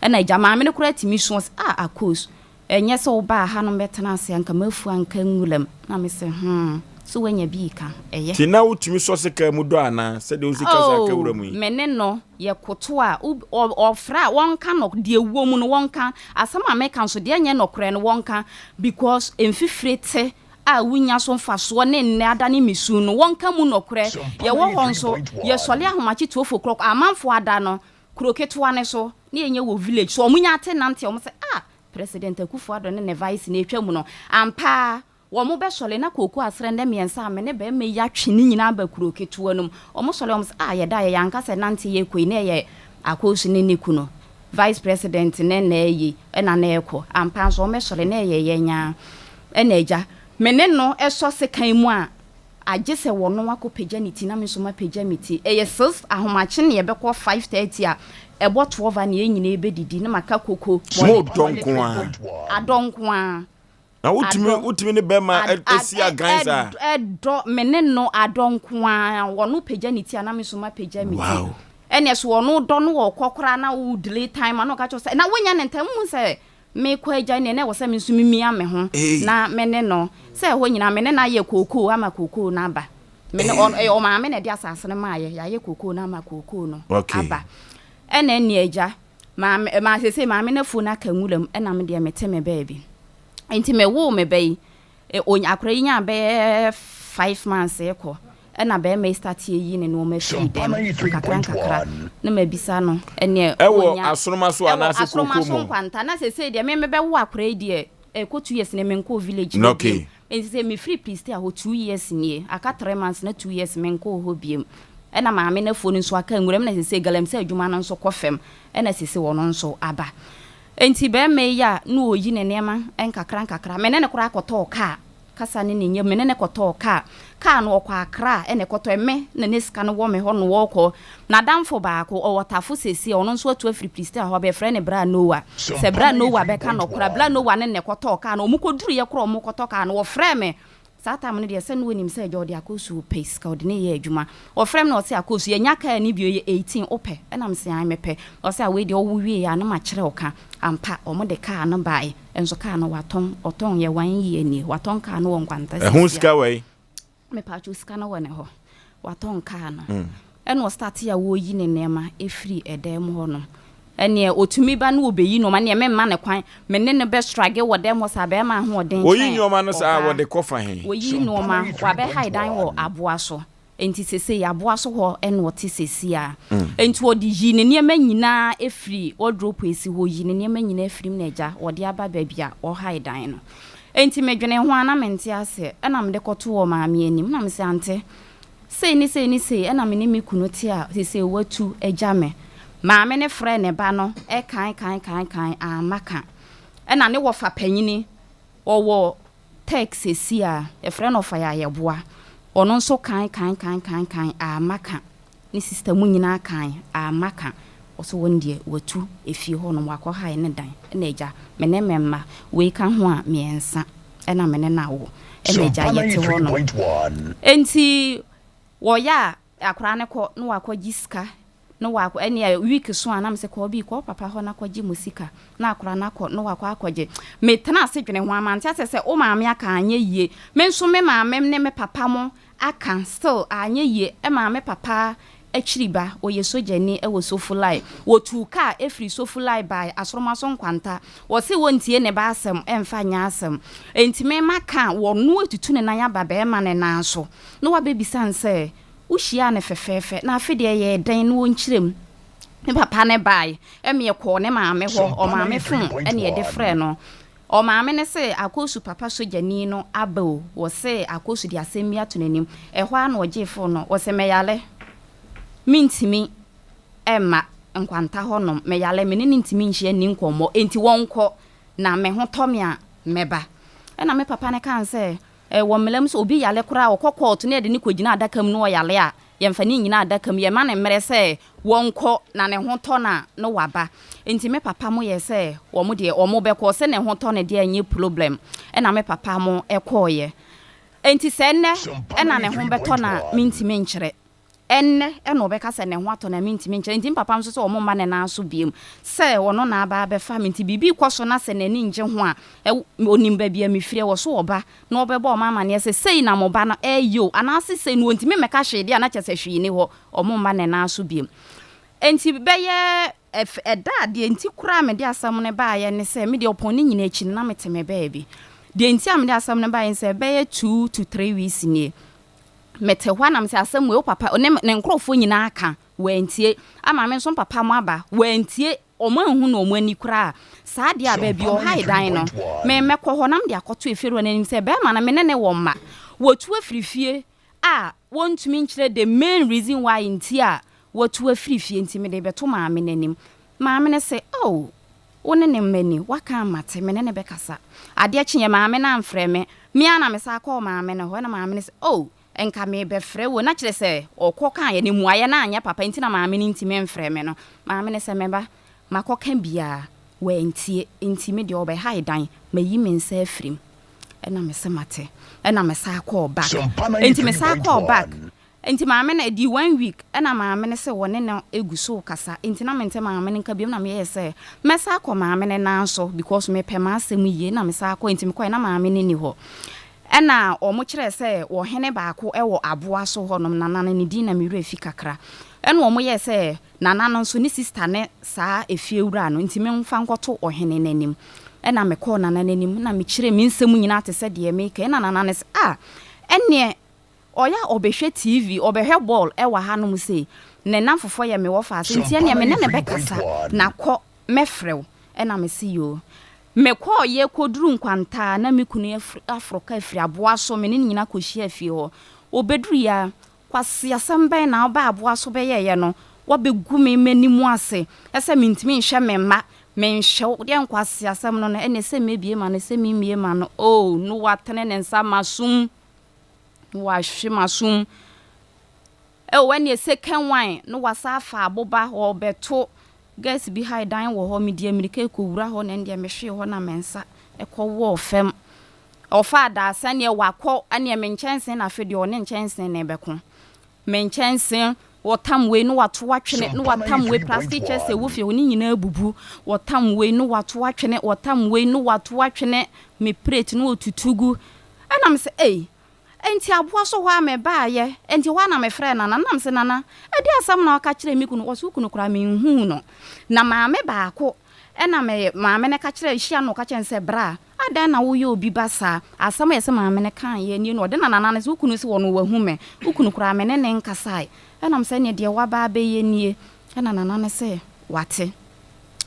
Ɛna agya maame no koraa tumi su ɔse ah Akos Ɛnyɛ sɛ wobaa hanom bɛtena ase anka m'afu anka nwuram. Na mese, Hmm, so woanya bi reka? Ɛyɛ. Nti na wotumi sɔ sekan mu dɔ anaa, sɛdeɛ wosi ka sɛ aka wuram Oh, yi? me ne no, yɛkoto a, wo, ɔ, ɔfrɛ a, wɔnka nɔk, deɛ ɛwɔ mu no, wɔnka. Asɛm a meka nso, deɛ ɛnyɛ nɔkorɛ no, wɔnka. Because mfifire te a wonya so mfasoɔ ne nnɛ adane me su no, wɔnka mu nɔkorɛ. Yɛwɔ hɔ nso, yɛsɔle ahomakye 12 o'clock, amanfoɔ ada no, kuro ketewa no so, ne yɛnyɛ wɔ village so, wɔn nya ate nante a, wɔn sɛ, ah, President Akufo Addo ne ne vice na ɛtwa mu no, ampa ara, wɔn bɛsɔle na kooko asrɛ nnɛ mmiɛnsa a me ne barima yi atwe ne nyinaa aba kuro ketewa no mu. Wɔn sɔle a, wɔn sɛ, ah, yɛda yɛ, yɛanka sɛ nante yɛrekɔ yi, na ɛyɛ Akoosu ne ne kunu, vice president ne na ɛyi, ɛna na ɛrekɔ. Ampa ara nso, wɔn bɛsɔle na ɛyɛ yɛn ara. Ɛna agya, me ne no sɔ sekan mu a, Agye sɛ wɔno akɔpagya ne ti na me nso mapagya me ti. Ɛyɛ sils ahomakye na yɛbɛkɔ 5:30 a, ɛbɔ 12 a na yɛn nyinaa bɛdidi na maka koko. Mo dɔ nko ara. Adɔ nko ara. Na wotumi Adɔ. wotumi ne bɛrima Ad- ɛ- si ad- agan saa. ɛ- Ɛdɔ me ne no adɔ nko ara. Wɔno pagya ne ti a na me nso mapagya me ti. Wow. Ɛnna so ɔno dɔ no ɔkɔ koraa na wo delay time a na ɔka kyerɛ wo sɛ na wonya ne ntɛm wohu sɛ Mekɔ agya nea na ɛwɔ sɛ me nso mimia me ho na me ne no sɛ ɛhɔ nyinaa me ne no ayɛ kookoo ama kookoo no aba. Me ne ɔno, ɛyɛ ɔmaame na ɛde asase no maaeɛ, yɛayɛ kookoo no ama kookoo no aba. Ɛna ɛnneɛ agya, maame, maa seesei maame no afuo no aka nwura mu ɛna me deɛ mete me baabi. Nti mewoo me ba yi, Onya akora yi nyaa bɛyɛ 5 months rekɔ ɛna bɛrima yi start yi ne nneɛma firi dɛm nkakra nkakra na mabisa no ɛneɛ Ɛwɔ onya asoroma so ɛwɔ anaasɛ asoroma kooko so mu? nkwanta na sesei deɛ me mebɛwo akora yi deɛ ɛkɔ 2 years ne menkɔɔ village hɔ Okay. biom nti sɛ mefiri Prestea hɔ 2 years nie aka 3 months na 2 years menkɔɔ hɔ biom ɛna maame no afuo no nso aka nwura mu na sesei galamsey adwuma no nso kɔ fam ɛna sesei ɔno nso aba. Enti barima yi a na ɔreyi ne nneɛma nkakrankakra, me ne no koraa kɔtɔɔ kaa, kasa ne ne nyam, me ne no kɔtɔɔ kaa. Kaa no, ɔkɔɔ Accra na ɛkɔtɔe, me na ne sika no wɔ me hɔ na ɔrekɔ. N'adamfo baako, ɔwɔ Tafo seesei, ɔno nso atu afiri Prestea hɔ aba, yɛfrɛ no Bra Noah. Sɛ Bra Noah bɛka nɔkorɛ a, Bra Noah ne no na ɛkɔtɔɔ kaa no. Wɔkɔduruiɛ koraa a wɔrekɔtɔ kaa no, wɔfrɛɛ me Saa time no deɛ sɛ na ɔnim sɛ agya ɔde Akosua pɛ sika ɔde no yɛ adwuma. Ɔfrɛ me na ɔse Akosua yɛnya car no bio yɛ 18 wopɛ? Ɛna mese ae mepɛ. Ɔse ah wei deɛ ɔwo wieɛ a na makyerɛ wo ka. Ampa wɔn de car no baeɛ nso car no watɔn ɔtɔn yɛ one year nie watɔn car no wɔ Nkwanta Ɛho sesia. sika wɛn? Mepatwo sika no wɔ ne hɔ. Watɔn car no. Ɛna ɔstartee a ɔreyi ne nneɛma firi ɛdan mu hɔ nom. Ɛneɛ ɔtumi ba na ɔbɛyi nnoɔma, ɛneɛ memma no kwan, me ne no bɛ struggle wɔ dan mu hɔ saa, bɛrima ahoɔden Ɔyi kyɛn nnoɔma no saa a, ɔbaa. wɔde kɔ fa he? Ɔyi nnoɔma, wabɛhae dan wɔ aboa so, enti sesei aboa so hɔ na ɔte sesei a. Enti ɔde yii ne nneɛma nyinaa firi wardrobe a ɛsi hɔ, ɔyii ne nneɛma nyinaa firi mu na agya ɔde aba baabi a ɔhae dan no. Enti medwenee ho a na mente aseɛ, ɛna mede kɔtoo ɔmaame anim, na mese ante, Sei ne sei ne sei ɛna me ne me kunu te a seesei watu agya me. Maame no frɛɛ ne ba no kan kan kan kan amma ka. Ɛna ne wɔfa panyini ɔwɔ Turk seesei a yɛfrɛ no Ɔfayayɛboa ɔno nso kan kan kan kan kan amma ka. Ne sister mu nyinaa kan amma ka. Ɔse wɔn deɛ watu efie hɔ nom wakɔ hae ne dan ɛna agya me ne me mma wei ka ho a mmiɛnsa ɛna me ne no awo ɛna agya yɛte hɔ nom enti wɔyɛ a akwadaa no kɔ na wakɔ gye sika na wakɔ ɛneɛ week so a na me sɛ kɔ bi kɔ papa hɔ na kɔ gye mo sika na akwadaa no akɔ na wakɔ akɔ gye me tena ase dwene ho a mante asɛ sɛ wo maame aka anyɛ yie me nso me maame ne me papa mo Aka still anyɛ yie ɛmaa me papa akyiri ba ɔyɛ sogyani wɔ Sofulai wɔtuu car firi Sofulai bae Asoromaso Nkwanta wɔse wɔntie ne ba asɛm ɛmfa nyɛ asɛm enti me maka wɔno atutu ne nan aba bɛɛma no nan so na wabɛbisa no sɛ wohyiaa no fɛfɛɛfɛ na afe deɛ ɛyɛɛ dɛn na ɔnkyerɛ mu me papa no bae ɛme yɛkɔɔ ne maame hɔ ɔmaame fon ɛne yɛde frɛɛ no Ɔmaame no se Akosu papa sogyani no aba o, wɔse Akosu de asɛm bi ato n'anim. Ɛhɔ ara na ɔgyee fon no, ɔse mɛyare, mentumi mma nkwanta hɔ nom, meyare, me ne no ntumi nhyia nni nkɔmmɔ, enti wɔnkɔ na me ho tɔ me a mɛba. Ɛna me papa no kaa sɛ. Ɛwɔ mmara mu sɛ obi yare koraa a, ɔkɔ kɔɔto na yɛde no kɔgyina adaka mu na ɔyare a, yɛmfa no nnyina adaka mu, yɛma no mmerɛ sɛ wɔnkɔ na ne ho tɔ no a na waba. Nti me papa mo yɛɛ sɛ wɔn deɛ wɔn bɛkɔ, sɛ ne ho tɔ no deɛ ɛnyɛ problem, ɛna me papa mo kɔeɛ. Nti sɛ ɛnnɛ na ne ho bɛtɔ no a, mentumi nkyerɛ. Ɛnnɛ na ɔbɛka sɛ ne ho atɔ no a mentumi nkyerɛ nti me papa nso sɛ wɔmma ne nan so biom sɛ ɔno na aba abɛfa me nti biribi rekɔ so na sɛ n'ani ngye ho a ɔnim baabi a mefiri ɛwɔ so ɔba na ɔbɛbɔ wɔn amaneɛ sɛ sei na mo ba no ɛreyɛ o anaase sei no ɔntumi mmɛka hwee deɛ a na kyerɛ sɛ hwee nni hɔ wɔmma ne nan so biom nti bɛyɛ ɛda a deɛ nti koraa a mede asɛm no baeɛ ne sɛ me deɛ ɔpɔn ne nyina akyi no na mete me baabi deɛ nti a mede asɛm no baeɛ ne sɛ bɛyɛ 2 to 3 weeks nie Mete hɔ a na mese asɛm wei wo papa ne ne nkorɔfoɔ nyinaa ka wɔantie ama me nso papa mo aba wɔantie wɔn anhu no wɔn ani koraa saa deɛ a baabi ɔhae dan no me mɛkɔ hɔ na mede akɔto efiewura no anim sɛ bɛrima no me ne ne wɔ mma wɔtu afiri fie a wɔntumi nkyerɛ the main reason why nti a wɔatu afiri fie nti mede bɛto maame no anim maame no se oh wo ne ne mma ni waka amate me ne ne bɛkasa adeɛ kyeeɛ maame no amfrɛ me me ara na me san kɔɔ maame no hɔ ɛna maame no sɛ oh nka merebɛfrɛ wo na kyerɛ sɛ ɔkɔ kaeɛ no mmuaeɛ no anyɛ papa nti na maame no ntumi mfrɛ me no maame no sɛ me ba makɔka biara wantie nti me deɛ ɔbɛhae dan mayi me nsa afiri mu ɛna me sɛ mate ɛna me san kɔɔ back nti me san kɔɔ back Nti maame no, ɛdii one week ɛna maame no se wɔne no gu so rekasa nti na mente maame no nka biom na meyɛɛ sɛ mɛsan akɔ maame no nan so because mepɛ m'asɛm yie na mesan kɔɛ nti mekɔɛ na maame no nni hɔ ɛna wɔn kyerɛɛ sɛ ɔhene baako wɔ aboa so hɔ nom Nana no ne din na me werɛ fi kakra ɛna wɔn yɛɛ sɛ Nana no nso ne sister ne saa efie wura no nti memfa nkɔto ɔhene no anim ɛna mekɔɔ Nana no anim na mekyerɛɛ me nsɛm nyinaa te sɛ deɛ meka yi ɛna Nana no se ah ɛneɛ Ɔyɛ a ɔbɛhwɛ TV, ɔbɛhwɛ bɔɔl wɔ hanom sei. Ne nnamfofoɔ yɛ me wɔfaase nti ɛneɛ me ne no bɛkasa na kɔ mɛfrɛ wo. Ɛna me se yoo. Me kɔɔeɛ kɔduruu Nkwantaa na me kunu aforo kaa firi aboa so, me ne no nyinaa kɔhyiaa fie hɔ. Ɔbɛduruiɛ a, kwaseasɛm bɛn na wobaa aboa so bɛyɛeɛ no, woabɛgu me m'anim ase sɛ mentumi nhwɛ me mma, menhwɛ wo, deɛ nkwaseasɛm no no, ɛneɛ sɛ mɛbie m'ano, sɛ memmie m'ano, oh, no watene ne nsa m'asom. Na wahwe m'asom. Oh, ɛneɛ second one no wasa afa aboba ɔrebɛto girls bi hae dan wɔ hɔ medi amirika rekɔwura hɔ na ɛndeɛ mehwee hɔ na me nsa kɔwɔɔ fam. Ɔfaa daasa neɛ wakɔ ɛneɛ me nkyɛnse na afei deɛ ɔne nkyɛnse na ɛbɛko. Me nkyɛnse, wɔtam wei na wɔato atwene, na wɔatam wei, plastic chairs a ɛwɔ fie hɔ ne nyinaa abubu, wɔtam wei na wɔato atwene, wɔtam wei na wɔato atwene, me plate na wɔtutu gu. Ɛna me sɛ, ei, enti aboa so hɔ a mebaeɛ, enti hɔ a na mefrɛɛ Nana, na me sɛ, Nana, ɛdeɛn asɛm na woka kyerɛɛ me kunu? Ɔse, wo kunu koraa menhuu no. Na maame baako Ɛnna me maame no ka kyerɛɛ hyia no, ɔka kyerɛɛ no sɛ, Bra, adɛn na woyɛ obi ba saa? Asɛm a ɛsɛ maame no kaeɛ nie na ɔde nanana no sɛ, Wo kunu se ɔno wahu me. Wo kunu koraa, me ne no nkasae. Ɛnna mesɛ, Ɛnneɛ deɛ woaba abɛyɛ nie. Ɛnna nana no se, Wate.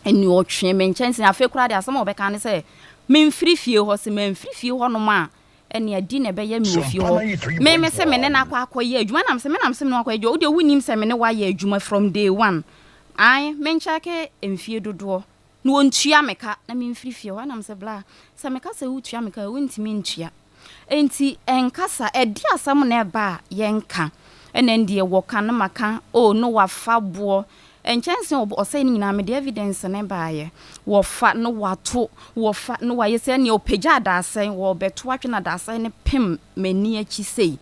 Ɛnneɛ ɔtwee me nkyɛnse. Afei koraa deɛ, asɛm a ɔbɛka ne sɛ, memfiri fie hɔ. Sɛ mamfiri fie hɔnom a, ɛnea di na ɛbɛyɛ me wɔ fie hɔ. Me me se me ne no akɔ akɔyɛ adwuma ɛna me se me na me se me ne wo akɔyɛ adwuma wo deɛ wonnim sɛ me ne wo ayɛ adwuma from day one ae me nkyɛke mfie dodoɔ na ɔntua me ka na memfiri fie hɔ ɛna me se bla sɛ meka sɛ wotua me ka a wontumi ntua enti ɛnkasa ɛde asɛm na ɛba a yɛnka ɛna ɛndeɛ wɔka no maka oh no wafa boɔ Nkyɛnse a ɔsɛe no nyinaa mede evidence no baeɛ. Wɔfa na wɔato, wɔfa na wɔayɛ sei, ɛnneɛ ɔpagya adaasɛn, wɔrebɛto atwe na adaasɛn no pem m'ani akyi sei.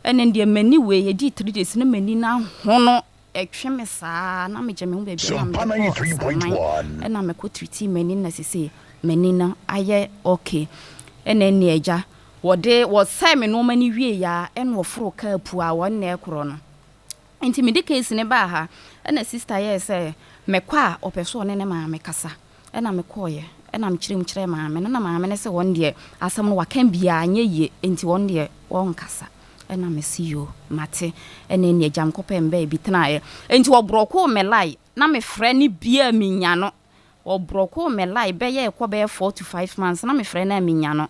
Ɛnne deɛ m'ani wei, ɛdii 3 days na m'ani no ahono, ɛtwe me saa na megye me ho baabi na mede kɔɔ asaman, ɛna mekɔ treatii m'ani na sesei m'ani no ayɛ okay. Ɛna ɛnneɛ agya, wɔde, wɔsɛe me nnoɔma no wieeɛ a, ɛna ɔforoo kaa pua a wɔn na ɛkorɔ no. Nti mede case no baa ha ɛna sister yɛɛ sɛ mekɔ a ɔpɛ sɛ ɔne ne maame kasa ɛna mekɔɔeɛ ɛna mekyerɛ mu kyerɛɛ maame no na maame no se wɔn deɛ asɛm no waka biaa nyɛ yie nti wɔn deɛ wɔnkasa ɛna mese yoo mate ɛna ɛnneɛ gya mekɔpɛɛ me baabi tenaeɛ nti ɔbrɔkoo me line na mefrɛ no biaa menya no Ɔbrɔkoo me line bɛyɛ ɛkɔ bɛyɛ 4 to 5 months na mefrɛ no a menya no.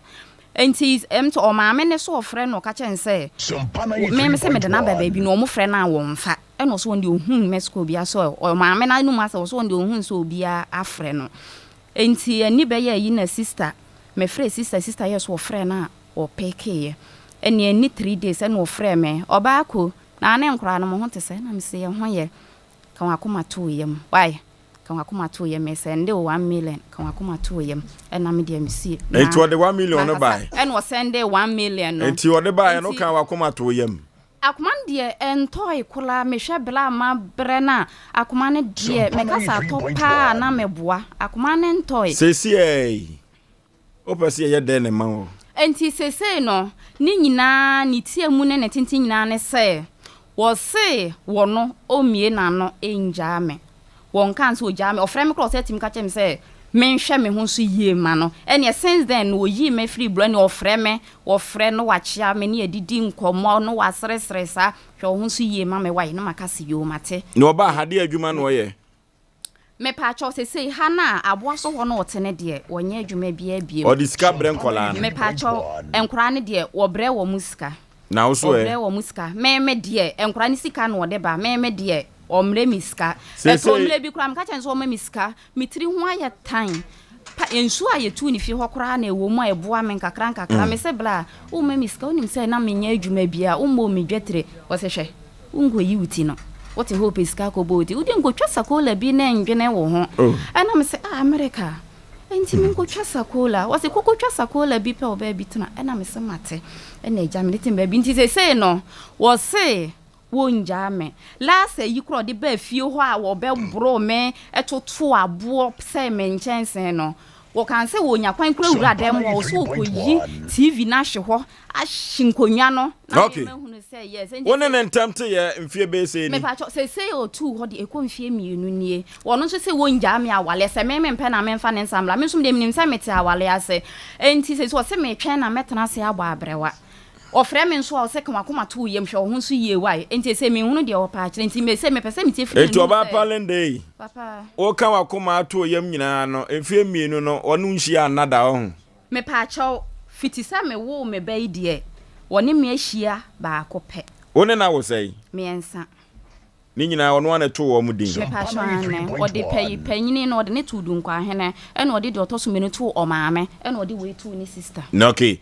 Nti ɛm sɛ ɔmaame ne so ɔfrɛ no ɔka kyerɛ no sɛ me me sɛ mede no aba baabi na ɔmo frɛ no a wɔmfa. Ɛna ɔsɛ ɔno deɛ ɔhun mess call biara sɛ ɔmaame no anum asɛ ɔsɛ ɔno deɛ ɔhun sɛ obiara afrɛ no. Nti ani bɛyɛ ayi na sister mefrɛ sister, sister yɛ so ɔfrɛ no a. Wɔpeekeeɛ. Ɛnneɛ ɛnni 3 days ɛna ɔfrɛɛ me, Ɔbaa ko, na ne nkoraa no mo ho te sɛn? Ɛna mese yɛn ho yɛ. Ka w'akoma to wo yam. Wai? Ka w'akoma to wo yam. Mesɛnde wo 1 million. Ka w'akoma to wo yam. Ɛna me deɛ mese na Enti ɔde 1 million no mankasa. bae? Ɛna ɔsɛndee 1 million no. Enti ɔde baeɛ no Enti. wokaa w'akoma to wo yam? Akoma no deɛ ɛntɔe koraa. Mehwɛ berɛ a mabrɛ no a, akoma no deɛ mɛka sɛ atɔ paa a na meboa. Akoma no ntɔe. Seesei wopɛ sɛ yɛyɛ dɛn na ɛma wo? Enti seesei no, ne nyinaa, ne tiamu ne ne tenten nyinaa ne sɛ, wɔse wɔ no ɔmmue n'ano nngyaa me. Wɔnkaa sɛ ɔgyaa me. Ɔfrɛ me koraa ɔsan tumi ka kyerɛ me sɛ menhwɛ me ho so yie mma no. Ɛnneɛ since then no ɔyii me firii bro ɛnneɛ ɔfrɛ me, ɔfrɛ na wakyea me ne yɛdidi nkɔmmɔ na waseresere saa, hwɛ wo ho so yie ma me wai, na maka se yoo mate. Na ɔbaa ha, deɛ adwuma na ɔyɛ? Mepaakyɛw sesei ha no a aboa so hɔ no ɔte no deɛ wɔnyɛ adwuma biaa biom. Ɔde sika brɛ nkwadaa no. Mepaakyɛw nkwadaa no deɛ wɔbrɛ wɔn sika. Na wo so ɛ? Wɔbrɛ wɔn sika. Me me deɛ nkwadaa no sika na ɔde ba me me deɛ ɔmrɛ me sika. Ɛtɔ Sesei. mmerɛ bi koraa meka kyerɛ no sɛ ɔmma me sika me tiri ho ayɛ tan pa nsuo a yɛtuu ne fie hɔ koraa na ɛwɔ mu a ɛboa me nkakra nkakra. Mese bla womma me sika wonim sɛ na menyɛ adwuma biaa wommɔɔ me dwatire ɔse hwɛ Wonkɔyi wo ti no, wote hɔ repɛ sika akɔbɔ wo ti. Wode nkɔtwa sakola bi na ndwene wo ho. Ɛna mese, ah, Amerika, ɛnti menkɔtwa sakola? Wɔse, kɔkɔtwa sakola bi pɛ wɔ baabi tena. Ɛna mese, mate. Ɛna agya me ne te baabi. Nti seesei no, wɔse wɔngyaa me. Last ayi koraa ɔde baa fie hɔ a wɔbɛboro me, toto aboɔ sɛe me nkyɛnsee no, wɔkaa sɛ wɔnya kwan koraa wura dan mu hɔ, wɔse wɔkɔyi TV no ahwe hɔ ahye nkonnwa no na Okay. me mahunu sɛ yes. Nti Wo ne ne ntam te yɛ mfie bɛyɛ sɛ ni? Mepakyɛw, seesei otuu hɔ de ɛkɔ mfie mmienu nie. Ɔno nso se wɔngyaa me awale, sɛ me mempɛ na memfa ne nsa mmra. Me nso deɛ menim sɛ mete awale ase. Enti seesei ɔse metwɛn na mɛtena ase abɔ abrɛwa. Ɔfrɛ me nso a ɔse ka w'akoma to wo yam, hwɛ wo ho so yie wai. Enti seesei menhunu deɛ ɔpɛ akyerɛ. Nti mese mepɛ sɛ metie firi Enti n'anom ɔbaa sɛ. pa Linda ei, Papa. woka w'akoma ato wo yam nyinaa no, mfie mmienu no, ɔne wo nhyiaa nna da, ɔho? Mepaakyɛw, fiti sɛ mewoo me ba yi deɛ, wɔne me ahyia baako pɛ. Wo ne no awo sɛn? Mmiɛnsa. Ne nyinaa ɔno ara na ɛtoo wɔn din? Mepaakyɛw, aane. Ɔde pɛ, panyini no, ɔde no too Dunkwahene, ɛna ɔde deɛ ɔtɔ so mmienu too ɔmaame, ɛna ɔde wei too ne sista. Ok.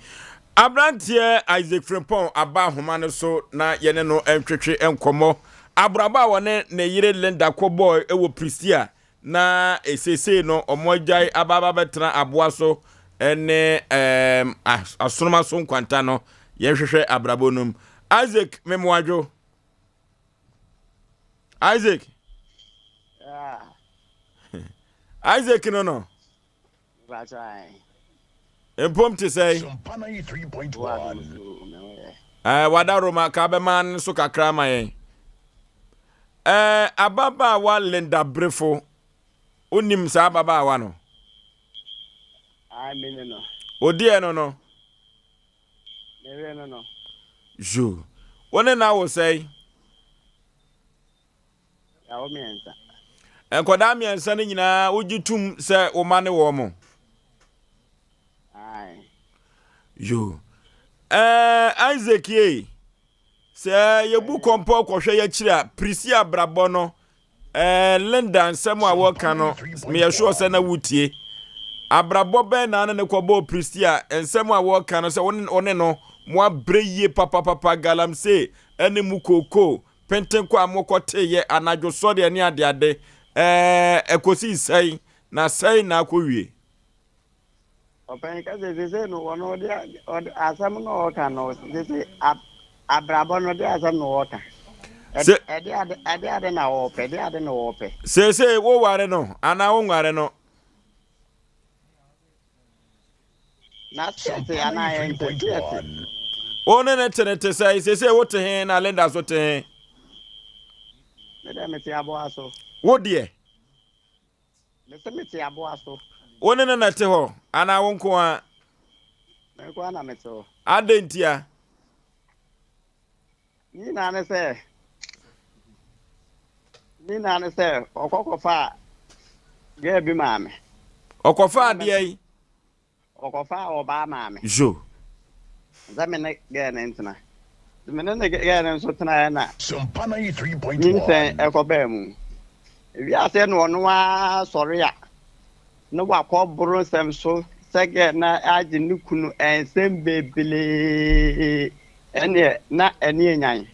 Aberanteɛ Isaac Frimpong aba ahoma no so na yɛne no ntwetwe nkɔmmɔ. Abrabɔ a ɔne ne yere Linda kɔbɔɔe wɔ Prestea na seesei no wɔagyae aba aba bɛtena aboa so ne ɛɛm asonoma so nkwanta no, yɛhwehwɛ abrabɔ no mu. Isaac Memoadwo. Isaac. Isaac no no. Mpom te sɛn? Ɛɛ wada Roma ka bɛma no so kakra ma yɛn. Ɛɛ ababaawa Linda Brefo, wonim saa ababaawa no? Odiɛ no no. Yo, wo ne no awo sɛn? Yɛawo mmiɛnsa. Nkwadaa mmiɛnsa no nyinaa wogye tom sɛ wo mma ne wɔn mo? Ae. Yo. Ɛɛ Isaac ye, sɛ yɛbu kɔmpɔ kɔhwɛ yɛakyiri a, Prisi abrabɔ no, ɛɛ Linda nsɛm a wɔka no, meyɛ sure sɛ na wotie. Abrabɔ bɛn na ne ne kɔbɔɔ Prisi a nsɛm a wɔka no sɛ wo ne no mo abrɛ yie papapapa galamsey ɛne mu kookoo Pentenkɔ a mokɔteeɛ, anadwo sɔreɛ ne adeade, ɛɛ, ɛkɔsii sɛn, na sɛn na akɔwie? Ɔpanyin ka sɛ, Seesei no, wɔn ɔde ɔde asɛm no ɔreka no, seesei ab abrabɔ no ɔde asɛm na ɔreka. Se. Ɛde ade ɛde ade na ɔrepɛ, ɛde ade na ɔrepɛ. Seesei woware no anaa wonware no? Na se yɛte anaa yɛnte, se yɛte. Wo ne ne te ne te sɛn? Seesei wote he na Linda nso te he? Me deɛ mete aboa so. Wo deɛ? Mese mete aboa so. Wo ne no na ɛte hɔ anaa wo nko ara? Me nko ara na mete hɔ. Adɛn ntia? Ne nyinaa ne sɛ, ne nyinaa ne sɛ ɔkɔ kɔfaa girl bi maa me. Ɔkɔfaa deɛ yi? Ɔkɔfaa ɔbaa maa me. Zo. Sɛ me ne girl no ntena. Nti me ne ne girl no nso tenaeɛ na nyinsɛn ɛkɔbaa mu. Ewiase no ɔno ara sɔre a na wakɔ boro nsɛm so. Sɛ girl no agye ne kunu nsɛm bebree ɛneɛ na ɛne anyan.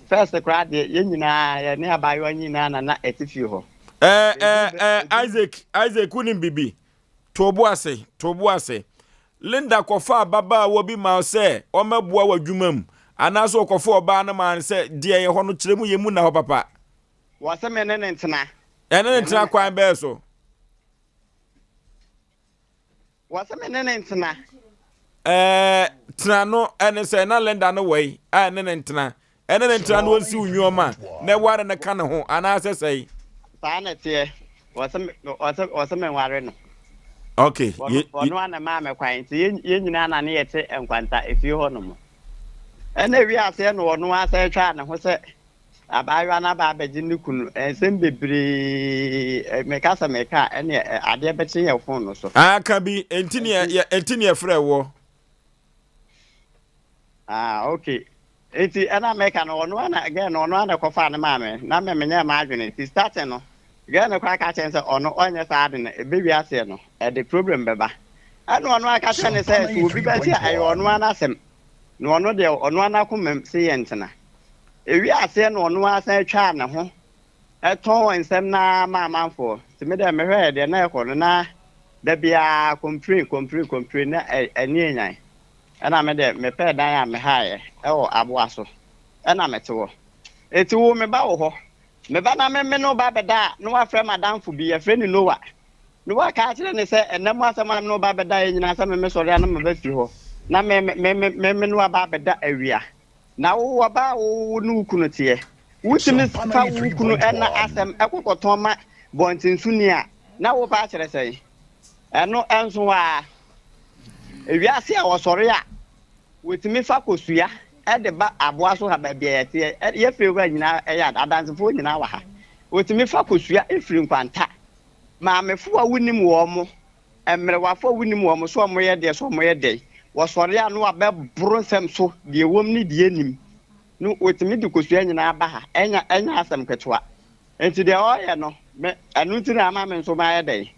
First koraa deɛ yɛn nyinaa yɛne abaayewa nyinaa na na ɛte fie hɔ. Ɛɛ ɛɛ ɛɛ Isaac Isaac wonim bibi to bo ase to bo ase Linda kɔfa ababaawa bi ma sɛ ɔmmɛboa w'adwuma mu anaasɛ ɔkɔfa ɔbaa no maa no sɛ deɛ ɛyɛ hɔ no kyerɛ mu yɛ mu nna hɔ papa. Wɔse me ne no ntena. Ɛne no ntena kwan bɛɛ so? Wɔse me ne no ntena. Ɛɛ tena no ɛne sɛ na Linda no wɔ yi a ɛne no ntena. Ɛne no ntena no ɔnsi wo nneɛma na ɛware no ka ne ho anaasɛ sɛe? Saa na ɛteɛ. Wɔse wɔse wɔse menware no. Okay. Ɔno a na maa me kwan nti yɛn nyinaa na ne yɛte nkwanta efie hɔ nom. Ɛna ewi aseɛ no ɔno ara sɛ twaa ne ho sɛ Abaayewa no aba abɛgye ne kunu. Nsɛm bebree, meka sɛ meka a, ɛneɛ adeɛ bɛkye yɛn fon no so. Ah, ka bi, enti ne yɛ, enti ne yɛfrɛ woɔ. Ah, okay. Enti ɛna meka no, ɔno ana, girl no, ɔno ana kɔfaa ne maame, na me menyɛɛ m'adwene. Nti starting no, girl no koraa ka kyerɛ no sɛ ɔno ɔnyɛ saa ade no, ɛbɛwie aseɛ no, ɛde problem bɛba. Ɛna ɔno ara ka kyerɛ no sɛ, sɛ obi bɛte a, ɛyɛ ɔno ara n'asɛm. Na ɔno deɛ, ɔno ara n'akomam se yɛntena. Ewiee aseɛ no ɔno ara san twaa ne ho tɔn nsɛm no ara maa amanfoɔ. Nti me deɛ mehwɛɛ deɛ na ɛkɔ no na da biara complain complain complain na ani anyan. Ɛna me deɛ mepɛɛ dan a mehaeɛ wɔ aboa so ɛna mete hɔ. Nti wo meba wo hɔ, meba na me me ne wo ba bɛda a na woafrɛ m'adamfo bi yɛfrɛ no Noah na woaka akyerɛ no sɛ ɛnna mu asɛm a me ne wo ba bɛdaeɛ nyinaa sɛ me mesɔre a na maba fie hɔ na me me me me ne wo aba abɛda awia. Na wo ɔbaa a wo ne wo kunu teɛ, wotumi fa wo kunu ɛna asɛm ɛkɔ kɔtɔn ma bɔntensoni a, na wopɛ akyerɛ sɛn? Ɛno ɛnso hɔ ara. Ewiase a wɔsɔre a, wɔtumi fa kosua ɛde ba aboa so ha baabi a yɛteɛ, yɛ fie wura nyinaa ɛyɛ adansefoɔ nyinaa wɔ ha. Wɔtumi fa kosua ɛfiri nkwanta. Maamefo a wonim wɔn mo Mmerewafo a wonnim wɔn, sɛ wɔyɛ deɛ, sɛ wɔyɛ dɛn, wɔsɔre a na wɔabɛboro nsɛm so, deɛ ɛwom ne deɛ ɛnnim no, wɔtumi de kosua nyinaa ba ha. Ɛnyɛ, ɛnyɛ asɛm ketewa. Enti deɛ ɔreyɛ no, me, ɛno nti na ama me nso mayɛ dɛn?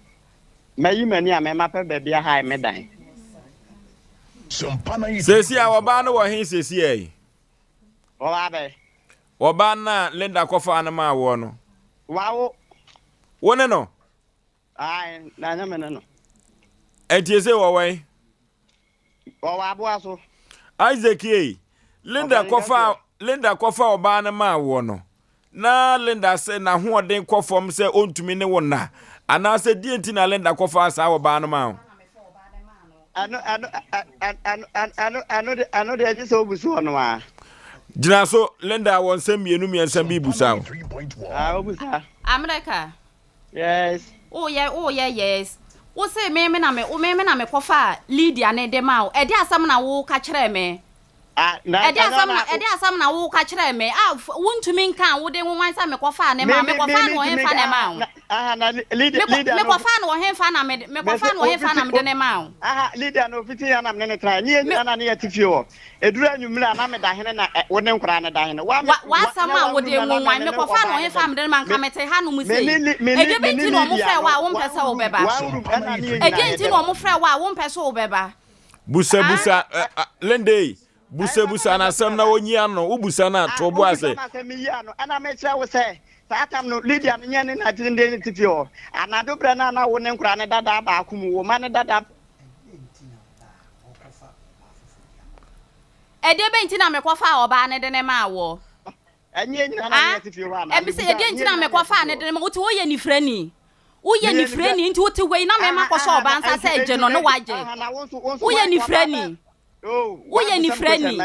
Mayi m'ani a me mapɛ baabi ahae me dan. Seesei a ɔbaa no wɔ he seesei yi? Ɔbaa bɛn? Ɔbaa no a Linda kɔfaa no maa woɔ no. Wawo. Wo ne no? Ae, na ɛnyɛ me ne no. Ɛnti ese wɔ wɛn? Wɔwɔ aboa so. Isaac ei, Linda kɔfa Linda kɔfa ɔbaa no maa woɔ no, na Linda sɛ n'ahoɔden kɔ fam sɛ ɔntumi ne wo nna, anaasɛ deɛ nti na Linda kɔfaa saa ɔbaa no maa wo? Ɛno, ɛno, ɛno, ɛno, ɛno de, ɛno deɛ gye sɛ obusu ɔno a. Gyina so, Linda wɔ nsɛm mmienu mmiɛnsa bi busa wo. Ah, obusa. America. Yes. Wo yɛ wo yɛ yes. Wo se me me na me me me na me kɔ fa Lydia ne de ma wo. Ɛde asɛm na wo ka kyerɛ me. Ah, na Ɛde asɛm na ɛde asɛm na wo ka kyerɛ me. Ah, wo ntumi nka a wo de nwanwan sɛ me kɔ fa ne ma. Me kɔ fa no wɔ henfa na ɛma wo. Aha, na Lydia Me kɔ Lydia me no. kɔ fa no wɔ henfa na me me kɔ fa no wɔ henfa na me de ne ma wo. Aha, Lydia no ofiti ya na me ne ne tena. Ni yɛ nyina na ne yɛ te fie hɔ. Ɛduru anwummerɛ a, na meda hene na ɛ, wo ne nkwadaa no da hene. Wa, me, Wa, wa, w'asɛm na a one wode room na na me nwonwan, ne mekɔfaa no ɔbaa no ɔhefa da a mede no ma, Me, nka mete hanom me sei. ne Li, me ne, Ɛdeɛ me bɛn ne nti na Lydia wɔfrɛɛ wo no, a wompɛ one sɛ room, wobɛba? one room, ɛna ne yɛn nyinaa Ɛdeɛn nti yɛda na mu. wɔfrɛɛ wo a wompɛ sɛ wobɛba? Busa Ah? busa ɛ, ɛ, Linda ei, busa Ɛhefa busa na no mepɛ sɛ asɛm na mɛba? ɔnyi ano, wobusa no a, Ah, to bo wobisa ase. me asɛm, meyi ano. Ɛna mekyerɛ wo sɛ, saa tam no, Lydia no nyɛ ne na tirimdee no te fie hɔ. Anadwo berɛ no a na wo ne nkwadaa no da dan baako mu, wo mma no da dan. Ɛdeɛ bɛn nti na mekɔfaa ɔbaa no de no maa woɔ? Ah? Ɛmese, ɛdeɛ nti na mekɔfaa no de no ma wo? Wote, woyɛ nifirani. Woyɛ nifirani, nti wote wei na mema kɔsɔ ɔbaa nsa sɛ gye no ne wagye. Woyɛ nifirani. Woyɛ nifirani.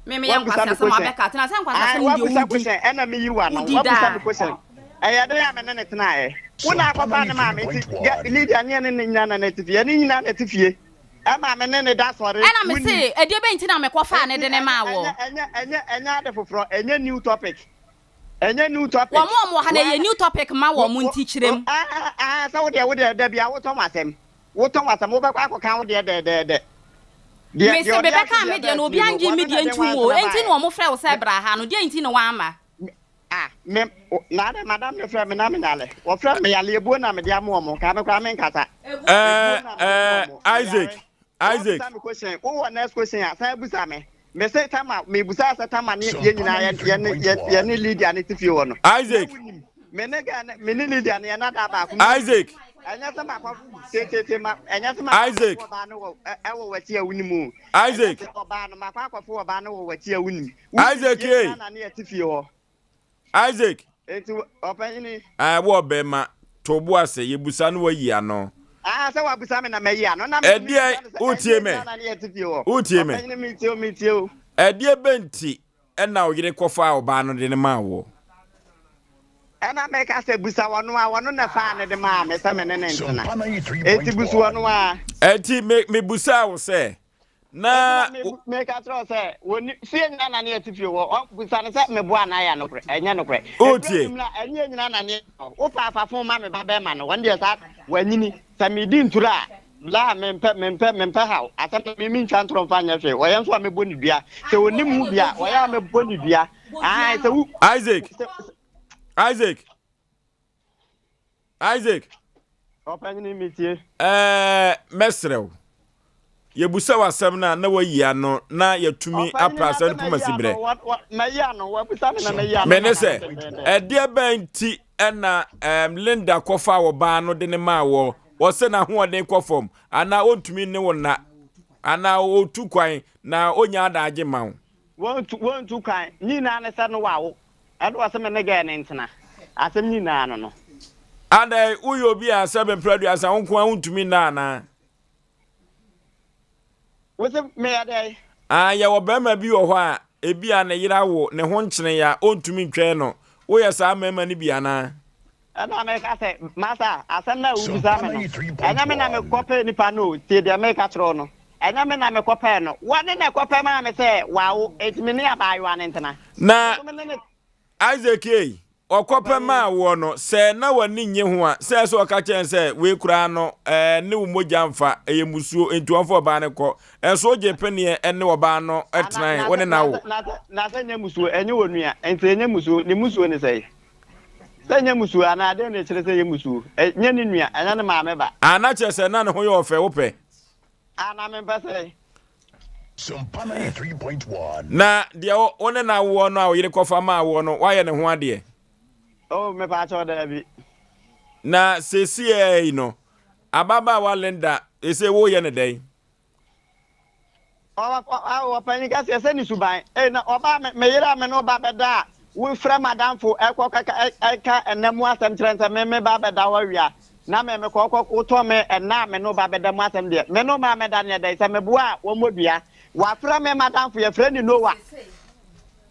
Me meyɛ nkwaseasɛm a bɛka tena sɛ nkwaseasɛm deɛ wodi. Wodi daa. Ɛyɛ dɛn a me ne no tenaeɛ? Wo na akɔfaa ne maame nti Lydia ne yɛne ne nyinaa na na ɛte fie. Yɛne nyinaa na ɛte fie. Ɛma me ne no da sɔre. Ɛna me Wonim. se, ɛdeɛ bɛn nti na me kɔ faa ne de Enti ne ɛnyɛ maa woɔ? ɛnyɛ ɛnyɛ ɛnyɛ ɛnyɛ ade foforɔ. Ɛnyɛ new topic. Ɛnyɛ new topic. Wɔn a wɔwɔ ha no, Wa ɛyɛ new topic ma wo wɔn wo nti kyerɛ wo mu. ah ah sɛ wo deɛ wo deɛ da bia wotɔ m'asɛm. Wotɔ m'asɛm wobɛkɔ akɔka wo deɛ dɛɛdɛɛdɛ. Deɛ Me deɛ se, ɔde mebɛkaa ato me deɛ deɛ no, baa obiara fie no, ngyee me wɔno na deɛ de ntom o, nwansena enti baeɛ. na wɔfrɛ wo sɛ Me bra ha no, deɛn nti na woamma? Ah, me, na adɛ madam ne frɛ me na menyale. Wɔfrɛ me yale ebuo na mede ama wɔn, ka me koraa menkasa. Ɛɛ, ɛɛ, Isaac, Isaac. Woabisa me question, wowɔ next question a, san busa me. Me se Tama, mebusaa sɛ Tama ne yɛn nyinaa yɛ yɛ ne yɛ yɛ ne Lydia ne te fie hɔ no. Isaac. Na wonim, me ne girl ne me ne Lydia ne yɛn nada baako. Isaac. Ɛnyɛ sɛ makɔ tietietie ma ɛnyɛ sɛ makɔ Isaac. akɔfo ɔbaa no wɔ ɛwɔ w'akyi a wonim o. Isaac. Ɛnyɛ sɛ ɔbaa no makɔ akɔfo ɔbaa no wɔ w'akyi a wonim. Wonim Isaac yɛn ei. nyinaa na ne yɛte fie hɔ. Isaac. Enti ɔpanyini. Ɛɛ wo ɔbɛɛma, to wo bo ase, yɛbusa no wayi ano. Ah, sɛ wabusa me na mayi ano. Na me nso Ɛdeɛn, mebisa no sɛ, wotie ɛdeɛn me? nti na ne yɛte fie hɔ? Wotie me? Ɔpanyini, metie o, metie o. Ɛdeɛ bɛn nti na wo yere kɔfaa ɔbaa no de no maa woɔ? Ɛna meka sɛ, Busa ɔno a, ɔno na ɛfaa no de maa me sɛ me ne no ntena. Enti busu ɔno ara. Enti me, mebusaa wo sɛ, Na. Enti na meka kyerɛ wo sɛ, wɔnni, fie nyinaa na ne yɛte fie hɔ. Ɔ, bisa no sɛ, meboa anaa ɛyɛ nokorɛ? Ɛnyɛ nokorɛ. Wotie? Ɛduru anwummerɛ a, ɛnyɛ yɛn nyinaa na ne yɛte hɔ. Wofa afa fon ma me ba bɛrima no, ɔno deɛ saa, wanyini. Sɛ medi nturo a, laa, mempɛ, mempɛ, mempɛ haw. Asɛm no, me, mentwa ntorɔ mfa nyɛ hwee. Ɔyɛ nso a, mɛbɔ no dua. Sɛ ɔnim ho bi a, ɔyɛ a mɛbɔ no dua. Ae, sɛ wo. Isaac! Sɛ, sɛ. Isaac! Isaac. Ɔpanyini metie. Ɛɛ mɛsrɛ wo. Yɛbusa wo asɛm no a na wayi ano na yɛatumi apra asɛm no poma si berɛ. Me ne sɛ, ɛdeɛ bɛn nti ɛna um, Linda kɔfa ɔbaa no de ne maa wɔ? Ɔsɛ n'ahoɔden kɔ fam anaa ɔntumi ne wo nna anaa ɔtu kwan na ɔnya adaagye ma wo? Wɔntu kwan. Ne nyinaa ne sɛ no wawo. Ɛna ɔse me ne girl no ntena. Asɛm nyinaa no no. Adɛn, woyɛ obi a sɛ mprɛ aduasa wo nko ara wontumi nna anaa? Wose meyɛ dɛn? Ah, yɛwɔ barima bi wɔ hɔ a, ebi a ne yere awo, ne ho nkyene a, ontumi ntwɛn no. Woyɛ saa mmarima no bi anaa? Ɛna meka sɛ, Masa, asɛm no a wobisa me no, ɛnyɛ me na mekɔpɛɛ nipa no o, tie deɛ mereka kyerɛ wo no, ɛnyɛ me na mekɔpɛɛ no, wɔne na ɛkɔpɛ maa me sɛ wawo, enti me ne abaayewa no ntena. Na Me nso me ne no. Isaac ei, ɔkɔpɛ maa woɔ no, sɛ na w'ani nnye ho a, sɛ ɛsɛ ɔka kyerɛ no sɛ wei koraa no, ɛɛ, ne wo mogya mfa, ɛyɛ mmusuo, enti ɔmfa ɔbaa no nkɔ. Ɛnso wogye peneɛ ne ɔbaa no Ah, na, tenae, na wo ne sɛ, no na awo. sɛ, na sɛ, na sɛ ɛnyɛ mmusuo, ɛnyɛ onua, enti ɛnyɛ mmusuo, ne mmusuo ne sɛn? Sɛ ɛnyɛ mmusuo anaa, dɛn na ɛkyerɛ sɛ ɛyɛ mmusuo? Ɛnyɛ ne nua, ɛnyɛ ne maame ba. Ah, na kyerɛ sɛ na ne ho yɛ ɔfɛ, wopɛ? Ah, na mempɛ sɛ. Na deɛ wo ne no awoɔ no a wo yere kɔfa maa woɔ no, woayɛ ne ho adeɛ? Oh, mepaakyɛw, daabi. Na seesei yi no, ababaawa Linda, seesei woreyɛ no dɛn? Ɔpanyin kɛseɛ sɛ ne suban. Ei na ɔbaa me me yere a me ne ɔba bɛda a wofrɛ m'adamfo ɛkɔ kɛka ɛka ɛnna mu asɛm kyerɛ no sɛ me me ba bɛda hɔ awia na me mekɔ kɔ wotɔ me ɛnna a me ne ɔba bɛda mu asɛm deɛ me ne ɔma mɛda neɛ dɛn sɛ meboa a wɔmmɔ dua wafrɛ me m'adamfo yɛfrɛ ne Noah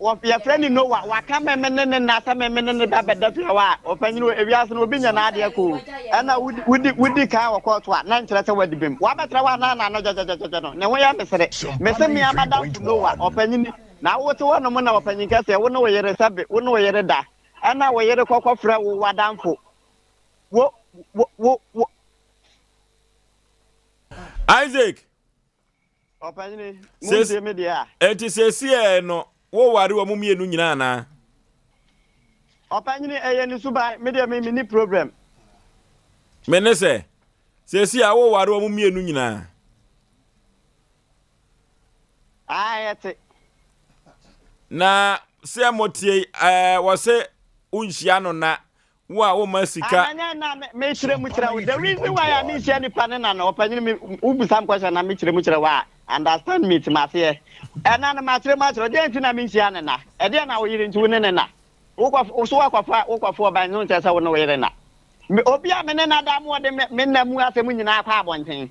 Wɔ yɛfrɛ no Noa, waka me me ne ne nna sɛ me me ne ne ba bɛda fie hɔ a, ɔpanyin wɔ ewiase no obi nyɛ n'adeɛ ko o. Ɛna wodi wodi wodi kan wɔ kɔɔto a, na nkyerɛ sɛ wadi bem. Wabɛtra hɔ a na n'ano gyɛgyɛgyɛgyɛ no, ne ho yɛ me sere. Mese mea m'adamfo Noa, ɔpanyini, na wote hɔ nom na ɔpanyin kɛseɛ, wo ne wo yere sɛbe wo ne wo yere da, ɛna wo yere kɔ kɔfrɛ wo w'adamfo, wo wo wo wo. Isaac, Ɔpanyini, montie me deɛ a. Enti seesei no, woware wɔn mmienu nyinaa anaa? Ɔpanyini, ɛyɛ ne suban, me deɛ me menni problem. Me ne sɛ, seesei a woware wɔn mmienu nyinaa? Aa, yɛte. Na sɛ motie, ɛɛ, wɔse wonhyia no na Wo a woma sika. Ana nyɛ na me me kyerɛ mu kyerɛ wo the reason why a me nhyia nipa ne na no ɔpanyin me wo busa me question na me kyerɛ mu kyerɛ wo a understand me te maseɛ ɛna no ma kyerɛ mu akyerɛ wo deɛ nti na me nhyia ne na ɛdeɛ na wo yere nti wo ne ne na wo kɔ so wakɔfa wo kɔfo ɔba nso nkyerɛ sɛ wo ne wo yere na me obi a me ne na da mo ɔde me me nna mu asɛm nyinaa kɔ abɔnten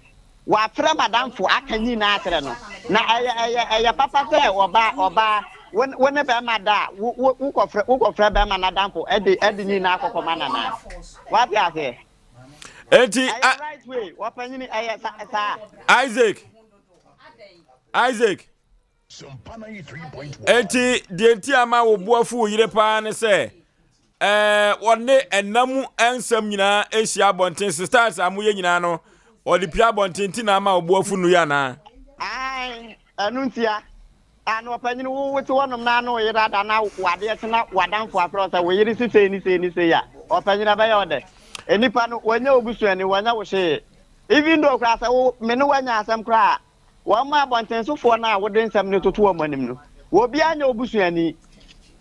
Wafrɛ m'adamfo aka nyinaa akyerɛ no. Na ɛyɛ ɛyɛ ɛyɛ papa sɛ ɔbaa ɔbaa wo wo ne bɛrima da a wo wo wokɔfrɛ wokɔfrɛ bɛrima n'adamfo ɛde ɛde nyinaa kɔkɔma no anaa? Wate aseɛ? Enti Ɛyɛ right way ɔpanyini ɛyɛ sa saa. Isaac Isaac Enti deɛ nti ama wo bo afu wo yere paa ne sɛ ɛɛ wɔne ɛna mu nsɛm nyinaa ahyia abɔnten sisters a moyɛ nyinaa no ɔde pia abɔnten nti na ama wo bo afu no yi anaa? Ae, ɛno ntia. Ah na ɔpanyin wo wote hɔnom na ne wo yere ada na wo adeɛ kye na w'adamfo afrɛ wo sɛ wo yere si sei ne sei ne sei a, ɔpanyin ɛbɛyɛ wo dɛ? Nnipa no wɔnyɛ wo busuani, wɔnyɛ wo hwee. Even though koraa sɛ wo me ne wo anya asɛm koraa a, wɔn abɔntensofoɔ no a wode nsɛm no toto wɔn anim no, obiara nyɛ wo busuani.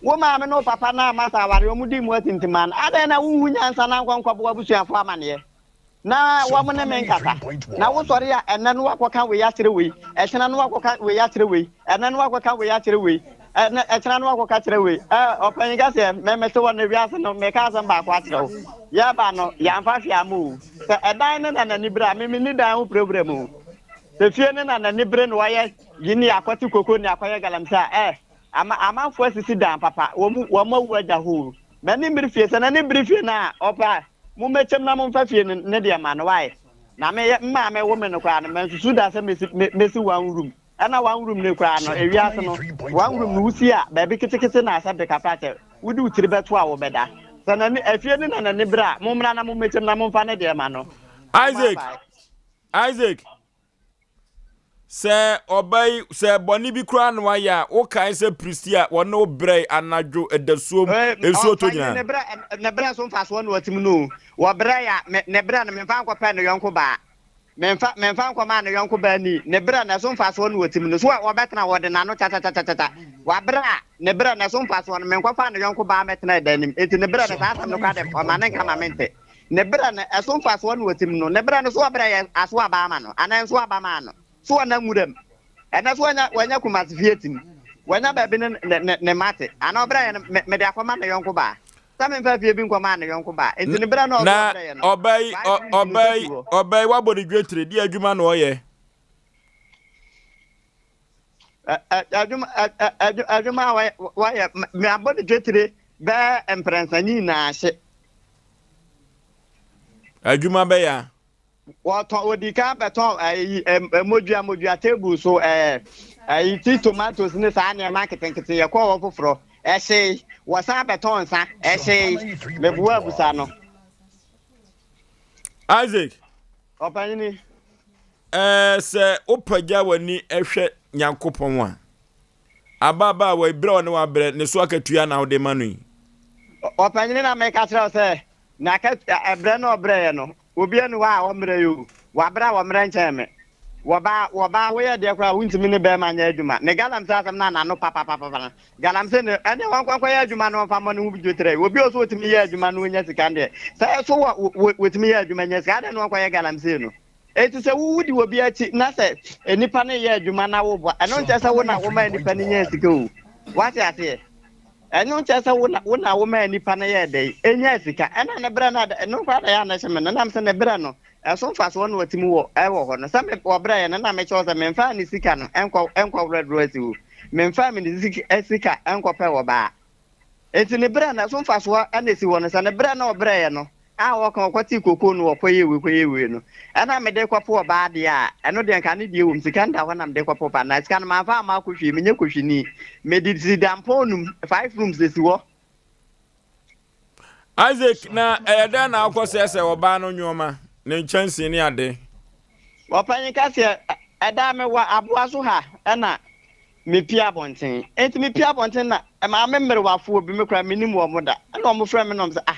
Wo maame ne wo papa no amma saa awareɛ, wɔn dii mu atintiman. Adɛn na wonhu nyansa na nkɔ nkɔbɔ w'abusuafoɔ amaneɛ? Na wɔn ne me nkasa. Na wosɔre a, ɛnnɛ no woakɔka wei akyerɛ wei, ɛkyena no woakɔka wei akyerɛ wei, ɛnnɛ no woakɔka wei akyerɛ wei, ɛnɛ ɛkyena no woakɔka kyerɛ wei. Ɛ ɔpanyin kɛseɛ, me mete hɔ no wiase no, meka asɛm baako akyerɛ wo. Yɛba no, yɛamfa hwee amma o. Sɛ ɛdan no na n'ani bere a, me menni dan ho problem o. Sɛ fie no na n'ani bere na wayɛ yi ne akɔte koko ne akɔyɛ galamsey a, ɛ ama amanfoɔ asisi dan papa, wɔn wɔn awu agya hɔ o. M'ani mmere fie, sɛ n'ani bere fie no a, ɔpɛ a, Mommɛkyɛm na momfa fie no ne deɛ mma no, wai? Na me yɛ, me maame wo me no koraa no, mansusu da sɛ mɛsi, me, mɛsi one room. Ɛna one room no koraa no, ewiase no, one room no wosi a, baabi ketekete na asɛ beka pra kyɛ, wode wo tiri bɛto a wobɛda. Sɛ n'ani, afie no na n'ani bere a, mommra na mommɛkyɛm na momfa ne deɛ ma no. Isaac, Isaac, Sɛ ɔba yi, sɛ bɔne bi koraa na wayɛ a, wokae sɛ Pristia wɔne wo brɛe anadwo dasuom nsuo tɔ nyinaa. Ne brɛ ne brɛ so mfasoɔ na ɔtim no o. Wɔbrɛe a, me ne brɛ no memfa nkɔpɛ ne yɔnko baa. Memfa memfa nkɔmaa ne yɔnko baa ni. Ne brɛ no ɛso mfasoɔ na ɔtim no. So ɔbɛtena hɔ ɔde n'ano kyakyakyakya. Wabrɛ a, ne brɛ no ɛso mfasoɔ no menkɔfaa ne yɔnko baa mɛtena ɛdan nim. Enti ne brɛ no saa asɛm no koraa deɛ ɔma ne nka ma mente. Ne berɛ no, ɛso mfasoɔ na ɔtim no? Ne berɛ no, so ɔbrɛ yɛ aso aba ama no, anaa nso aba maa no? So ɔnam nwura mu? Ɛnɛ so wanya, wanya Kumasi fie tim? Wanya baabi ne, ne, ne, ne mma te? Anaa ɔbrɛ yɛ no, me, mede akɔma ne yɔnko baa? Sɛ memfa fie bi nkɔmaa ne yɔnko baa? Enti ne berɛ no a ɔso Na ɔbrɛ yɛ no, ɔbaa yi, five ɔ, rooms no ɔbaa yi, sɛ si hɔ. ɔbaa yi, wabɔ ne dwetire, deɛ adwuma na ɔyɛ? Ɛ, ɛ, adwuma, ɛ, ɛ, adwu, adwuma a wɔyɛ, wɔyɛ, mabɔ ne dwetire bɛyɛ mprɛnsa ne nyinaa hye. Adwuma bɛyɛ a. Wɔtɔn odi kan bɛtɔn ɛyi mmodua mmodua table so ɛɛ ɛyi ti tomatoes ne saa nneɛma nketenkete yɛ kɔɔ hɔ foforɔ ɛhyee wɔsan bɛtɔn nsa ɛhyee meboa abusa no. Isaac. Ɔpanyini. Ɛɛ sɛ wopagya w'ani hwɛ Nyankopɔn a. Ababaawa yi, berɛ a ɔne wo abrɛ, ne so akatua na wode ma no yi? Ɔpanyini na meka kyerɛ wo sɛ, n'akatua, ɛbrɛ na ɔbrɛeɛ no, obiara nni hɔ a ɔmmrɛeɛ o, wabrɛ a ɔmmrɛ nkyɛn me. Wɔbaa, wɔbaa, woyɛ deɛ koraa a wontumi ne bɛrima nyɛ adwuma. Ne galamsey asɛm no a n'ano papapapa no, galamsey no, ɛnneɛ wɔnkɔ nkɔyɛ adwuma na ɔmfa mmɔ ne ho dwotirɛ. Obi a ɔsɛ ɔtumi yɛ adwuma na ɔnya sika no deɛ, sɛ so wɔ, wɔ, wɔtumi yɛ adwuma nya sika, adɛn na wɔnkɔyɛ galamsey no? Enti sɛ wudi obi akyi na sɛ nnipa no reyɛ adwuma na woboa, ɛno nkyerɛ sɛ wo na womaa nnipa no nyaa sika o. Wate aseɛ? Ɛno nkyerɛ sɛ wo na wo na womaa nnipa no yɛɛ dɛn? Enyaa sika. Ɛna ne brɛ no a, ɛno koraa na ɛyɛ a na ɛhyɛ me no. Nam sɛ ne brɛ no, ɛso mfasoɔ na ɔtumi wɔ ɛwɔ hɔ no. Sɛ me wɔbrɛeɛ no na mekyerɛ wo sɛ memfaa ne sika no nkɔ nkɔworɔ aduro asi o. Memfaa me ne sika nkɔpɛ ɔbaa. Enti ne berɛ no, ɛso mfasoɔ na ɛsi hɔ no, sɛ ne berɛ no a ɔbrɛeɛ no a ɔka ɔkɔtee kokoo no ɔkɔyɛɛ wei kɔyɛɛ wei no, ɛna mede kɔpo ɔbaa deɛ a, ɛno deɛ nka ne deɛ wom, sika no da hɔ na mede kɔpo ba, na sika no mamfa amma akɔhwie, menyɛ kɔhwini, mede si dampɔn num, five rooms ɛsi hɔ. Isaac, na ɛyɛ dɛn na wokɔ sɛ sɛ ɔbaa no nneɛma, ne nkyɛnsee ne ade? Ɔpanyin ka sɛ, Ɛda a mewɔ aboa so ha na mepue abɔnten. Enti mepue abɔnten na maame mmerewafoɔ bi, me koraa mennim wɔn da, ɛna wɔfrɛ me na wɔn sɛ, ah,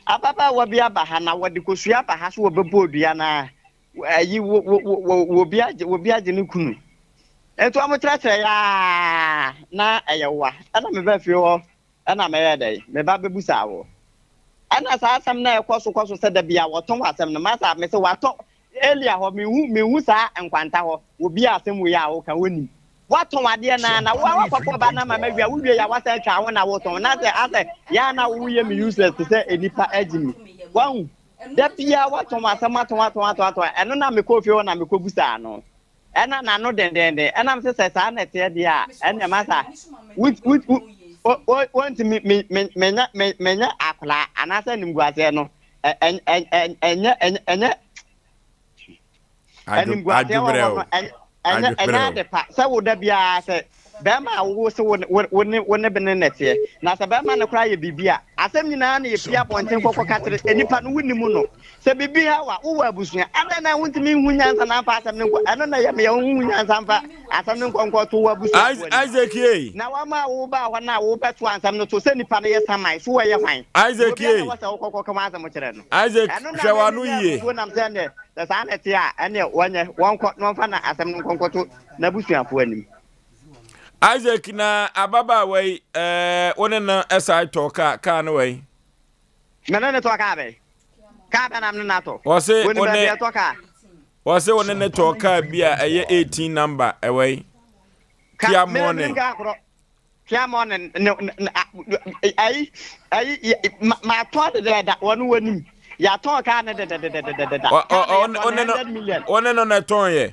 ababaawa bi aba ha na wɔde kosua aba ha so wɔbɛbɔ odua na ayi wo wo wo wo obi agye obi agye ne kunu. Enti wɔn kyerɛkyerɛ yaa na ɛyɛ wa. Ɛna meba fie hɔ Ɛnna mɛyɛɛ dɛn? Me ba bɛbisaa wo. Ɛnna saa asɛm no a ɛkɔ so kɔ so sɛ da biara wɔtɔn asɛm no, masa mese wɔatɔn Elia hɔ, menhu menhu saa nkwanta hɔ, obi a asɛm wei a woka wɔnnim. Woatɔn adeɛ no ara na wo a woakɔfa ɔba no ama mawia, wowie a woasan atwa ho na wotɔn, na sɛ asɛ yɛ a na woyɛ me useless te sɛ nnipa agye me. Wahu? Da biara woatɔn asɛm atɔn atɔn atɔn atɔn, ɛno na mekɔɔ fie hɔ na mekɔbisaa no. Ɛna n'ano dendenden. Ɛna mese sɛ saa na ɛteɛ deɛ a, ɛnneɛ masa wo wo wo wo wontumi me me menyɛ me menyɛ akwadaa anaasɛ animguaseɛ no ɛ ɛ ɛ ɛnyɛ ɛnyɛ ɛnyɛ animguaseɛ wɔ hɔ no ɛnyɛ ɛnyɛ ade pa sɛ wo da biara sɛ. Bɛrima a wo se wo wo ne wo ne ne na ɛteɛ. Na sɛ bɛrima no koraa yɛ biribi a, asɛm nyinaa na yɛpue abɔnten kɔkɔ ka kyerɛ nnipa no, wonnim no. Sɛ biribi haw a, wowɔ abusua. Adɛn na wontumi nhu nyansa na amfa asɛm no nkɔ? Ɛno na ɛyɛ me ya, wonhu nyansa mfa asɛm no nkɔ nkɔto w'abusuafoɔ anim. Isaac ei. Na wɔma wo baa hɔ no a wobɛto asɛm no so sɛ nipa no yɛ saman, so wɔyɛ hwan? Isaac Obiara ei. na ɛwɔ sɛ wokɔ kɔka w'asɛm kyerɛ no. Isaac, Ɛno na hwɛ me w'ano menya yie. abufuo nam sɛ ɛneɛ sɛ saa na ɛteɛ a, ɛneɛ wɔnyɛ, wɔnkɔ na wɔmfa na asɛm no nkɔ nkɔto n'abusuafoɔ anim. Isaac na ababaawa yi, ɛɛ, wo ne no ɛsan tɔɔ kaa, kaa no wɔ yi? Me ne no tɔɔ kaa bɛn? Kaa bɛn na me ne no atɔ? Wɔse Wɔnim wo baabi ne ɛtɔ kaa. wɔse wo ne ne tɔɔ kaa bi a ɛyɛ 18 number ɛwɔ yi? Ka Kia me ne morning. menim kaa korɔ. Kia morning ne ne ayi ayi ma matɔn dedɛɛda wɔn wɔnim. Yɛatɔn kaa no dedɛdedɛdɛdɛda. Kaa no yɛtɔn no 100 million. Wo ne no na ɛtɔn yɛ?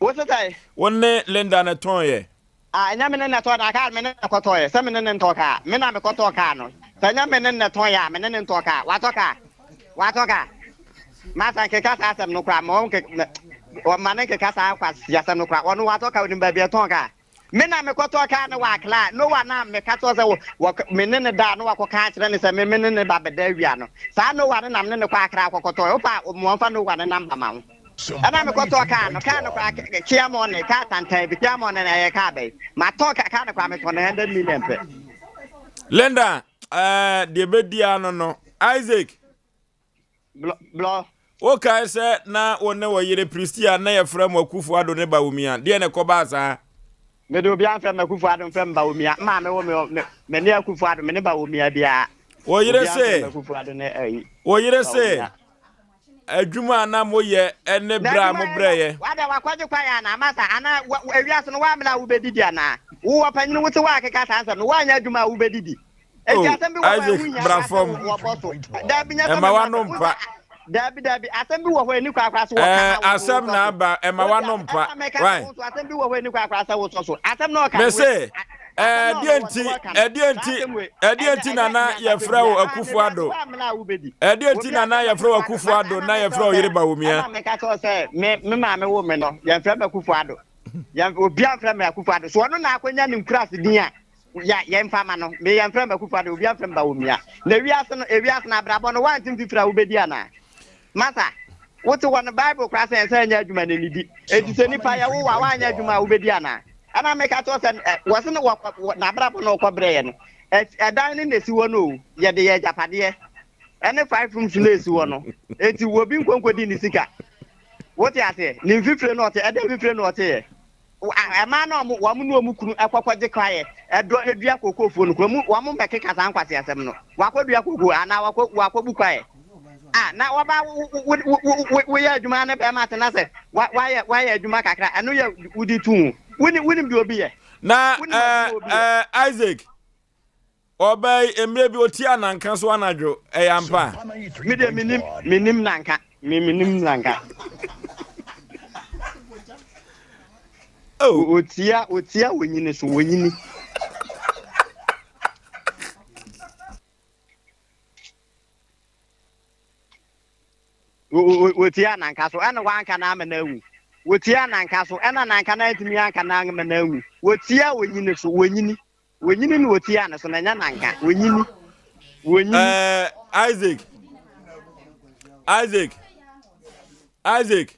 Wo se sɛn? Wo ne Linda na ɛtɔn yɛ? Ah, ɛnyɛ me ne na ɛtɔn na kaa no me ne na kɔtɔɔ yɛ. Sɛ me ne ne ntɔɔ kaa. Me na mekɔtɔɔ kaa no. Sɛ ɛnyɛ me ne na ɛtɔn yɛ a, me ne ne ntɔɔ kaa. Watɔ kaa. Watɔ kaa. Masa nkeka saa asɛm no koraa. Ma ɔnkeka, ma ne nkeka saa kwasi asɛm no koraa. Ɔno watɔ kaa, onim baabi ɛtɔn kaa. Me na mekɔtɔɔ kaa no wɔ Accra. Noah no a meka kyerɛ wo sɛ wɔ, me ne no da a na wakɔka akyerɛ no sɛ me me ne ne ba bɛda awia no, saa Noah no na me ne no kɔ Accra kɔkɔtɔɔe. Wopɛ a, ma ɔmfa Noah no number ma wo. Ɛna mekɔtɔɔ kaa no, kaa no koraa, Kia Morning, kaa tantan bi, Kia Morning ɛyɛ kaa bɛn? Matɔn kaa no koraa, metɔn no 100 million pɛ. Linda, ɛɛ, deɛ bɛdi ano no, Isaac. Blɔ. Wokae sɛ na wo ne wo yere Pristia na yɛfrɛ mo Akufo Addo ne Bawumia. Deɛ na ɛkɔbaa saa? Mede obiara mfrɛ me Akufo Addo mfrɛ me Bawumia. Maame wo me me ne Akufo Addo me ne Bawumia biara. Wo yere se wo yere se adwuma a na moyɛ ne berɛ a mobrɛeɛ. Wada wakɔgye kwan anaa masa anaa ewiase no woamena a wobɛdidi anaa wowɔ panyini wote hɔ a keka saa nsɛm no woanyɛ adwuma a wobɛdidi. Oh, Isaac, bra fam. Ɛma w'ano mpa. Dabi dabi, asɛm bi wɔ hɔ ani korakora so wɔ kama. Asɛm na aba, ɛma w'ano mpa. Why? Asɛm bi wɔ hɔ ani korakora sɛ wosɔ so. Asɛm na ɔka. Mese, ɛdeɛ nti, ɛdeɛ nti, ɛdeɛ nti na na yɛfrɛ wo Akufo Addo. Ɛdeɛ nti na na yɛfrɛ wo Akufo Addo na yɛfrɛ wo yere Bawumia. Ɛna meka kyerɛ sɛ me me maame wo me no, yɛmfrɛ me Akufo Addo. Yɛn obi amfrɛ me Akufo Addo. So ɔno na akɔnya ne nkurase din a Ya yɛmfa ma no. Me yɛmfrɛ me Akufo Addo, obiara mfrɛ me Bawumia. Na wiase no, ewiase no abrabɔ no, woante mfifiri a wobɛdi anaa? Masa, wote hɔ no, Bible koraa sɛ ɛnsɛ nyɛ adwuma na nnidi. Enti sɛ nipa yɛwo wo a, woanyɛ adwuma a wobɛdi anaa? Ɛna meka kyerɛ wo sɛ, ɛ, wɔse no wɔkɔ, wɔ, n'abrabɔ no ɔkɔ brɛeɛ no, ɛ, ɛdan no na ɛsi hɔ no o, yɛde yɛ agyapadeɛ. Ɛne five rooms no ɛsi hɔ no. Enti obi nkɔnkɔdi ne sika. Wote aseɛ? Ne mfifire no ɔte, ɛdɛn mfifire na ɔteeɛ? Mmaa no a wɔn ne wɔn kunu kɔ kɔgye kwaeɛ dɔ dua kookoofuo no kura mu, wɔn mmɛkeka saa nkwaseasɛm no. Wakɔdua kookoo anaa wakɔ wakɔbu kwaeɛ. A na wɔba wo wo wo woyɛ adwuma ne bɛrima te na sɛ wayɛ wayɛ adwuma kakra ɛno yɛ wodi tu ho. Wonim wonim deɛ obi yɛ. Na ɛɛ ɛɛ Isaac. Ɔbaa yi, mmerɛ bi ɔtiaa nanka so anadwo, ɛyɛ ampa? Me deɛ menim, menim nanka, me menim nanka. Oh. Otia, otia wonyini so, wonyini. Wɔtiaa nanka so, ɛna wanka no ama no awu. Wɔtiaa nanka so, ɛna nanka no antumi anka no ama no awu. Wɔtiaa onyini so, wonyini. Wonyini na wɔtiaa no so, na ɛnyɛ nanka. Wonyini. Wonyini. Uh, Isaac. Isaac. Isaac.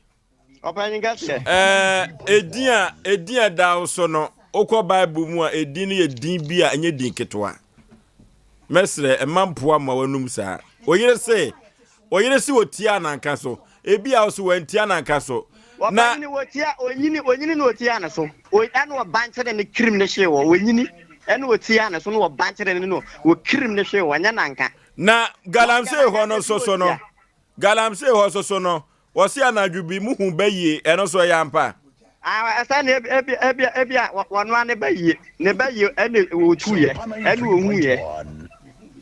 Ɔpanyin kɛseɛ. Ɛɛ edin a edin a ɛda wo so no, wokɔ Bible mu a edin no yɛ din bi a ɛnyɛ din ketewa. Mɛsrɛ ɛma mpoa ma w'anum saa. Oyere se oyere se otia nanka so. Ebi a ɔso wantia nanka so. Na ɔpanyin wotia onyini onyini na otia ne so. Ɛna ɔbankyere ne kirim ne hwee wɔ onyini ɛna otia ne so na ɔbankyere ne no okirim ne hwee wɔ nyɛ nanka. Na galamsey hɔ no soso no galamsey hɔ soso no Wɔse anadwo bi mo hu bayie, ɛno nso ɛyɛ ampa? Ah, ɛsɛ ne ebi ebi ebi a wɔnoa ne bayie, ne bayie ɛne wɔtuiɛ, ɛne wɔhuiɛ.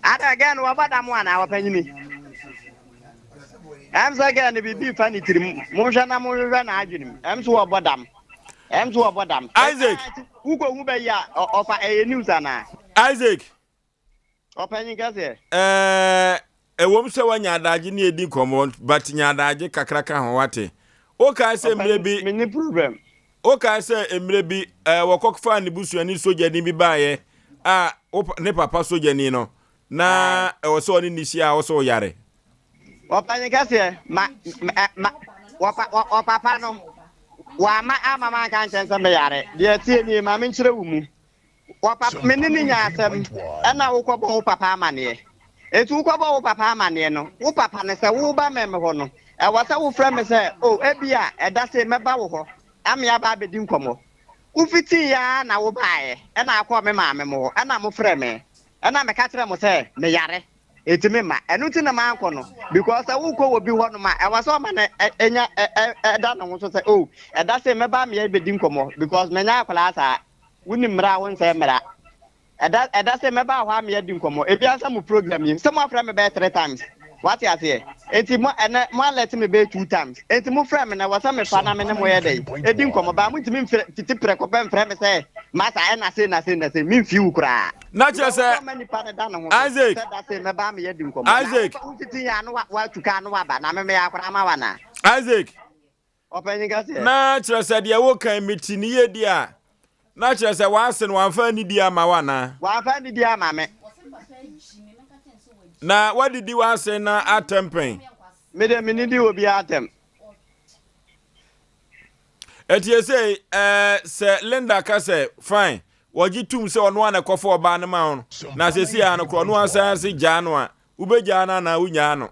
Ada gɛɛ no wɔbɔ dam anaa wɔpanyini? Ɛm sɛ gɛɛ no biribi fa ne tirim, monhwɛ na monhwehwɛ n'adwenem, ɛm so wɔbɔ dam, ɛm so wɔbɔ dam. Isaac. Wokɔhu bayie a ɔfa ɛyɛ news anaa? Isaac. Ɔpanyin kɛseɛ. Ɛɛ ɛwom sɛ woanya adagye ne yɛdi nkɔmmɔ but nya adagye kakra ka ho wate. Wokae sɛ mmerɛ bi. Menni problem. Wokae sɛ mmerɛ bi eh, wɔkɔfaa ne busuani sogyani bi baeɛ a wo ne papa sogyani no, na ɛwɔ sɛ ɔne ne hyia a wo sɛ woyare. Ɔpanyin kɛseɛ, ma, ma, wɔpa, ɔpapa no, wamma amma manka nkyɛn sɛ meyare. Deɛ ɛteɛ nie, ma menkyerɛ wo mu. Wɔpa, me ne no nyaa asɛm, ɛna wokɔbɔ wo papa amaneɛ. Enti wokɔbɔ wo papa amaneɛ no, wo papa no, sɛ woreba me me hɔ no, ɛwɔ sɛ wofrɛ me sɛ, 'O, ebia ɛda sei mɛba wo hɔ ama yɛaba abɛdi nkɔmmɔ. Wofitiiɛ ara na wobaeɛ, ɛna akɔɔ me maame mo hɔ, ɛna mofrɛɛ me, ɛna meka kyerɛɛ mo sɛ meyare, enti memma. Ɛno nti na mankɔ no, because sɛ wokɔ wɔ bi hɔnom a, ɛwɔ sɛ ɔma no nya, ɛda ne ho so sɛ, 'O, ɛda sei mɛba ama yɛabɛdi nkɔmmɔ, because menyɛ akwadaa saa. Wonim mmara a wonsɛe mmara. Ɛda ɛda sɛ mɛba hɔ a me adi nkɔmmɔ. Ebia sɛ mo program yi sɛ mo afrɛ me bɛyɛ three times. Wate aseɛ? Enti mo ɛnɛ mo alert me bɛyɛ two times. Enti mo frɛ me no ɛwɔ sɛ mefa na me ne mo yɛ dɛn? Edi nkɔmmɔ. Baa montumi mfrɛ fiti prɛko pɛ mfrɛ me sɛ masa ɛna sei na sei na sei. Memfii wo koraa. Na kyerɛ Because sɛ wosɛ ɔma nipa no da ne ho so Isaac sɛ da sei mɛba a me adi nkɔmmɔ. Na Isaac wofa wofiti yɛ a na watu kaa na waba na me meyɛ akwadaa ma wo anaa? Isaac Ɔpanyin kɛseɛ. Na kyerɛ sɛ deɛ woka yi mete ne yie deɛ a, na kyerɛ sɛ w'ase no wamfa anidie amma wo anaa? Wamfa anidie amma me. Na woadidi w'ase no atɛm pɛn? Me deɛ mennidi obiara atɛm. Enti esei ɛɛ sɛ Linda ka sɛ fine, wɔgye tom sɛ ɔno ara na ɛkɔfa ɔbaa no ma wo no, na seesei ara no korɔ ɔno ara san se gyaa no a, wobɛgyaa no anaa wonnyaa no?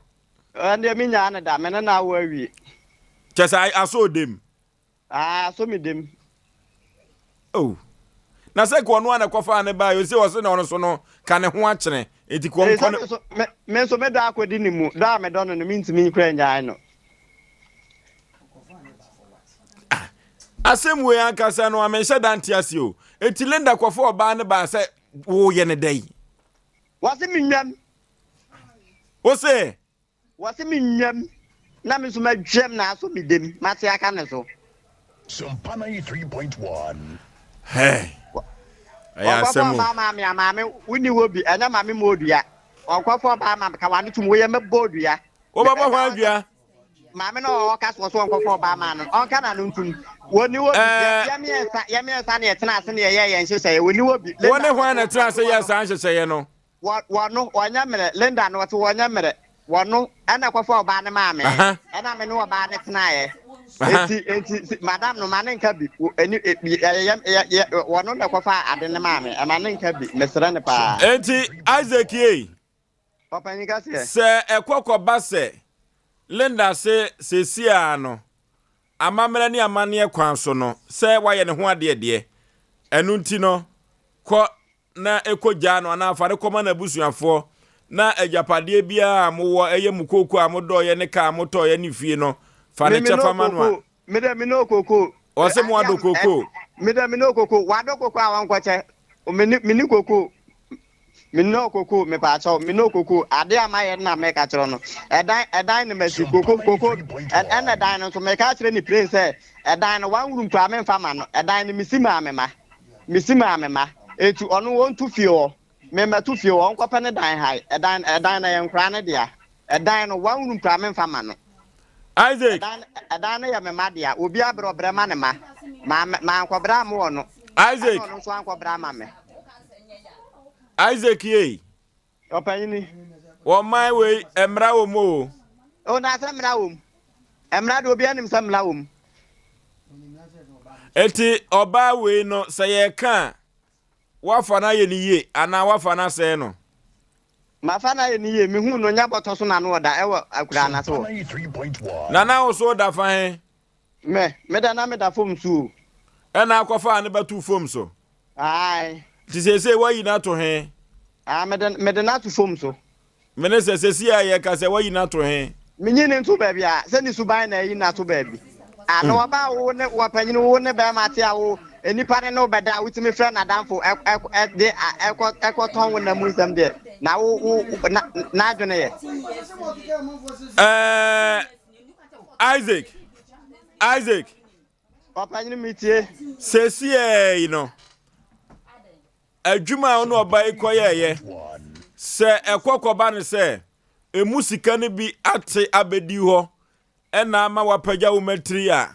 Ɛndeɛ menyaa no da, me ne no awo awie. Kyɛ sɛ asɔ wo dem? Aah, asɔ me dem. Oh. Na sɛ ka ɔno a na ɛkɔfaa ne baeɛ, ɔse ɔse na ɔno so no, ka ne ho akyene. Enti ka ɔnkɔ ne. Me, me nso me dɔ akɔdi ne mu, dɔ a medɔ no no, mentumi kura nnyae no. Ah, asɛm wei ankasa no, amenhyɛ da nte ase o. Enti Linda kɔfa ɔbaa no baa sɛ woyɛ ne dɛn? Wɔse menwam. Wo se. Wɔse me nwam na me nso madwam na asɔ me dem mate aka ne so. Sompa 93.1. Hey. Ɛyɛ Ɔnkɔfa asɛm o. ɔbaa maa me a maame wonni hɔ bi ɛnyɛ maame ma odua ɔnkɔfa ɔbaa ma me ka wano tum woyɛ mɛbɔ odua. Wobɛbɔ hwan dua? Maame no ɔka soɔ so ɔnkɔfa ɔbaa maa no ɔnka n'ano ntum wɔnni hɔ bi Ɛɛ. yɛ mmiɛnsa yɛ mmiɛnsa na yɛtena ase na yɛyɛ yɛn nhyehyɛeɛ wɔnni hɔ bi. Wo ne hwan na ɛtena ase yɛɛ saa nhyehyɛeɛ no? Wɔ wɔno wɔnyɛ mmerɛ Linda no ɔte wɔnyɛ mmerɛ wɔno ɛna ɛkɔfa ɔbaa no maa me ɛna me ne ɔbaa no tenaeɛ enti enti madam no ma ne nka bi ɛni yɛ yɛ yɛ wɔno na ɛkɔfa ade no maa me ɛma ne nka bi mesrɛ no paa. Enti Isaac ei. Ɔpanyin kɛseɛ. Sɛ ɛkɔ kɔba sɛ Linda se seesei ara no amammerɛ ne amanneɛ kwan so no sɛ wayɛ ne ho adeɛ deɛ ɛno nti no kɔ na kɔgyaa no anaa fa no kɔma n'abusuafoɔ, na agyapadeɛ biara a mowɔ, ɛyɛ mo kooko a modɔeɛ ne kaa a motɔeɛ ne fie no, fa ne Me me no kyɛfa ma no a. koko. Me dɛ me no koko. Ɔse mo Ade adɔ a kooko. me dɛ me no koko. Wadɔ koko a wɔnkɔkyɛ. Me ni me ni koko. Me no koko me paakyɛw. Me no koko. Ade a mayɛ na meka kyerɛ no. Ɛdan ɛdan no masi koko koko. Ɛna ɛdan no nso meka kyerɛ ne plain sɛ ɛdan no one room koraa memfa ma no. Ɛdan no mesi maa me ma. Mesi maa me mma. Enti ɔno ɔntu fie hɔ. Me mmɛto fie hɔ. Ɔnkɔpɛ ne dan hae. Ɛdan, ɛdan no ɛyɛ nkoraa no dea. Ɛdan no, one room koraa memfa mma no. Isaac. Ɛdan, ɛdan no yɛ me mma dea. Obi abrɛ ɔbrɛ ma ne mma. Ma, mankɔbrɛ amma ɔno. Isaac. Ɛna ɔno nso ankɔbrɛ ama me. Isaac yei. Ɔpanyini. Wɔn man wei, mmara wɔ mu o. O na sɛ mmara wɔ mu. Mmara deɛ obiara nim sɛ mmara wɔ mu. Eti ɔbaa wei no, sɛ yɛreka a, woafa no ayɛ no yie anaa woafa no asɛe no? Mafa no ayɛ no yie. Mehuu no nyɛ bɔtɔ so na na ɔda ɛwɔ akuraa no ase hɔ. Na na wo so woda fa he? Me, meda na meda fam so o. Ɛna akɔfaa no bɛtoo fam so? Ae. Nti seesei woayi no ato he? Aa, mede, mede no ato fam so. Mene sɛ, seesei a yɛreka sɛ woayi no ato he? Menyi no nto baabi a, sɛ ne suban na ayi no ato baabi. A, na ɔbaa wo ne, wɔpanyin wo ne bɛrima te a wo, nnipa ne ne wo bɛda a wotumi frɛ n'adamfo ɛ, ɛ, ɛ, de a, ɛkɔ, ɛkɔtɔn wo nna mu nsɛm deɛ, na wo, wo, na, n'adwene yɛ. Ɛɛ, Isaac, Isaac. Ɔpanyin mi tie. Seesei yi no, adwuma a ɔne ɔba yi kɔyɛɛyɛ, sɛ ɛkɔ kɔba no sɛ emu sika no bi ate abɛdi hɔ ɛna ama wapagya wo matiri a,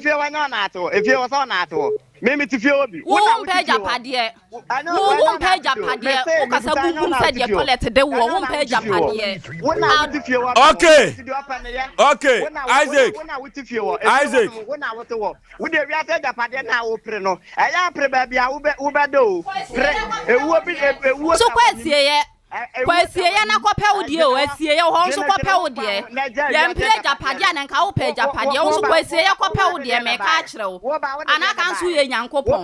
Efie hɔ nyɛ ɔnaate hɔ. Efie hɔ sɛ ɔnaate hɔ. Me me te fie hɔ bi. Wo wo mpɛ agyapadeɛ. Wo wo mpɛ agyapadeɛ. Wo kasa bubum sɛ deɛ toilet de woɔ. Wo mpɛ agyapadeɛ. Okay. Okay. Isaac. Isaac. Wo deɛ wiase agyapadeɛ no a wopere no, ɛyɛ a pere baabi a wobɛda o. Pere, ewuo bi, ewuo So kɔ asieɛ. Kɔ asieɛ na kɔpɛ wo deɛ o, asieɛ hɔ nso kɔpɛ wo deɛ. Yɛmpere agyapadeɛ a na nka wopɛ agyapadeɛ, wo nso kɔ asieɛ kɔpɛ wo deɛ, meka akyerɛ wo. Anaa ka nso woyɛ Nyankopɔn.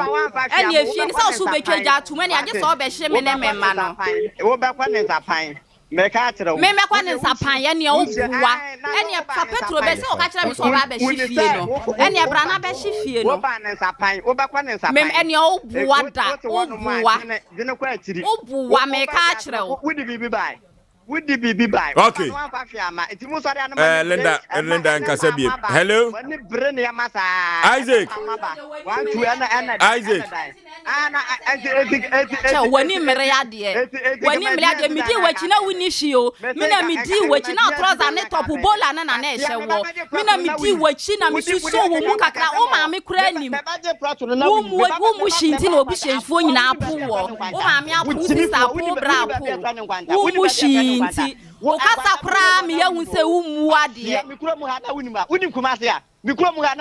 Ɛne efie no sɛ wo so wobɛtwa gya atom ɛne agye sɛ wobɛhye me ne me mma no. Wobɛkɔ ne nsapan. Meka akyerɛ wo. Me mɛkɔ ne nsapan, ɛneɛ wo boa. Ɛneɛ fa petro bɛ sɛ ɔka kyerɛ me sɛ ɔba abɛhye fie no. Ɛneɛ bra na bɛhye fie no. Woba ne nsapan, wobɛkɔ ne nsapan. Me ɛneɛ wo boa da, wo boa. Dwene kɔ akyiri. Wo boa, meka akyerɛ wo. Wode biribi bae. Wode biribi bae. Okay. Woba no wamfa hwee amma. Nti mo sɔre ano ma eh, Linda, Linda nkasa biem. Hello. Mo ani bere nneɛma saa. Isaac. Isaac. Kyɛ w'ani mmere adeɛ. W'ani mmere adeɛ. Medii w'akyi na wonni hwee o. Me na medii w'akyi na trɔsa ne tɔpo bola no na na ɛhyɛ woɔ. Me na medii w'akyi na mesusoo wo mu kakra. Wo maame koraa nim. Wo mu wo mu hwee nti na obusuafoɔ nyinaa apo woɔ. Wo maame apo wo, sista apo wo, bra apo wo. Wo mu hwee nti. Wo kasa koraa meyɛ hu sɛ wommu adeɛ. Me kurom ha na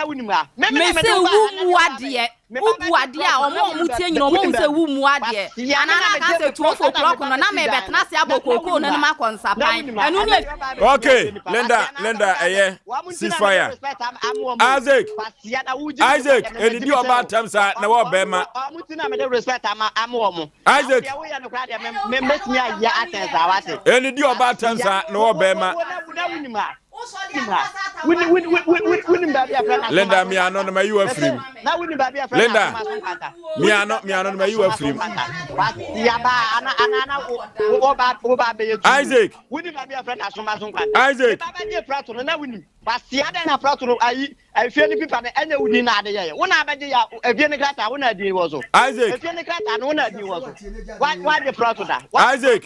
wonim ha. Me me na Mese mede wo baa wo ha na mmu deɛ woaba adeɛ. yi. Me Wo ba bu bɛgye adeɛ a prɔto wɔn na a wonim wɔn tie baabi nyina wɔn wonim ahu sɛ baabi. wo mmu adeɛ. Kwasia me Anaa na na mede aka sɛ me 12 prɔto na me o'clock ba no na bɛsi dan merebɛtena no. ase abɔ Na na kookoo wonim no na ha. makɔ Na nsapan. wonim ha. Ɛno Ɛna ne deɛ woaba abɛsi Okay, dan nipa. Linda, Kwasia na Linda, asɛm ka sɛ ɛyɛ wɔn nti na mede ceasefire. respect ama ama wɔn o. Isaac, Kwasia na wogye me Isaac, deɛ me ɛnidi megye me ɔbaa sɛn o. atɛm saa na Wɔn wɔ bɛrima. wɔn nti na mede respect ama ama wɔn. Na wo Isaac, deɛ woyɛ no koraa deɛ me me mɛtumi ayɛ atɛn saa wate. ɛnidi ɔbaa atɛm Kwasia saa na wo wɔ wo bɛrima. wo na na wonim ha. Linda miano no mayi wa firim. Linda miano miano no mayi wa firim. Isaac. Isaac. Isaac. Isaac.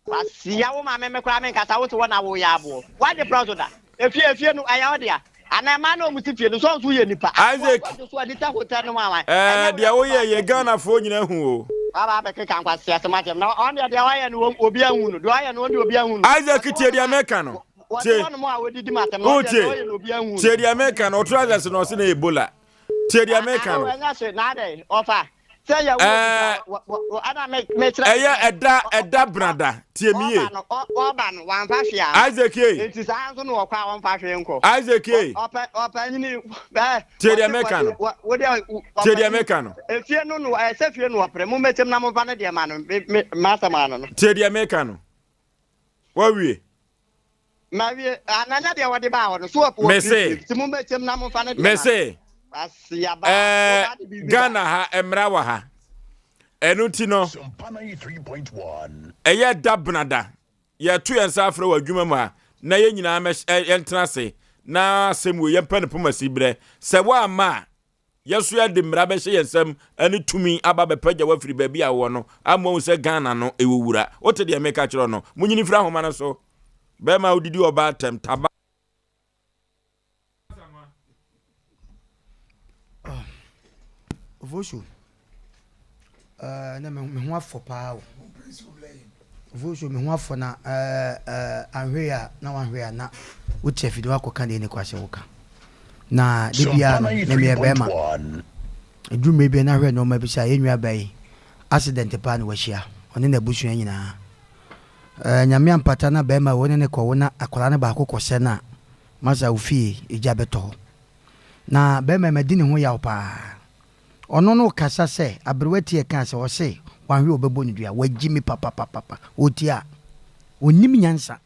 Kwasia wo maame me koraa me nkasa wo te hɔ na wo yɛ aboɔ wagye pra so da efie efie no ɛyɛ wo dea anaa mmaa na ɔmo si fie no sɛ ɔnso yɛ nipa Isaac aboɔ so adi ta hotel no mu awan ɛɛ deɛ woyɛ yɛ Ghanafoɔ nyina hu o. Waba abɛkeka nkwasia asɛm akyerɛ me na ɔno deɛ deɛ wayɛ no obi anhu no deɛ wayɛ no ɔno deɛ obi anhu no. Isaac tie deɛ meka no tie Wɔte hɔnom a wɔdidi ma asɛm no ɔno deɛ deɛ ɔyɛ no obi anhu no. tie deɛ meka no ɔtra asase no ɔse na Ebola tie deɛ meka no. Ɛnyɛ hwee na adɛn ɔfa Sɛ yɛ wo Ɛɛ, ana me mekyerɛ ɛyɛ ɛda ɛda brada tie mi yie. Ɔba no ɔba no wamfa hwee ama. Isaac ye. Nti saa nso na ɔkɔ a ɔmfa hwee nkɔ. Isaac ye. Ɔpɛ ɔpanyini ɛɛ. Tie deɛ meka no. Wo deɛ Tie deɛ meka no. Efie no no ɛsɛ fie no ɔpere mo mɛkyɛm na mo fa ne deɛ ma no me me m'asɛm ano no. Tie deɛ meka no. Wawie. Mawie, ananya deɛ wɔde baa hɔ no, so wɔ Mese. Ti mo mɛkyɛm na momfa ne deɛ Mese. Ɛɛ Ghana ha mmara wɔ ha. Ɛno ti no. Ɛyɛ da benada. Yɛto yɛn nsa afrɛ wɔ adwuma mu ha na yɛn nyinaa yɛntena ase na asɛm wei yɛmpɛ no poma si berɛ. Sɛ woamma a Yɛn nso yɛde mmara bɛhyɛ yɛn nsam ne tumi aba abɛpagya wo afiri baabi a wowɔ no ama woahu sɛ Ghana no ɛwɔ wura. Wote deɛ meka kyerɛ wo no? Monyini mfiri ahoma no so. Bɛrima a wodidi ɔbaa atɛm, taba. Ofosu, eh, na me ho afɔ paa o. Ofosu, me ho afɔ na eh, eh, anhwɛ a na wanhwɛ a na wote afidie wakɔka deɛ ne kɔ asɛ woka. Na de biara no, na meyɛ bɛrima. Ɛduru mmerɛ bi na hwɛ nneɛma bi sɛ yɛn nua baa yi accident paa na wahyia ɔne n'abusua nyinaa. Eh, nyame ampata na bɛrima wo ne ne kɔwo na akwadaa no baako kɔsɛ no a, masa wo fie egya bɛtɔ hɔ. Na bɛrima yi madi ne ho yaw paa. Ɔno no kasa sɛ aberewa ti ɛkaa sɛ ɔse wanhwɛ ɔbɛbɔ no dua. Wagyi me papapapapa. Ɔtie a ɔnnim nyansa.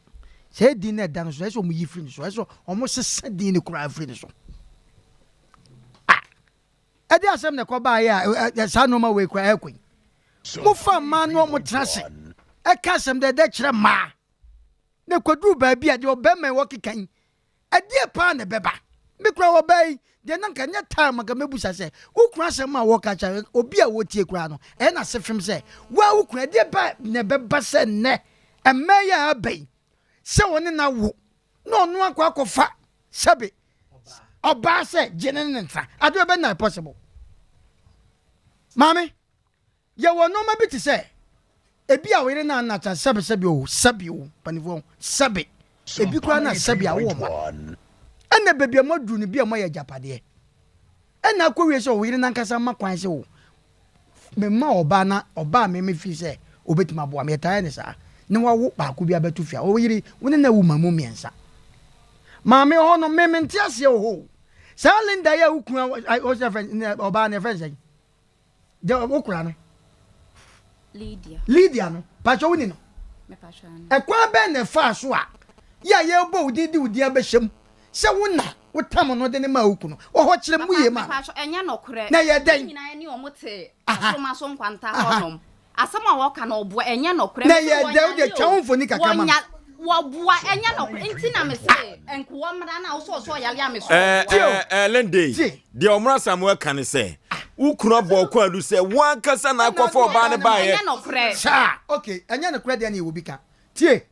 Saa din no ɛda no so ɛsɛ sɛ ɔmo yi firi ne so. Ɛsɛ sɛ ɔmo sesa din no koraa firi ne so. Ah! Ɛde asɛm na ɛkɔ baeɛ a saa nnoɔma wei koraa ɛkɔ yi. Mofa mmaa no ɔmo tena ase ɛka asɛm dɛdɛ kyerɛ mmaa. Na ɛkɔduru baabi a deɛ ɔbɛrima yi ɔkeka yi Ɛdeɛ paa na ɛbɛba? Me koraa ɔbaa yi deɛ na nka nyɛ time anka mɛbusa sɛ wo kunu asɛm a wɔka kyerɛ obi a wɔtie koraa no ɛyɛ na ase fem sɛ woa wo kunu ɛdeɛ ba na ɛbɛba sɛ nnɛ mmaa yi a aba yi sɛ wɔne no awo na ɔno akɔ akɔfa sɛbe ɔbaa sɛ gye ne ne ntra adeɛ bɛ na possible. Maame, yɛwɔ nnoɔma bi te sɛ, ebi a wo yere no anata sɛbe sɛbe o, sɛbe o, mpanimfoɔ, sɛbe, ebi koraa na sɛbe a wowɔ mma. Ɛna baabi a moaduru no bi a moayɛ agyapadeɛ. Ɛna akɔwie sɛ wo yere no ankasa ma kwan sɛ o, mema ɔbaa na ɔbaa a me me feel sɛ ɔbɛtumi aboa me, yɛtaa yɛ no saa, na wawo baako bi abɛto fie a, wo yere, wo ne no awu ma mu mmiɛnsa. Maame hɔ no, me mente aseɛ wɔ hɔ o. Saa Linda yi a wo kunu a, ɔbaa no yɛfrɛ no sɛn? Deɛ wo kora no. Lydia. Lydia no, pakyɛ wo ni no? Ɛkwan bɛn na ɛfaa so a yɛ a yɛrebɔ wo din de wo din abɛhyɛ mu sɛ wo na wotam no de no maa wo kunu? Wɔ hɔ kyerɛ mu yie ma no. Ɛnyɛ nokorɛ. Na ɛyɛ dɛn? Yɛn nyinaa ne wɔn te asoma so nkwanta hɔnom. Asɛm a wɔka no ɔboa ɛnyɛ nɔkorɛ. Na ɛyɛ dɛ wode twa wo mfoni kakra ma me. Wɔboa ɛnyɛ nɔkorɛ nti na me se nkoa mmra na wosɛ ɔsɛ ɔyare a me so ɔboa. Ɛɛ ɛɛ Lende deɛ ɔmra Samuel ka ne sɛ wo kunu abɔ ɔko adu sɛ wo ankasa na akɔfa ɔbaa no baeɛ. Ɛnyɛ nɔkorɛ. Saa ok ɛnyɛ nokorɛ deɛ na yɛwɔ bi ka tie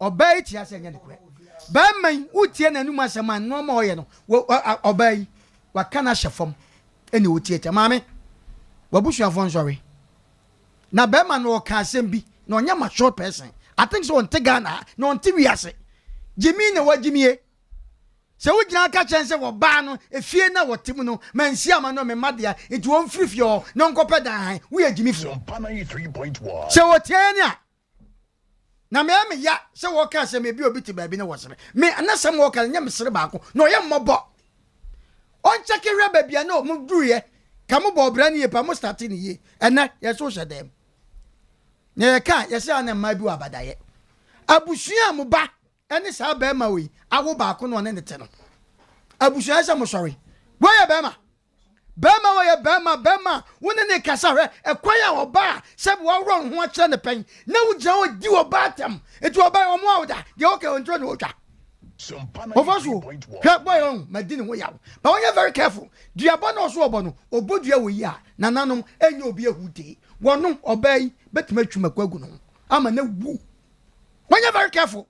ɔbaa yi tia sɛ ɛnyɛ nokorɛ bɛɛma yi wotie n'anum asɛm a nnoɔma ɔyɛ no ɔbaa yi waka no ahyɛ fam ɛna ɔtiatia maame wabusuafoɔ nsɔre Na bɛrima no ɔka asɛm bi na ɔnyɛ matured person. I think sɛ ɔnte Ghana ha na ɔnte wiase. Gyimi na wagyimie. Sɛ wogyina ka kyerɛ sɛ wɔbaa no efie na wɔte mu no mansi ama no mema dea nti ɔmfiri fie hɔ na ɔnkɔpɛ dan han woyɛ gyimifoɔ. Sɛ wɔtia yɛn a Na me ɛyɛ me ya sɛ wɔka asɛm ebi obi te baabi na wɔsere me na sɛm wɔka no nyɛ me sere baako na ɔyɛ mmɔbɔ ɔnkyɛke hwɛ baabi a na ɔmo duruiɛ ka mo bɔ ɔbra no yie pa mo starte no yie ɛnɛ yɛsɛ wohyɛ dɛm na yɛka yɛsɛ ana mmaa bi wɔ abadayɛ abusua a mo ba ɛne saa bɛrima wei awo baako na ɔne ne te no abusua sɛ mo sɔre wɔyɛ bɛrima Bɛrima wɔyɛ bɛrima, bɛrima a wo ne ne kasa hwɛ ɛkwan a ɔbaa a sɛbi waworɔ ne ho akyerɛ ne pɛn na wogyina hɔ di ɔbaa atɛm nti ɔbaa yi ɔmoa wo da deɛ ɔka ɔntwerɛ na ɔtwa ɔfa so hwɛ bɔyɛ ɔho madi ne ho yaw but wɔnyɛ very careful duabɔ na ɔso ɔbɔ no ɔbɔ dua wɔ yi a nananom ɛnyɛ obi ahu dee wɔno ɔbaa yi bɛtumi atwi mako agu ne ho ama na wu wɔnyɛ very careful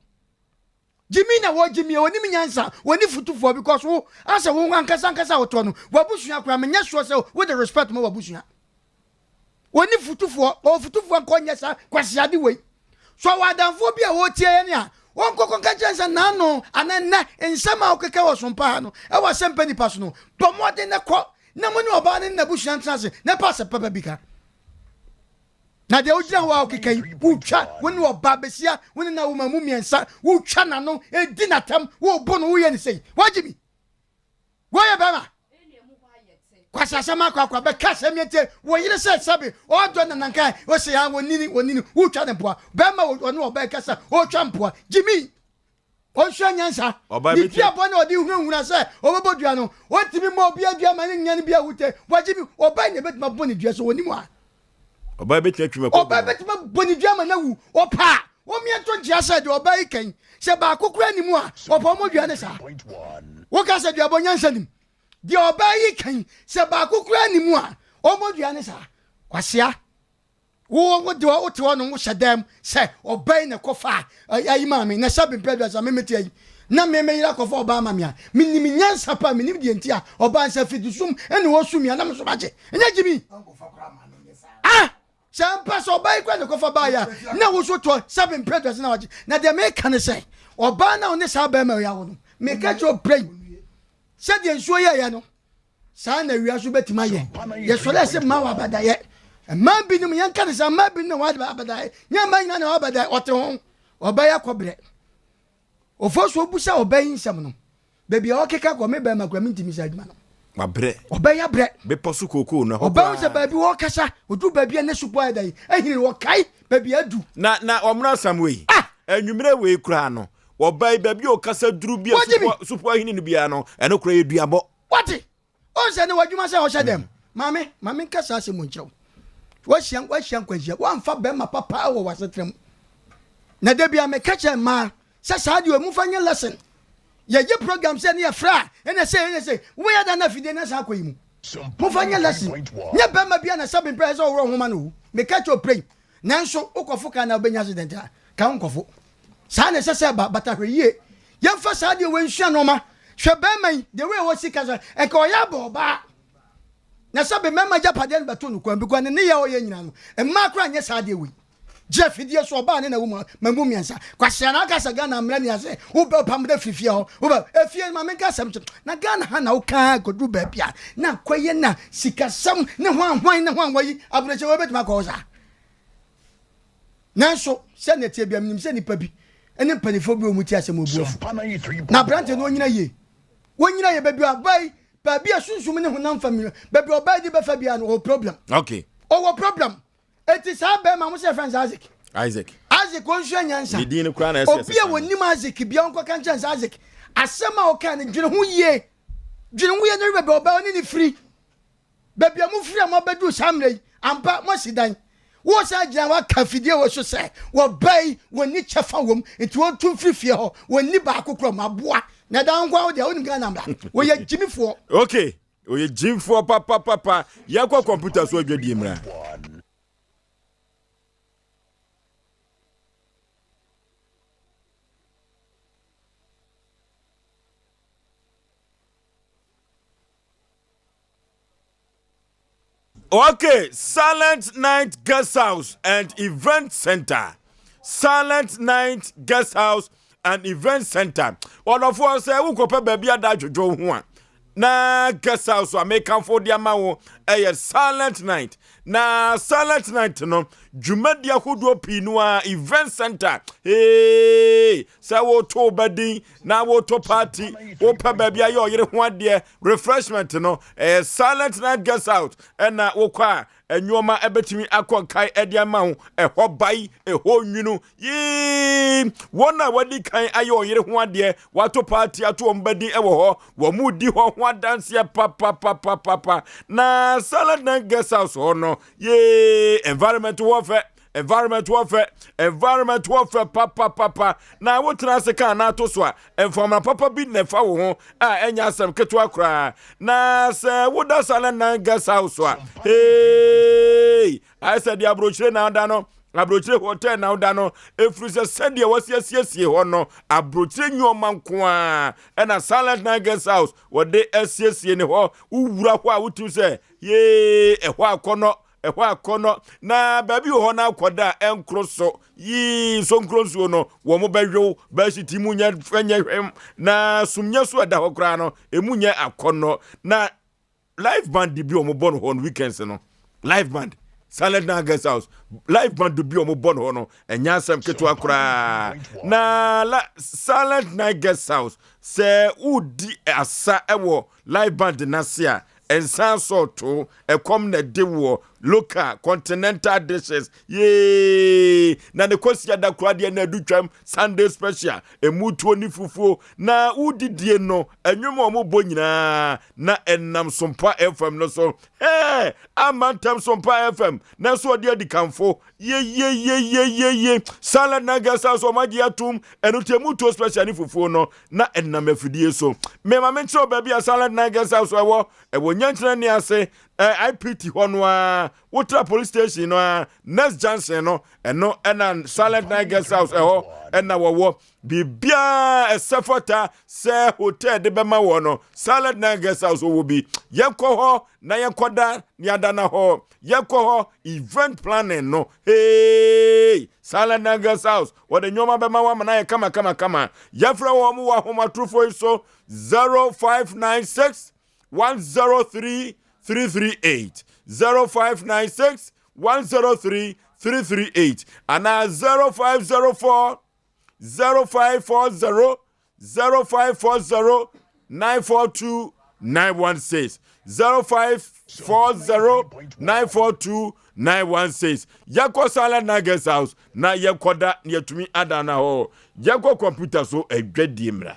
Gyimi na wɔ gyimi onim nyansa wɔni futufoɔ because wo asɛ wo ankasa ankasa wotoɔ no wabusua koraa menyɛ sure sɛ wode respect ma wabusua wɔni futufoɔ ɔwɔ futufoɔ nkɔ nyɛ saa kwasiade wei so ɔwɔ adamfoɔ bi a wɔtie yɛ ne a wɔnkɔkɔ nka kyerɛ sɛ naano anaa nnɛ nsɛm a wokeka wɔ sompa ha no ɛwɔ asɛmpa nipa so no bɔ mmɔden na kɔ na mo ne ɔbaa ne n'abusua ntena ase na pa asɛ papa bi ka Na deɛ wogyina hɔ a wokeka yi, wotwa wo ne ɔbaa besia, wo ne no awoma mu mmiɛnsa, wotwa n'ano, di n'atam, wobo no, woyɛ ne sei. Wagye mi. Woyɛ bɛrima. Kwasi asɛm akɔ akɔ bɛka asɛm yɛ tie wo yere sɛ sɛbe ɔdɔ nananka ɔsɛ ya wɔnini wɔnini wotwa ne mpoa bɛrima ɔne ɔbaa kasa ɔtwa mpoa gyimi Ɔnsua nyansa. Ne duabɔ na ɔde hunahuna sɛ ɔbɛbɔ dua no. Ɔntumi mmɔ obiara dua ma ne nya no bi awute. Wagye bi. Ɔbaa na ebetumi abɔ ne dua sɛ ɔnim a. Ɔbaa betumi atwi mɛkɔ. Ɔbaa betumi abɔ ne dua ma no awu. Ɔpɛ a, wɔmmea nto nkyea sɛ deɛ ɔbaa yi kan. Sɛ baako koraa nni mu a, ɔpɛ ɔmmɔ dua no saa. Woka sɛ duabɔ nyansa nim. Deɛ ɔbaa yi kan, sɛ baako koraa nni mu a, ɔmmɔ dua no saa. Kwasea. Wo wo de wote hɔ nom wohyɛ dan mu sɛ ɔbaa yi na ɛkɔfa ayi maa me na sɛ bempɛ aduasa me mete ayi na me me yere akɔfa ɔbaa ma me a menim nyansa pa menim deɛ nti a ɔbaa nsa fiti sum ɛna ɔsu me a na me so magye ɛnyɛ gyimi ah sɛ mpa sɛ ɔbaa yi kora na ɛkɔfa baa yi a na wo so toɔ sɛ bempɛ aduasa na wagye na deɛ meka ne sɛ ɔbaa na ɔne saa bɛrima yi awo no meka kyerɛ ɔbrɛ yi sɛdeɛ nsuo yɛyɛ no Saa na awia nso bɛtumi ayɛ. Yɛsɔre a sɛ mmaa wɔ abadayɛ. Mmaa binom, yɛnka ne sɛ mmaa binom na wɔn abadayɛ. Nyɛ mmaa nyinaa na wɔn abadayɛ. Ɔte ho. Ɔbaa yi akɔbrɛ. Ɔfɔ so obusa ɔbaa yi nsɛm no. Baabi a ɔkeka kɔ, me bɛrima kura mentumi sɛ adwuma no. Wabrɛ. Ɔbaa yi abrɛ. Bepɔ so kookoo no ɛhɔ koraa. Ɔbaa sɛ baabi wɔkasa, ɔduru baabi a ne supɔ ayɛ dɛn, ahini no, ɔkae baabi a adu. Na na ɔmena asam wei. Ah! Anwummerɛ wei koraa no, Ɔbaa yi baabi a ɔkasa duru bi a supɔ ahini no biara no, ɛno koraa yɛ duabɔ. Wate? Ɔn sɛ ne w'adwuma sɛ ɔhyɛ dɛm. Maame, ma menka saa asɛm nkyerɛ wo. Wahyia wahyia nkwanhyia, woamfa bɛrima papa wɔ w'asetena mu. Na da bia meka kyerɛ mmaa sɛ saa deɛ momfa nyɛ lesson. Yɛyɛ program sɛ ne yɛfrɛ a ɛna sɛ ɛna sɛ wobɛyɛ da na afidie na saa akɔ yi mu. Momfa nyɛ lesson. Nyɛ bɛrima bia na sɛ bempɛ sɛ ɔworɔ nhoma no o. Meka kyerɛ ɔprɛ yi. Nanso wokɔfo kaa na wobɛnya accident a, ka wo nkɔfo. Saa na ɛsɛ sɛ ɛba, but ahwɛ yie. Yɛmfa saa deɛ wei nsua nnoɔma. Hwɛ bɛrima yi, the way ɔsi kasa, nka ɔyɛ abɔ ɔbaa. Na sɛbe mmarima agyapadeɛ no bɛto no kwan because ne nneyɛɛ a ɔyɛ nyinaa no, mmaa koraa nyɛ saa adeɛ wei. Gye afidie so ɔbaa ne na wo mu mamu mmiɛnsa. Kwasea na aka sɛ Ghana mmara ni ase wobɛ pam dɛ firi fie hɔ. Wobɛ efie ma menka asɛm kyerɛ na Ghana ha na woka kɔduru baabi a na akɔyɛ na sikasɛm ne hwan hwan ne hwan wɔyi aburokyɛ wei bɛtumi akɔ hɔ saa. Nanso sɛnea ɛteɛ bia menim sɛ nnipa bi ne mpanimfoɔ bi wɔ mu ti asɛm obu afu. Na aberante no ɔnyina yie. Wɔnyina yie baabi a ɔbaa yi baabi a sunsum ne honam fam baabi a ɔbaa yi de bɛfa biara no ɔwɔ problem. Okay. Ɔwɔ problem. Eti saa bɛrima mo sɛ yɛfrɛ no sɛ Isaac. Isaac. Isaac ɔnsua nyansa. Ne din no koraa na ɛsɛ Obi a wɔnim Isaac bia ɔnkɔka nkyɛn sɛ Isaac asɛm a ɔka no dwene ho yie. Dwene ho yie no baabi a ɔbaa ɔne ne firi. Baabi a mofiri a moabɛduru saa mmerɛ yi, ampa moasi dan. Wosan gyina hɔ aka afidie wɔ so sɛ wɔba yi wɔnni kyɛfa wom nti wɔntu mfiri fie hɔ, wɔnni baako koraa mu aboa. Na ɛda nko ara wo deɛ wonim Ghana mmara. Wɔyɛ gyimifoɔ. Okay, ɔyɛ gyimfoɔ papapapa. Yɛnkɔ kɔmputa so adwadie mmra. Okay, Silent Night Guest House and Event Center. Silent Night Guest House and Event Center. Ɔdɔfoɔ sɛ wokɔpɛ baabi ada adwodwo ho a na guest house a mekamfo de ama wo ɛyɛ Silent Night. Na Silent Night no dwumadi ahodoɔ pii no a event center. Hey, sɛ woto badin na woto party wopɛ baabi ayɛ ɔyere ho adeɛ refreshment no ɛyɛ silent night guest house ɛna wokɔ a nneɛma ɛbɛtumi akɔ nkae ɛde ama wo ɛhɔ bae ɛhɔ nwunu yii wɔn a wɔadi kan ayɛ ɔyere ho adeɛ wato party ato wɔn badin ɛwɔ hɔ wɔn mu di hɔ ho adanseɛ papapapapapa na silent night guest house hɔ no yee environment wɔ fɛ environment wɔ fɛ environment wɔ fɛ papapapa na wotena ase kan na ato so a mfamra papa bi na ɛfa wo ho a ɛnyɛ asɛm ketewa koraa na sɛ woda sa na nan guest house a hey ayɛ sɛ deɛ aburokyire na ada no aburokyire hotel na woda no ɛfiri sɛ sɛdeɛ wɔasiesie hɔ no aburokyire nneɛma nko a ɛna silent night guest house wɔde asiesie ne hɔ wowura hɔ a wotum sɛ yee ɛhɔ akɔnɔ Ɛhɔ akɔnnɔ, na baabi wɔ hɔ na akɔda a ɛnkoro so. Yii, nsonkuro nsuo no, wɔn bɛyow, bɛhyete mu nyɛ nyɛ hwɛm, na sumnyɛ so ɛda hɔ koraa no, emu nyɛ akɔnnɔ. Na live band bi wɔn bɔ no hɔ no weekends no, live band, Silent Night Guest House, live band bi wɔn bɔ no hɔ no, ɛnyɛ asɛm ketewa koraa. Na la, Silent Night Guest House, sɛ wodi asa ɛwɔ live band n'ase a, Nsa asɔɔtoo, ɛkɔm na ɛde woɔ, local, continental dishes, yee, na ne kwasiada koraa deɛ na adu twam, Sunday special, emu tuo ne fufuo, na wodidie no, ɛnwom a wɔbɔ nyinaa, na ɛnam Sompa FM no so, hɛɛ, ama ntɛm Sompa FM, nanso ɔde adikanfo, yeyeyeyeyeye, Salad Nagasa so wɔn agye atom, ɛno nti emu tuo special ne fufuo no, na ɛnam afidie so. Mema menkyerɛ wo baabi a Silent Night Guest House ɛwɔ. Ɛwɔ Nyankyerɛ ne ase, eh, IPT hɔ no ara, wotra police station no ara, next junction no, ɛno ɛna Silent Night Guest House ɛhɔ ɛna wɔwɔ. Biribiara ɛsɛ fata sɛ hotel de bɛma wɔ no, Silent Night Guest House wɔ bi. Yɛnkɔ hɔ na yɛnkɔda ne adana hɔ. Yɛnkɔ hɔ event planning no. Hey! Silent Night Guest House Wɔde nneɛma bɛma wo ama no ayɛ kama kama kama. Yɛfrɛ wɔn wɔ ahomatorofo yi so 0596 103 338 0596 103 338 anaa 0504 0540 0540 942 916 0540 942 916 yɛkɔ Silent Night Guest House na yɛkɔda na yɛtumi ada na hɔ yɛkɔ kɔmputa so adwadie mmra.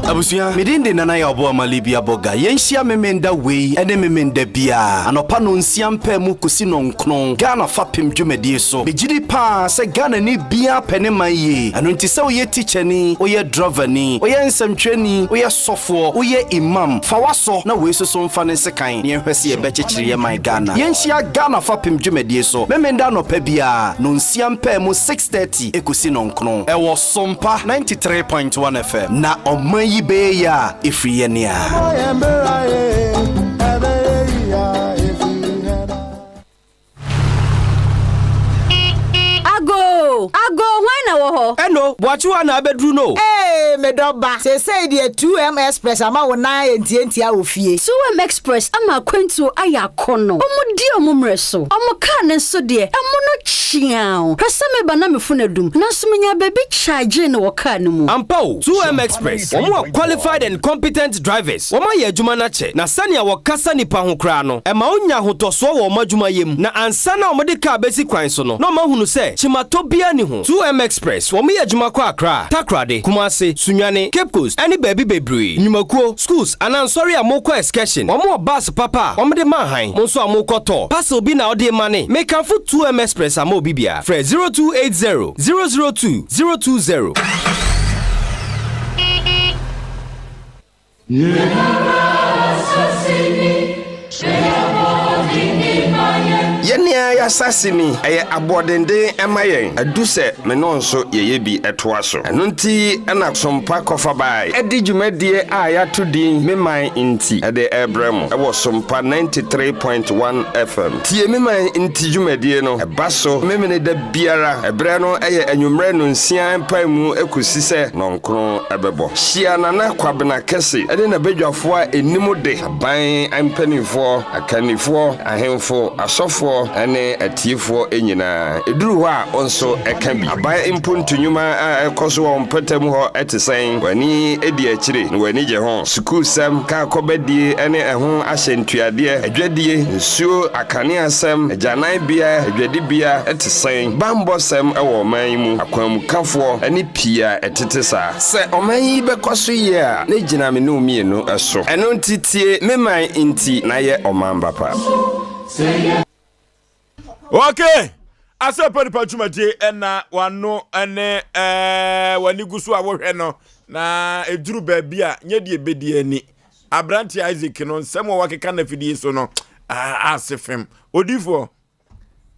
Abusua, me din de Nana Yaw Boamah Libya Boga. Yɛnhyia Memenda wei ne Memenda biara, anɔpa nɔnsia mpaamu kɔsi nɔnkron, Ghana fapem dwumadie so. Megye di paa sɛ Ghanani biara pɛ ne man yie. Ɛno nti sɛ woyɛ tikyani, woyɛ drɔvani, woyɛ nsɛmtwerɛni, woyɛ sɔfoɔ, woyɛ imam, fa w'asɔ na wei nso so mfa ne nsekan na yɛnhwɛ sɛ yɛbɛkyekyere yɛn man Ghana. Yɛnhyia Ghana fapem dwumadie so Memenda anɔpa biara, nɔnsia mpaamu, 6:30 kɔsi nɔnkron, ɛwɔ Sompa 93.1 FM. Na ɔman yi bɛyɛ yie a, ɛfiri yɛn a. Agoo! Agoo, hwan na wɔ hɔ? Ɛno, Boakyewa na abɛduru no o. Ee, me dɔ ba, seesei deɛ 2M Express ama wo nan ayɛ ntiantia wɔ fie. 2M Express ama akwantuo ayɛ akɔnnɔ. Wɔdi wɔn mmerɛ so. Wɔn kaa no nso deɛ, ɛmo no kyeaw. Hwɛ sɛ meba na me fon adum, nanso menyaa baabi kyagyee no wɔ kaa no mu. Ampa o, 2M Express, wɔn wɔ qualified and competent drivers, wɔn ayɛ adwuma no akyɛ, na sɛnea wɔkasa nnipa ho koraa no, ɛma wonya ahotɔsoɔ wɔ wɔn adwumayɛ mu. Na ansa na wɔde kaa bɛsi kwan so no, na wɔahunu sɛ kyematɔ biara nni ho. 2M Express, wɔyɛ adwuma kɔ Accra, Takoradi, Kumasi, Sunyani, Cape Coast, ɛne baabi bebree. Nnwumakuo, schools, anaa nsɔre a mokɔ excursion, wɔn wɔ bus papa a wɔde ma hann. Mo nso a mokɔ tour, parcel bi na wode remane. Mekamfo 2M Express ama obi biara. Frɛ 0280 002 020. Yɛn ara y'asase ni, ɛyɛ aboɔdenden ma yɛn, adu sɛ me ne wo nso yɛyɛ bi toa so. Ɛno nti na Sompa Kɔfabae de dwumadie a yɛato din Me Man Nti de rebrɛ mo wɔ Sompa 93.1 FM. Tie Me Man Nti dwumadie no, ɛba so Memeneda biara, ɛberɛ no yɛ anwummerɛ nnɔnsia mpaemu kɔsi sɛ nnɔnkron bɛbɔ. Hyia Nana Kwabena Kɛse ne n'abadwafoɔ a ɛnim de, aban mpanimfoɔ, akannifoɔ, ahemfo, asɔfoɔ ne atiefoɔ nyinaa. Ɛduru hɔ a, wo nso ka bi. Aban mpontu nnwuma a ɛrekɔ so wɔ wo mpɔtam hɔ te sɛn? W'ani di akyire na w'ani gye ho? Sukuusɛm, kaa kɔbadie ne ɛho ahyɛntuadeɛ, adwadie, nsuo, akaneasɛm, agyananbea, adwadibea te sɛn? Bammɔsɛm wɔ ɔman yi mu, akwanmukafoɔ ne pii a ɛtete saa. Sɛ ɔman yi bɛkɔ so yie a, na egyina me ne wo mmienu so. Ɛno nti tie me man nti na yɛ ɔman ba pa. Okay, asɛmpa nipa dwumadie ɛna wano ɛne ɛɛ w'ani gu so a wohwɛ no na eduru baabi a nyɛ deɛ ebedi ani. Aberante Isaac no nsɛm a wakeka na afidie so no ase fem. Odifoɔ.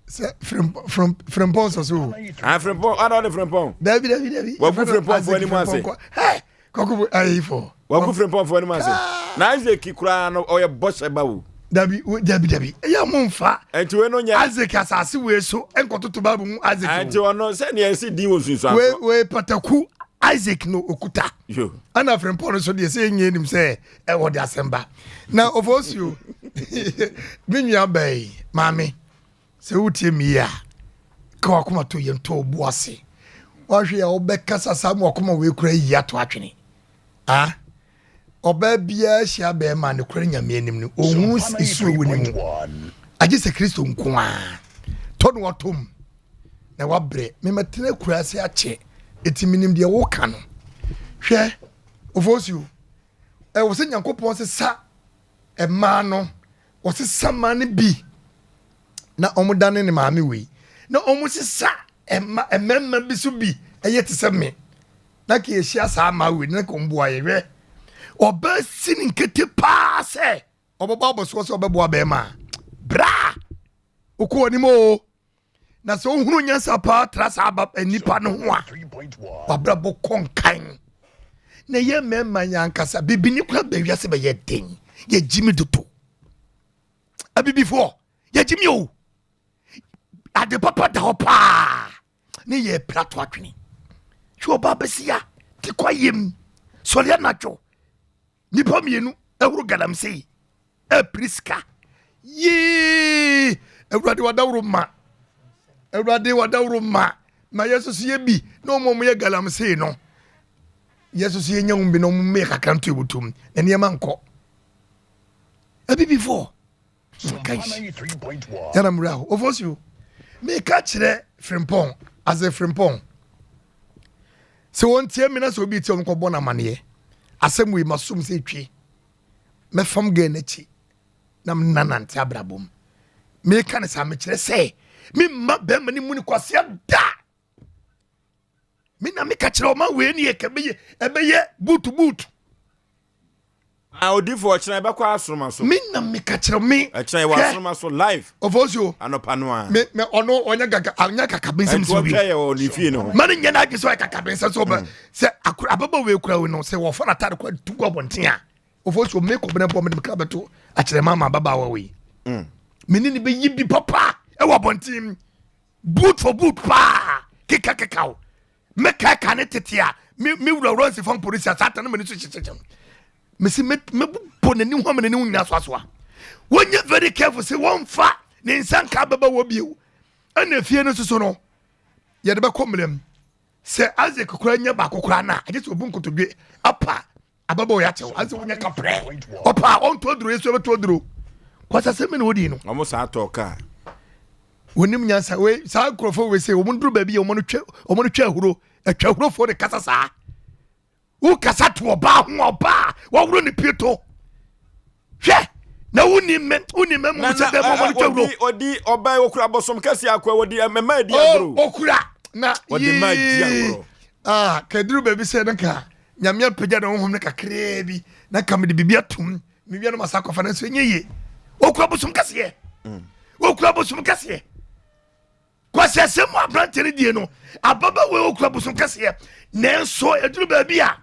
sɛ frimpɔn sɔ so o. Ah, frimpɔn ana ɔde frimpɔn. dabi dabi dabi. wagu frimpɔn fo anim ase. hɛ kɔkɔ ayi fɔ. wagu frimpɔn fo anim ase na Isaac koraa no ɔyɛ bɔhyɛ ba o. dabi dabi dabi ɛyɛ mo nfa. nti wei no nyɛ. Isaac asase wei so nkɔtoto baabu mu Isaac o. nti ɔno sɛdeɛ ɛsi din wɔ nsunsuanso. wei wei pataku Isaac no okuta. Ɛna frimpɔn no so deɛ sɛ yɛnyɛ nim sɛ ɛwɔ de asɛm ba na ofosuo me nua bɛyi maame sɛ wotie mi yi a ka wakoma to yɛn to bo ase wahwe a wobɛkasa saa ma wakoma wei kura yi ato atwene ah ɔbaa biara hyia bɛrima ne kora nyame anim no ohun esu ewu ne mu agye sɛ kristo nko a tɔ no watom na wabrɛ mematena kura ase akyɛ eti menim deɛ woka no hwɛ ofosuo Ɛwɔ sɛ Nyankopɔn sesa mmaa no, wɔsesa mmaa no bi na wɔn dane ne maame wei, na wɔn sesa mma mmarima bi so bi ɛyɛ te sɛ me, na ka yɛhyia saa mmaa wei na ka wɔn boa yɛ hwɛ. Ɔbaa si ne nkete paa sɛ ɔbɛbɔ abɔsoɔ sɛ ɔbɛboa bɛrima a, bra wokɔ anim o. Na sɛ wohunu nyansa paa tra saa ba nnipa no ho a, wabrabɔ kɔ nkan. Na yɛ mmarima yɛn ankasa, bibini kora bɛ wiase bɛyɛ den. Yɛgye mi dodo. Abibifoɔ, yɛgye mi o. Ade papa da hɔ paa. Ne yɛ pira to atwene. Hwɛ ɔbaa bɛsia, te kwa yam, sɔre anadwo. Nipa mmienu ɛhoro galamsey. Ɛpiri sika. Yee! Awurade wadaworo ma. Awurade wadaworo ma. Ma yɛ soso yɛ bi na wɔn a wɔyɛ galamsey no. Yɛ soso yɛ nya wɔn bi na wɔn mmea kakra nto ebutum na nneɛma nkɔ. Abibifoɔ. Yana mura hɔ. Ofosuo. Meka kyerɛ Frimpong, ase Frimpong. Sɛ wɔntie me na sɛ obi tie wɔn kɔbɔ no amaneɛ. Asɛm wei masom sɛ etwie. Mɛfam gɛɛ n'akyi na mena nante abrabɔ mu. Meka ne saa mekyerɛ sɛ memma bɛrima no mu ne kwasea da. Me na meka kyerɛ ɔma wei ne yɛ kɛbɛyɛ ɛbɛyɛ buutu buutu. Ah, odifo ɔkyena ɛbɛkɔ asoroma so. Me na meka kyerɛ me. Ɛkyena yɛwɔ asoroma so live. Ɔfɔsuo. Anɔpa no a. Me me ɔno ɔnyɛ kaka ɔnyɛ kaka bensɛm so bi. Ɛnti ɔtwɛ yɛ wɔ ne fie no ho. Ma ne nyɛ n'adwe sɛ ɔyɛ kaka bensɛm so ɔbɛ sɛ akora ababa wei kura wei no sɛ wɔfa n'ataade kora tu gu abɔnten a. Ɔfɔsuo me kɔ bɛnɛ bɔ me de me kra bɛto akyerɛ ma ama ababaawa wei. Me ne ne bɛyi bi papa ɛwɔ abɔnten boot for boot paa keka keka o. Mekae ne tete a me me wura wura nsi fam polisi a saa ta no m'ani so hyehyɛhyɛ mesi mɛbobɔ n'ani ho ama n'ani ho nyinaa soasoa. Wɔnyɛ very careful sɛ wɔmfa ne nsa nka abɛba wɔ bio. Ɛna efie no soso no yɛde bɛkɔ mmerɛ mu sɛ Isaac koraa nya baako koraa no a agye sɛ obu nkotodwe apa Ababaawa yi akyɛw ansa wonya kaprɛ. Ɔpa a ɔntɔ aduro yɛ so ɛbɛtɔ aduro. Kwasa sɛm na ɔdi no. Wɔn saa tɔ kaa. Wɔnim nyansa wei saa nkurɔfoɔ wei sɛ wɔn duru baabi yɛ wɔn no twɛ wɔn no twɛ ahuro atwa ahurofoɔ de kasa saa. Wo kasa to ɔbaa ho ɔbaa wɔworo ne pie to. Hwɛ na wonni mɛ wonni mɛ mu sɛ dɛ mɔmɔ no twɛ wuro. Ɔdi ɔbaa yi okura bosom kɛse akɔ wɔdi mɛma edi agorɔ. Okura na yii ah kɛduru baabi sɛ ne ka nyame apagya ne honhom no kakraa bi na ka mede biribi atom mewia no masa akɔfa no nso ɛnyɛ yie. Okura bosom kɛseɛ. Okura bosom kɛseɛ. Kwasi asɛm mu aberante no die no ababaawa okura bosom kɛseɛ nanso ɛduru baabi a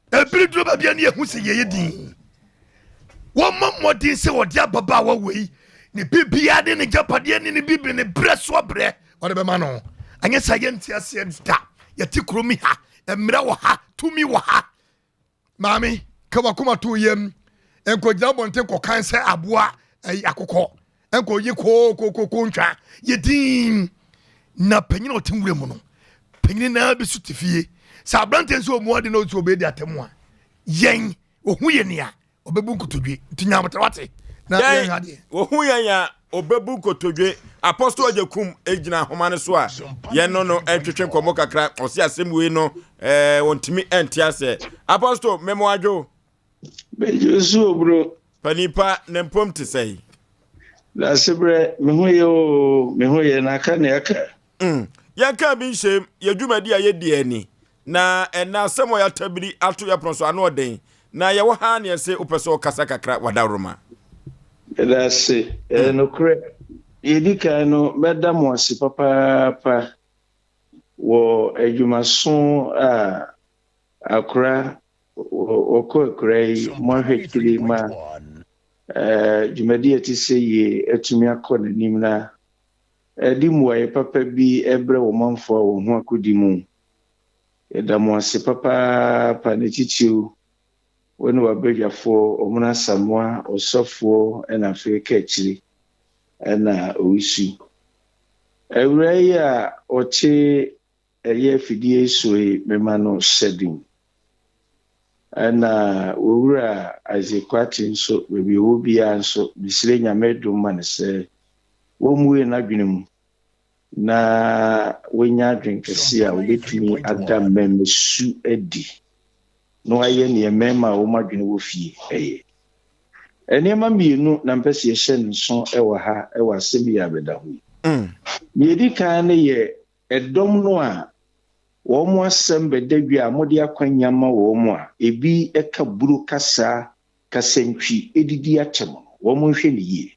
Ebere duru baabi a ne yɛhu sɛ yɛyɛ din. Wɔmmɔ mmɔden sɛ wɔde ababaawa wei ne biribiara ne ne gyapadeɛ ne ne biribi ne berɛ so abrɛ wɔde bɛma no. Anyɛ saa yɛnte aseɛ da. Yɛte kurom ha, mmerɛ wɔ ha, tumi wɔ ha. Maame, ka wakoma to yam. Nkɔgyina abɔnten kɔkan sɛ aboa ɛyi akokɔ. Nkɔyɛ kookookoo ntwa. Yɛ din. Na panyin a ɔte nwura mu no, panyin naa bi so te fie. Sɛ aberanteɛ nso ɔmu ade na ɔsi ɔbɛdi atɛm a, yɛn, ɔhu yɛn a, ɔbɛbu nkotodwe. Nti nya aboterɛ wate. Na yɛn hwɛ adeɛ. Ɔhu yɛn a, ɔbɛbu nkotodwe. Apostle Agyekum gyina ahoma no so a, yɛn no no ntwetwe nkɔmmɔ kakra. Ɔse asɛm wei no, ɛɛ, ɔntumi nte aseɛ. Apostle, mɛmo adwo. Megye so obro. Panin pa, ne mpom te sɛn? Dasebrɛ, me ho yɛ oo, me ho yɛ, na aka nea aka. Mm, yɛnka bi nhyɛm, yɛ dwumadi a yɛdi ani. Na ɛnɛ asɛm a yɛatabiri ato yɛ pono so ano ɔden. Na yɛwɔ ha ne ɛse wopɛ sɛ ɔkasa kakra wadaworoma. Yɛda ase. Ɛyɛ nokorɛ. Deɛ ɛdi kan no, mɛda mo ase papaapa wɔ adwumaso a akora Wɔkɔ akuraa yi moahwɛ akyiri ma dwumadi a ɛte sɛ yie atumi akɔ n'anim na ɛde mmuaeɛ papa bi brɛ wɔ manfoɔ a wɔn ho akodi mu. Yɛda mo ase papaapa ne titiriw wo ne w'abadwafoɔ Omuna Asamoah, Ɔsɔfoɔ ɛna afei Kaakyire ɛna Owusu. Awuraa yi a ɔte Ɛyɛ afidie yi so yi mema no hyɛ den. Ɛna Owura Isaac Quartey nso baabi ɔwɔ biara nso mesrɛ Nyame dom ma no sɛ wɔmmue n'adwene mu na wanya adwene kɛse a ɔbɛtumi ada mmɛmma su adi na wayɛ neɛ mmarima a wɔn adwene wɔ fie yɛ. Nneɛma mmienu na mpɛ sɛ yɛhyɛ no nso wɔ ha wɔ asɛm yi a bɛda ho yi. Deɛ ɛdi kan no yɛ Ɛdɔm no a wɔn asɛm bɛda dwa a mode akwannya ma wɔn a ebi ka buro kasa kasantwi didi atɛm no, wɔn nhwɛ no yie.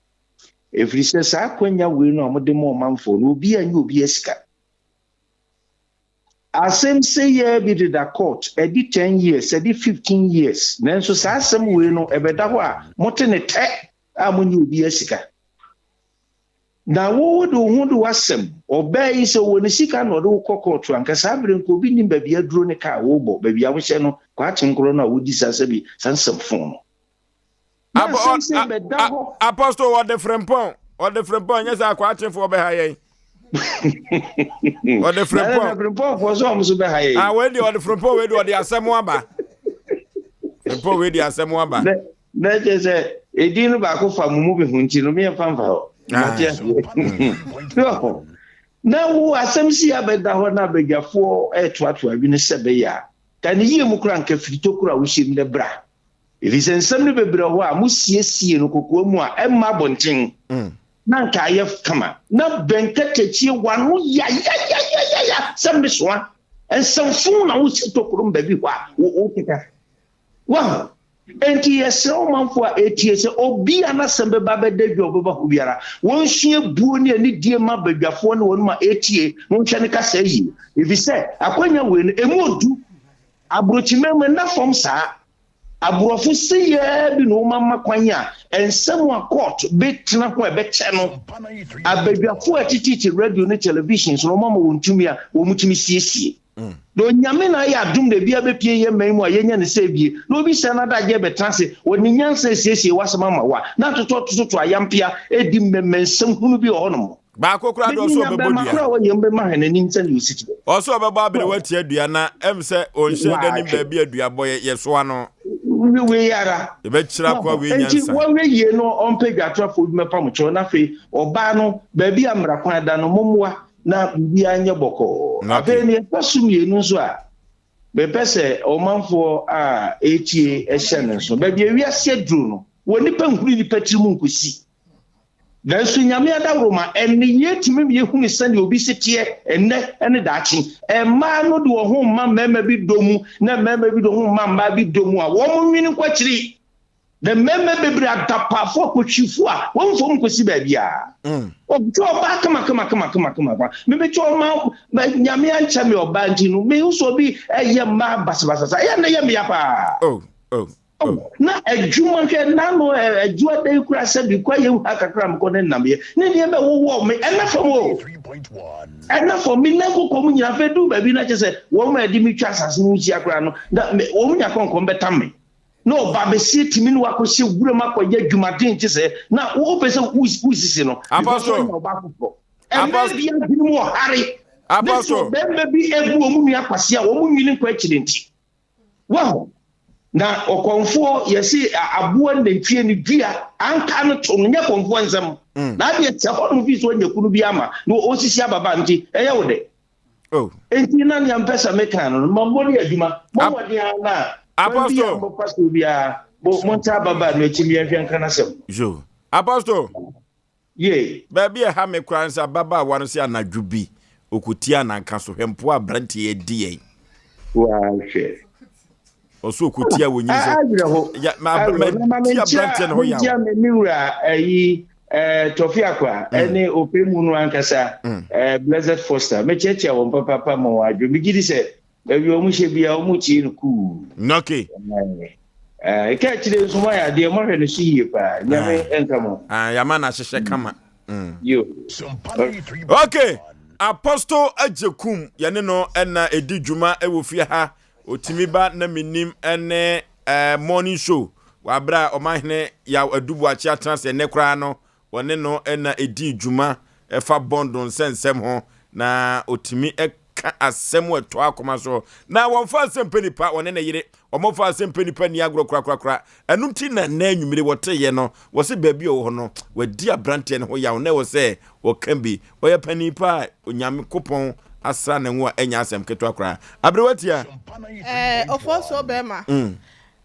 Ɛfiri sɛ saa akwannya wei no a mode ma ɔmanfoɔ no, obiara nnye obiara sika. Asɛm sei ara bi deda court, ɛdi ten years, ɛdi 15 years, nanso saa asɛm wei no ɛbɛda hɔ a mote no tɛ a monnye obiara sika. Na wo wode wo ho de w'asɛm. Ɔbaa yi sɛ ɔwɔ ne sika na ɔde wo kɔ kɔɔto a, nka saa bere nka obi nnim baabi aduro ne kaa worebɔ, baabi a wohyɛ no, Kwakye nkorɔ no a wodi saa sɛbi saa nsɛm fon no. Na asɛm sei bɛda hɔ. Apostle ɔde frempɔn, ɔde frempɔn, nyɛ sɛ akwakyefoɔ bɛha yɛn. Ɔde frempɔn. Na frempɔnfoɔ sɛ wɔn nso bɛha yɛn. Ah, wei deɛ ɔde frempɔn, wei deɛ ɔde asɛm aba. Frempɔn wei deɛ asɛm aba. Na kyerɛ sɛ edin no baako fa mo mu bi ho nti no meɛmfa mfa hɔ. Mate aseɛ. So, Na wo asɛm si abɛda hɔ na abadwafoɔ retoatoa adwene sɛ ɛbɛyɛ a, ka ne yie mu koraa anka firi tokuro a wohyɛ mu no bra. Ɛfiri sɛ nsɛm no bebree wɔ hɔ a mosiesie no kokoa mu a ɛmma abɔnten na anka ayɛ kama. Na bɛn katakyie w'ano yayayayaya sɛ mmesoa. Nsɛmfo na wohyɛ tokuro mu baabi hɔ a wokeka. Wahu? Enti yɛsrɛ ɔmanfoɔ a ɛretie sɛ obi a n'asɛm bɛba abɛda dwa a ɔbɛba hɔ biara, wɔnsua buo ne anidie mma badwafoɔ ne wɔnom a ɛretie na wɔnhwɛ ne kasa yie. Ɛfiri sɛ akwanya wei no, ɛmu ɔdu. Aburokyiman mu ɛnna fam saa. Aborɔfo seyɛɛ bi na wɔama kwan a nsɛm a court bɛtena ho a ɛbɛkyɛ no, abadwafoɔ a ɛteteete radio ne television so no, wɔama wɔn tumi a wɔtumi siesie. Na Onyame na ayɛ adom na ebi abɛpie yɛn man mu a yɛnya no sɛ ebie, na obi sɛ n'adagyeɛ bɛtena ase, wɔ ne nyansa asiesie w'asɛm ama wo a, na atotɔ atototo ayampea redi mmɛmmɛnsɛm hunu bi wɔ hɔnom. Baako koraa de ɔsɛ Bɛnya ɔbɛbɔ bɛrima dua. koraa a ɔyɛ mbɛma hɛn anim sɛnea osi teɛ. Ɔsɛ ɔbɛbɔ aberewa tia dua na ɛm sɛ ɔnhyɛ da nim Waahwɛ. baabi a dua bɔ yɛ yɛsoa no. Wei ara. Yɛbɛkyerɛ akoa wei Enti nyansa. wɔnhwɛ yie na ɔmpɛ dwatorɔfoɔ bi mmɛpam kyɛw na afei ɔbaa no baabi a mmara kwan da no mommoa na biribiara nyɛ bɔkɔɔ. Afei nea ɛtɔ so mmienu nso a mepɛ sɛ ɔmanfoɔ a ɛretie hyɛ no nso, baabi a wiase aduru no, wɔ nnipa nhunu nnipa tiri mu nkosi. Nanso Nyame adaworoma, nneyɛɛ tumi ma yɛhunu sɛdeɛ obi si teɛ ɛnnɛ ne daakye. Mmaa no de wɔn ho ma mmarima bi dɔ mu na mmarima bi de wɔn ho ma mmaa bi dɔ mu a, wɔn nwene nkɔ akyiri. Na mmarima bebree adapaafo akɔhwifo a wɔmfa wɔn nkɔsi baabiara. Ɔtwa ɔbaa kama kama kama kama kama kama. Mebɛtwa ɔma nyame ankyɛ me ɔbaa nti no mehu sɛ obi ɛyɛ mmaa basabasa saa. Ɛyɛ na ɛyɛ meya paa. Oh, oh, oh. Na adwuma hwɛ nano adwuma da yi kura sɛ bi kɔ yɛ ha kakra mekɔ ne nnamyɛ ne nneɛma ɛwowɔ me ɛna fam o. Ɛna fam me nan kɔkɔ mu nyinaa afei duu baabi na kyɛ sɛ wɔn a ɛde me twa asase no ho hyia koraa no na wɔn nya kɔnkɔn bɛtam me. Na ɔba bɛsie tumi ne wakɔhyɛ wuram akɔyɛ adwumaden te sɛ na wopɛ sɛ wosisi no because Apostle. ɔnya ɔba foforɔ. Mmaa Apostle. bi adwene mu ɔhare ne sɛ Apostle. ɔbarima bi abu wɔn nua kwasea a wɔn nwini nkɔ akyiri nti. Wahu? Na ɔkɔmfoɔ yɛse aboa nantwie no dua anka no to no nyɛ kɔmfoɔ nsɛm. Na adeɛ sɛ hɔnom fi so anya kunu bi ama na ɔsisi ababa nti ɛyɛ wo dɛ. Oh. Enti na nea mpɛ sɛ meka no no, ma mmɔ ne adwuma. Mo mmɔden ara na kwan bi a mbɔfa so biara, mo monta ababaa no akyi mmea nhwɛ nka n'asɛm. Yo. Apostle. Ye. Baabi a ɛha me koraa ne sɛ ababaawa no sɛ anadwo bi ɔkɔtia ananka so hwɛ mpoa aberanteɛ yi adi yɛn. Wahwɛ. Ɔso ɔkɔtia wɔ nyini sɛ. Awerɛho. Ya ma ma di aberanteɛ no ho yaw. Menkyia me me wura ayi eh, Tɔfi Akwa ɛne mm. ɔpɛ mu no ankasa mm. eh, Blessed Foster. Mekyerɛkyerɛ wɔn papaapa ma wɔn adwo. Megye di sɛ baabi wɔn hyɛ bia wɔn tie no kuu. Okay. Ɛka akyire nso moayɛ adeɛ moahwɛ no so yie paa. Nyame nka mo. Ah, yɛama no ahyehyɛ kama. Mm. Yo. Okay. Apostle Agyekum yɛne no ɛna ɛdi dwuma ɛwɔ fie ha. Otumi ba na menim ne eh, morning show wɔ abere a ɔmanhene Yaw Adu Boakye atena ase ɛnɛ koraa no wɔne no na ɛdii dwuma ɛfa bɔndo nsɛnsɛm ho na otumi ka asɛm ɛtɔ akoma so na wɔmfa asɛm pɛ nipa wɔne ne yere wɔmfa asɛm pɛ nipa ni agorɔ korakorakora ɛno nti na nnɛ anwummere wɔteeɛ no wɔse baabi a ɔwɔ hɔ no wadi aberanteɛ no ho yaw na ɛwɔ sɛ wɔka bi Ɔyɛ panin pa a Onyankopɔn asra ne ngo a ɛnyɛ asɛm ketewa koraa. Aberewa tia. Eh, Ofosuo bɛrima. Mm.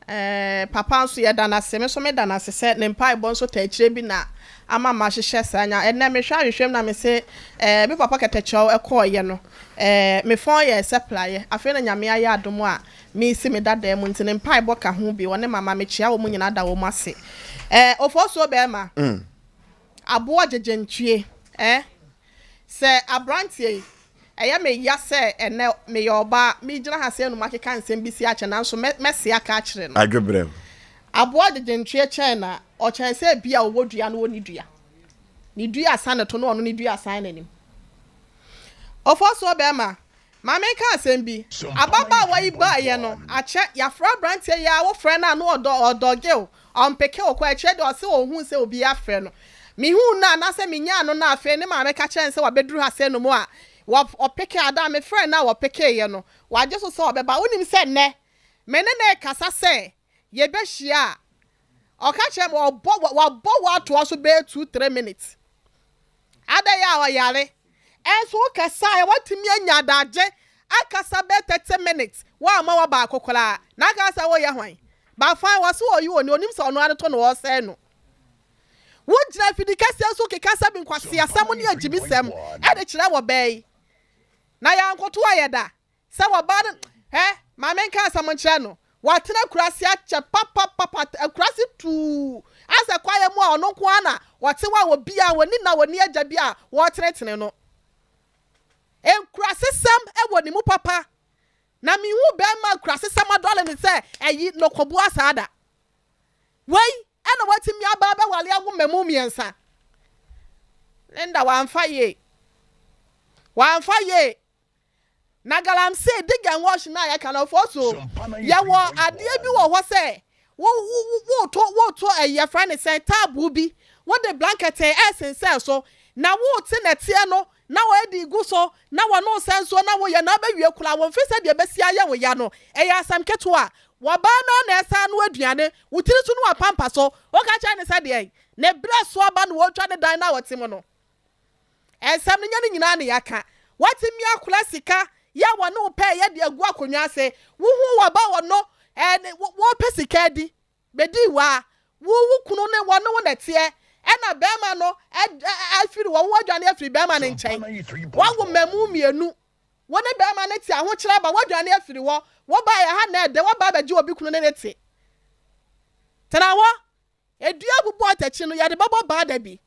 Eh, papa nso yɛda no ase. Me nso meda no ase sɛ ne mpaebɔ nso taa akyire bi na ama mahyehyɛ saa nya. Ɛnnɛ mehwɛ ahwehwɛ mu na mese eh, me papa kɛtɛkyɛw kɔɔeɛ no, eh, me fɔn yɛɛ sɛ praeɛ. Afei na Nyame ayɛ adom a meresi me dadaa mu nti ne mpaebɔ ka ho bi. Ɔne mama mekyea wɔn nyinaa da wɔn ase. Eh, Ofosuo bɛrima. Mm. Aboɔ gyegyentwie eh. Sɛ abranteɛ yi, ɛyɛ me ya sɛ ɛnnɛ meyɛ ɔbaa, megyina ha sɛ anum akeka nsɛm bi si akyɛ nanso mɛ mɛse aka akyerɛ no. Adwobrɛw. Aboɔ gyegyentwie kyɛn na ɔkyɛn sɛ bi a ɔwɔ dua na ɔnni dua. Ne dua sa ne to na ɔno ne dua san n'anim. Ofosuo bɛɛma, Ma menka asɛm bi. Ababaawa yi baeɛ no, akyɛ, yɛafrɛ aberanteɛ yi ara, wofrɛ no a na ɔdɔ, ɔdɔge wo, ɔmpeke wo koraa, akyire deɛ ɔse ɔnhuu sɛ obi afrɛ no. Mehuu no anaasɛ menyaa no no afei ne maame ka kyerɛɛ no sɛ wabɛduru ha sɛ nom a, wɔ, ɔpeke, ada a mefrɛɛ no a ɔpekeeɛ no, wagye so sɛ ɔbɛba. Wonim sɛ nnɛ, me ne no rekasa sɛ yɛbɛhyia a, ɔka kyerɛɛ me, ɔbɔ, wabɔ wo atoa so bɛyɛ two, three minutes. Adɛn a ɔyare? Ɛnso wo kasaeɛ woatumi anya adagye akasa bɛyɛ 30 minutes woamma wa baako koraa na aka sɛ woyɛ hwan? But fine wɔse ɔyi oni onim sɛ ɔno ara ne to na ɔresɛe no. Wo gyina afidi kɛseɛ so keka sɛbi nkwaseasɛm ne agyimisɛm de kyerɛ wɔ bɛɛ yi na yɛankoto ayɛ da Sɛ wɔba no, hɛ, ma menka asɛm nkyerɛ no. Watena akurase akyɛ papapapa, akurase tuu, asɛ kwaeɛ mu a ɔno nko ara na ɔte hɔ a obiara, ɔnni na ɔnni agya bi a wɔretenetene no. Nkurasesɛm wɔ ne mu papa. Na menhuu barima a nkurasesɛm adɔre no sɛ ayi nnɔkɔboa saa da. Wei na watumi aba abɛware awo mmamu mmiɛnsa. Linda, wamfa yie. Wamfa yie. Na galamsey, dig and wash no a yɛka no, ɔfɔɔ so yɛwɔ adeɛ bi wɔ hɔ sɛ wo wo woto woto ɛyi yɛfrɛ ne sɛn taaboo bi wode blanket ɛsensɛn so na wote nɛteɛ no na wɔadi gu so na wɔno sɛ nsuo na woyɛ na wobɛwie koraa wɔmfiri sɛ deɛ ɛbɛsi ayɛ wo ya no ɛyɛ asɛm ketewa wɔbaa no na ɛsan no aduane wo tiri so no wapampa so woka kyerɛ ne sɛ deɛn ne berɛ so aba na wɔretwa ne dan no a wɔte mu no. Nsɛm no nyɛ ne nyinaa na yɛaka. Woatumi akora sika yɛ a wɔne wo pɛɛ yɛ de agu akonnwa ase. Wohuu w'aba wɔ no ɛɛ wɔrepɛ sika adi bɛdii wo a, wo wo kunu ne wɔne wo na ɛteɛ ɛna bɛrima no afiri wɔ wo adwane afiri bɛrima no nkyɛn. Woawo mmamu mmienu. Wo ne bɛrima no te ahokyerɛ aba woadwane afiri hɔ. Wobaeɛ ha na ɛdɛ woaba abɛgye obi kunu ne ne te. Tena hɔ. Dua a abubu atakyi no, yɛde bɛbɔ baa da bi.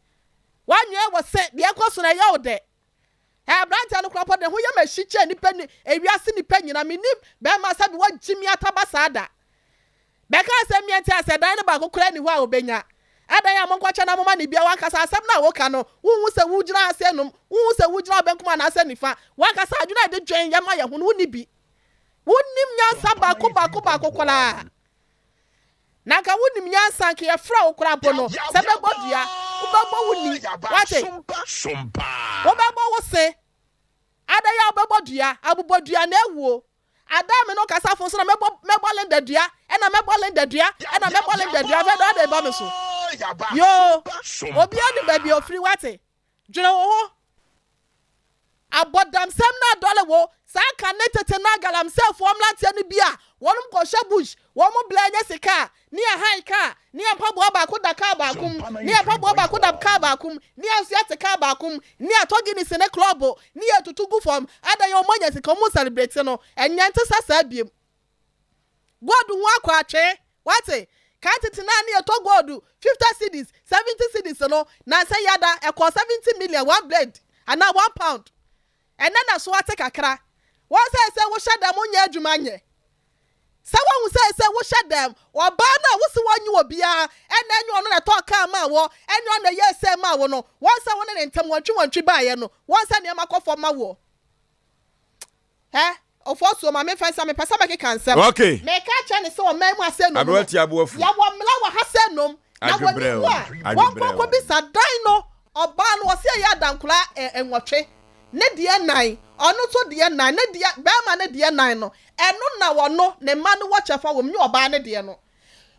Woanwɛn wɔ se deɛ ɛkɔ so no ɛyɛ wo dɛ. Ɛ aberanteɛ no koraa mpo de ne ho yam ahyi kyɛn nnipa ni ewiase nnipa nyina. Mennim bɛrima sɛ bi wagye mi ataba saa da. Bɛka asɛm mmiɛ nti a sɛ dan no baako koraa nni hɔ a ɔbɛnya. Adɛn a monkɔkyɛ na moma no bia W'ankasa asɛm no a woka no wonhu sɛ wogyina ha sɛ nom, wonhu sɛ wogyina benkum anaasɛ nifa. W'ankasa adwene a yɛde dwen yɛma yɛn ho no wonni bi. Wonnim nyansa baako baako baako koraa. Na anka wonim nyansa, anka yɛfrɛ wo koraa mpo no, sɛ bɛbɔ dua, wobɛbɔ wo ni, wate? Wobɛbɔ wo se. Ada yi a wobɛbɔ dua, abobɔ dua na awuo. Ada a me ne wo kasa fo nso na mɛbɔ, mɛbɔ Linda dua, ɛna mɛbɔ Linda dua, ɛna mɛbɔ Linda dua, afei deɛ ɔde ba me so. Yoo, obiara nim baabi a ofiri, wate? Dwene wo ho. Abɔdamsɛm no adɔre wo saa kane tete no agalamsɛɛfoɔ mmeranteɛ no bi a wɔnom kɔhyɛ bush wɔn blɛ nyɛ sika a ne yɛ han car ne yɛ mpaboa baako da car baako mu ne yɛ mpaboa baako da car baako mu ne yɛ nso yɛte car baako mu ne yɛ atɔ Guinness ne club ne yɛ tutu gu fam adɛn yɛ wɔn anya sika wɔn celebrate no ɛnyɛ nte sɛ saa biem. Gold ho akɔ atwee, wate? Kan tete no a ne yɛtɔ gold 50 cedis, 70 cedis no, nansa yi ada ɛkɔɔ 70 million one blade anaa one pound. Ɛnnɛ na so ate kakra. Wɔn sɛ sɛ wohyɛ dɛm wonyɛ adwuma nyɛ. Sɛ woahu sɛ sɛ wohyɛ dɛm, ɔbaa no a wose wɔnye obiara, ɛna ɛnyɛ ɔno na ɛtɔɔ kaa maa wɔ, ɛnyɛ ɔno na ɛyɛɛ sei maa wo no, wɔn sɛ wo ne ne ntam wɔntwe wɔntwe baeɛ no, wɔn sɛ nneɛma kɔ fam ma woɔ. Hɛ, Ofosuo, ma memfa nsa, mepɛ sɛ mekeka nsɛm. Okay. Meka akyerɛ no sɛ ɔman mu ha sɛ nom no, Aberewa ti aboa fu. yɛwɔ mmara wɔ ha sɛ nom, na wɔnim Adwebrɛw, wo a, wɔnkɔ adwebrɛw. nkɔbisa dan no. Ɔbaa no, ɔse ɛyɛ adankora ɛ, nwɔtwe, ne deɛ nan, ɔno nso deɛ nan, ne deɛ, barima no deɛ nan no, ɛno na ɔno, ne mma no wɔ kyɛfa wɔ mu, nyɛ ɔbaa no deɛ no.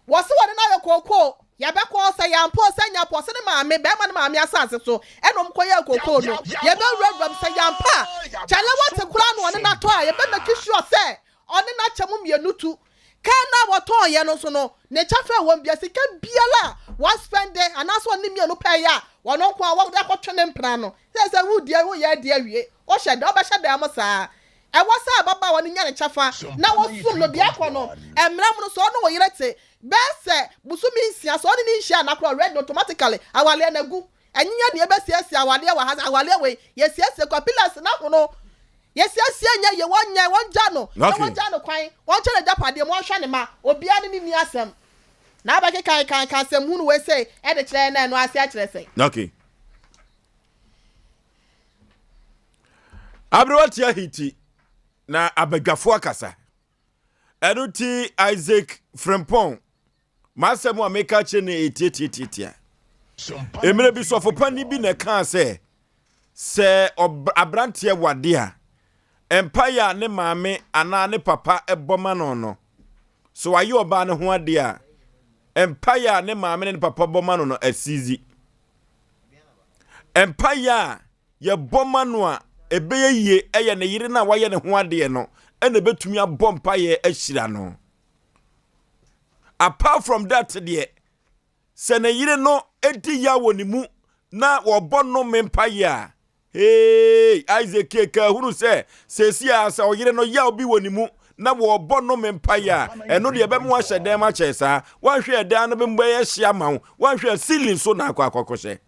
Wɔse wɔne no ayɛ kookoo, yɛbɛkɔ sɛ yɛampɛ o sɛ nyɛ pɔ, ɔse ne maame, bɛɛma no maame asase so ɛna ɔmo kɔyɛɛ kookoo no, yɛbɛwura wuram sɛ yɛampɛ a, kyale wɔte koraa na ɔne no atɔ a, yɛbɛ make sure sɛ ɔne no akyɛ mo mmienu tu. Car no a wɔtɔɔyɛ no nso no, ne kyɛfa a ɛwɔ mu bia, sika biara a wɔaspɛnde anaasɛ ɔne mmienu pɛɛyɛ a, ɔno nko ara wɔde akɔtwe ne mpena no. Sɛ sɛ wodie, woyɛ adi awie, wohyɛ da, wobɛhyɛ dan mu saa. Ɛwɔ sɛ ababaawa no nya ne kyɛfa na wɔsom no deɛ ɛkɔ no mmara mu no, sɛ ɔne wo yere te bɛyɛ sɛ bosome nsia, sɛ ɔne no nhyia anaa koraa already no automatically awareɛ no agu. Ɛnyɛ nea yɛbɛsiesie awareɛ wɔ ha, awareɛ wei yɛsiesie kwa pillars no ahono, yɛsiesie nyɛ yie, wɔnyɛ, wɔngya no na wɔngya no kwan, wɔnkyɛ no agyapadeɛ mu, wɔnhwɛ ne mma, obiara ne no nni asɛm. Na abɛkeka ka asɛm hunu wei sei de kyerɛ yɛn na ɛno ase akyerɛ sɛn? Okay. Aberewa tia hiti na abadwafo akasa. Ɛno nti Isaac Frimpong, m'asɛm a meka kyerɛ no ɛtiatiatiatia. Mmerɛ bi sɔfo panin bi na ɛkaa sɛ, sɛ aberanteɛ wade a, mpaeɛ a ne maame anaa ne papa bɔ ma no no, sɛ wayɛ ɔbaa no ho adeɛ a, mpaeɛ a ne maame ne ne papa bɔ ma no no asizi. Mpaeɛ a yɛbɔ ma no a. ɛbɛyɛ yie ɛyɛ ne yere no a wayɛ ne ho adeɛ no ɛna ɛbɛtumi abɔ mpaeɛ ahyira no. Apart from that deɛ, sɛ ne yere no di yaw wɔ ne mu na wɔbɔ nnome mpaeɛ a, Hey, Isaac Keka hunu sɛ seesei a sɛ ɔyere no yaw bi wɔ ne mu na wɔrebɔ nnome mpaeɛ a, ɛno deɛ ɛbɛma wahyɛ dan mu akyɛ saa. Woanhwɛ a dan no bɛyɛ hye ama wo. Woanhwɛ a ceiling so na akɔ akɔkɔhyɛ.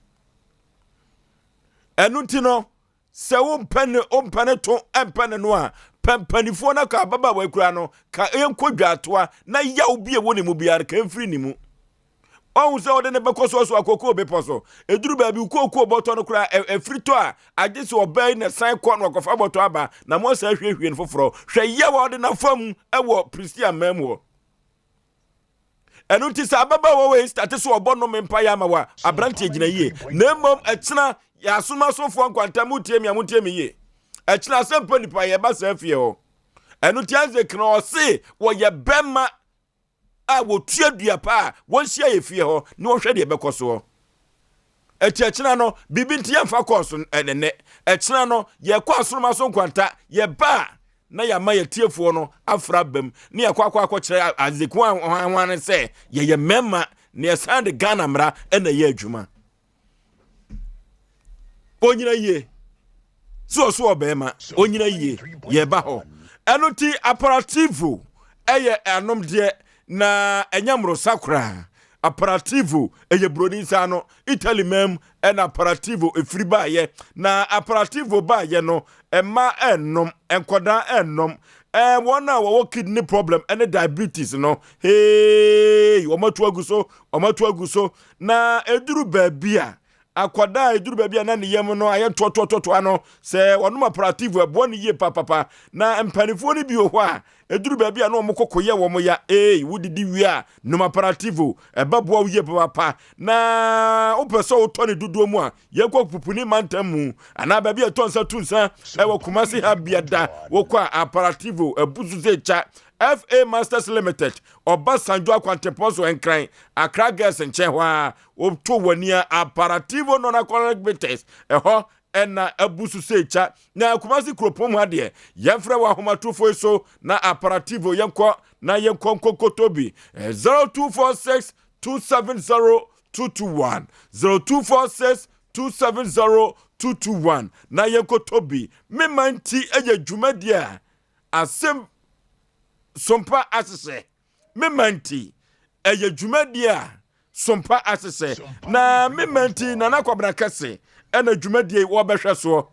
Ɛno nti no, sɛ wompɛ ne wompɛ ne to mpɛ ne no a, pɛ mpanimfoɔ no ka ababaawa kura no ka yɛnkɔ dwaatoa na yaw bi a ɛwɔ ne mu biara ka mfiri ne mu. Wahu sɛ ɔde no bɛkɔ so aso akokoo bepɔ so. Ɛduru baabi, wo kookoo bɔtɔ no koraa, ɛfiri tɔ a, agye sɛ ɔbaa yi na san kɔ na wakɔfa bɔtɔ aba, na moasan ahwiehwie no foforɔ. Hwɛ yaw a ɔde no afa mu wɔ Pristia man mu hɔ. Ɛno nti sɛ ababaawa wei starte so ɔbɔ nnome mpaeɛ ama wo a, aberanteɛ gyina yie. Na mmom ɛkyena yɛ asomasofoɔ nkwanta, motie me a montie me yie. Ɛkyena asɛmpa nipa yɛba saa fie hɔ. Ɛno nti Isaac no ɔse wɔyɛ bɛma a wɔtua dua pa a wɔnhyia yɛ fie hɔ na wɔnhwɛ deɛ ɛbɛkɔ soɔ. Ɛti ɛkyena no, biribi nti yɛmfa kɔɔ so ɛnɛnɛ. Ɛkyena no, yɛkɔ asoroma so nkwanta, yɛba a na yɛama yɛtiefoɔ no afra bam na yɛkɔ akɔ akɔkyerɛ Isaac hwan no sɛ yɛyɛ mmarima na yɛsan de Ghana mmara ɛna ɛyɛ adwuma. Onyina yie. Sɛ ɔso ɔbɛrima, onyina yie. Yɛba hɔ. Ɛno nti aperitivo ɛyɛ anomdeɛ na ɛnyɛ mmorosa koraa. Aperitivo ɛyɛ buroni nsa ano. Italy man mu ɛna aperitivo ɛfiri baayɛ. Na aperitivo baayɛ no, mmaa ɛnnom, nkwadaa ɛnnom. Ɛɛ wɔn a wɔwɔ kidney problem ɛne diabetes no, hey, wɔn atu agu so, wɔn atu agu so. Na ɛduru baabi a, akwadaa a ɛduru baabi a na ne yam no ayɛ ntoatoatoatoa no, sɛ wɔnom aprativo ɛboa no yie papapa. Na mpanimfoɔ no bi wɔ hɔ a, ɛduru baabi a na wɔn koko yɛ wɔn ya. Ee, wodidi wie a, nom aprativo, ɛbɛboa wo yie papapa. Na wopɛ sɛ wotɔ ne dodoɔ mu a, yɛnkɔ Pupuni mantam mu anaa baabi a ɛtɔ nsa tu nsa ɛwɔ Kumasi ha biada. Wokɔ a, aprativo abu so sɛ kya. FA Masters Limited, Ɔbasanjo akwantempɔn so Nkran, Accra Girls nkyɛn hɔ ara, woto w'ani a Aparativo Non-Alcoholic Bitters, ɛhɔ ɛna abu so sɛ kya. Na Kumasi kuropɔn mu ha deɛ, yɛmfrɛ wɔ ahomatorofo yi so na Aparativo yɛnkɔ na yɛnkɔ nkokoto bi. 0246 270 221, 0246 270 221 na yɛnkɔtɔ bi. Mema nti ɛyɛ dwumadie a Asɛm sompa ahyehyɛ me ma nti ɛyɛ dwumadie a sompa ahyehyɛ na me ma nti Nana Kwabena Kɛse ɛna dwumadie yi wɔbɛhwɛ soɔ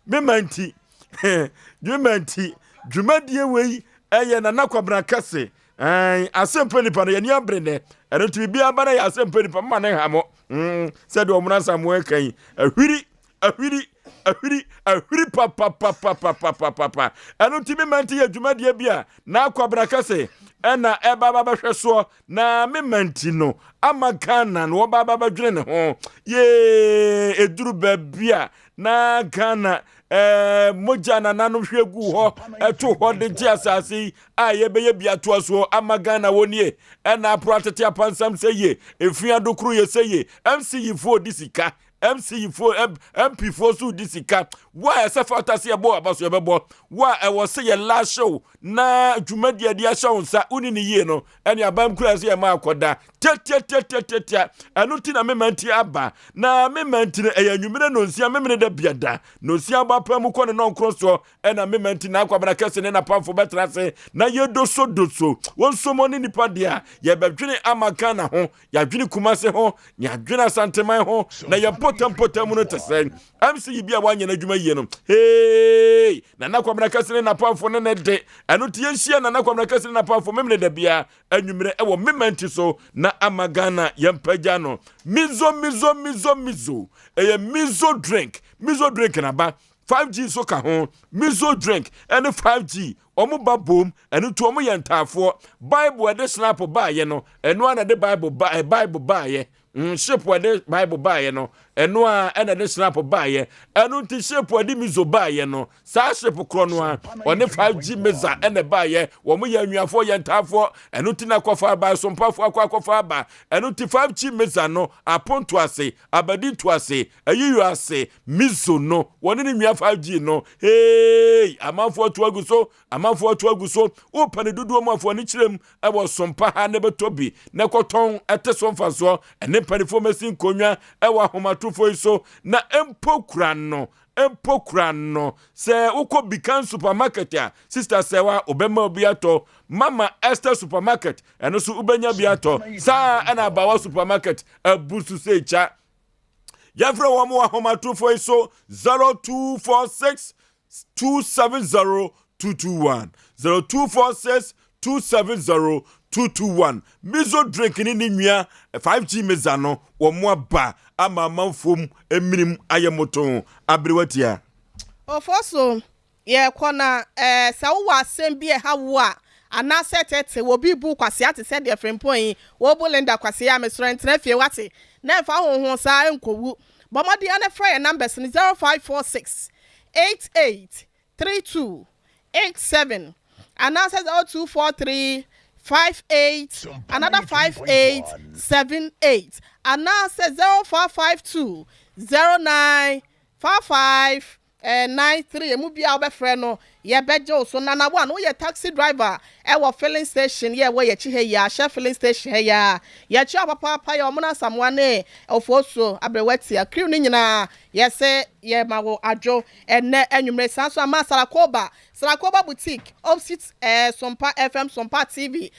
me ma nti me ma nti dwumadie wei ɛyɛ Nana Kwabena Kɛse ɛn asɛmpa nipa no yɛni abere nɛ ɛno nti biribiara ba na yɛ asɛmpa nipa mma ne ha mo mm, sɛdeɛ ɔmono asamoa ka yi ahwiri Ahwiri, ahwiri, ahwiri papapapapapapa. Ɛno nti me mante yɛ dwumadie bi a na Kwabena kɛse ɛna ɛba ba bɛhwɛ soɔ na me manti no ama Ghana na wɔba ba bɛdwene ne ho. Yee, ɛduru baabi a na Ghana ɛɛ mogya nananom hwie gu hɔ ɛto hɔ de gye asase yi a yɛbɛyɛ bi atoa soɔ ama Ghana wɔ nie ɛna aporo atete apansam sɛ yie efi adokoro yɛ sɛ yie MC yifoɔ di sika MC foɔ, MP foɔ nso redi sika. Wo a ɛsɛ fata sɛ yɛbɔ aba so yɛbɛbɔ. Wo a ɛwɔ sɛ yɛ lahyew na dwumadi a yɛde ahyɛ wo nsa woni ne yie no, ɛne aban kura sɛ yɛma akɔda. Tiatiatiatiatia. Ɛno nti na mema nti aba. Na mema nti no ɛyɛ anwummere nonsia memene da biada. Nonsia abɔ apaa mu kɔ ne nɔnkron soɔ ɛna mema nti na akwabena kɛse ne n'apamfo bɛtena ase na yɛdosodoso. Wɔn nso ne nipa deɛ a yɛbɛdwene ama Ghana ho Yɛadwene Kumase ho, na yɛadwene Asanteman ho, na yɛn mpɔtam mu no te sɛn? MC yi bi a wanyɛ n'adwuma yie no, hey! Nana Kwabena Kɛse ne n'apamfo ne ne de. Ɛno nti yɛnhyia Nana Kwabena Kɛse ne n'apamfo Memene da biara anwummerɛ ɛwɔ Memanti so na ama Ghana yɛmpagya no. Mizo, mizo, mizo, mizo. Ɛyɛ mizo drink. Mizo drink na ba. 5G nso ka ho. Mizo drink ɛne 5G Wɔn ba boom, ɛno nti wɔn yɛ ntaafoɔ. Bible a ɛde snap baeɛ no, ɛno ara na ɛde Bible ba ɛ Bible baeɛ. Mm, ship a ɛde Bible baeɛ no, Ɛno a ɛna ɛde snap baeɛ. Ɛno nti shape a ɛde mizo baeɛ no, saa shape korɔ no a ɔne 5G miza ɛna ɛbaeɛ. Wɔn yɛ anuafoɔ, yɛ ntaafoɔ. Ɛno nti na akɔfa aba, sompafoɔ akɔ akɔfa aba. Ɛno nti 5G miza no aponto ase, abadi nto ase, ayiyo ase, mizo no, wɔne ne nua 5G no, hey, amanfoɔ atu agu so, amanfoɔ atu agu so. Wopɛ ne dodoɔ mu afoɔ ne kyerɛ mu ɛwɔ sompa ha na ɛbɛtɔ bi na ɛkɔtɔn ɛte so mfasoɔ ɛne mpanimfoɔ mɛsi nkonnwa ɛwɔ ahomatorofoɔ yi so na mpo kura no mpo kura no sɛ wokɔ Bikan supermarket a sister sɛwa wobɛma obi atɔ Mama Esther supermarket ɛno so wobɛnya bi atɔ saa ɛna Abawa supermarket abu so sɛ kya yɛmfrɛ wɔn wɔ ahomatorofoɔ yi so 0246 270 221 0246 270 221 mizo drink ne ne nua 5G miza no wɔn mo aba ama amanfoɔ mu emirim ayɛ moto aberewatia. Ɔfɔ so yɛkɔ na sɛ wowɔ asɛm bi ɛha wo a anaasɛ tete obi bu kwasea te sɛ deɛ Frimpong yi wɔbu Linda kwasea a mesrɛ ntena fie wate na ɛmfa honhom saa nkɔwu. Bɔ mmɔden na frɛ yɛn numbers no 0546 88 32 87 anaasɛ 0243 58 another 58 78 anaasɛ 0452 09 55 93. Emu bia wobɛfrɛ no yɛbɛgye wo so. Nana one woyɛ taxi driver ɛwɔ filling station yɛ ɛwɔ yɛkyi ha yi a ahyɛ filling station ha yi a yɛkyi apapaapa yɛ ɔmo asamoa ne Ofosuo aberewatia crew no nyinaa yɛsɛ yɛma wo adwo ɛnɛ anwummerɛ. Saa nso ama Sarakoba, Sarakoba Boutique opposite Sompa FM, Sompa TV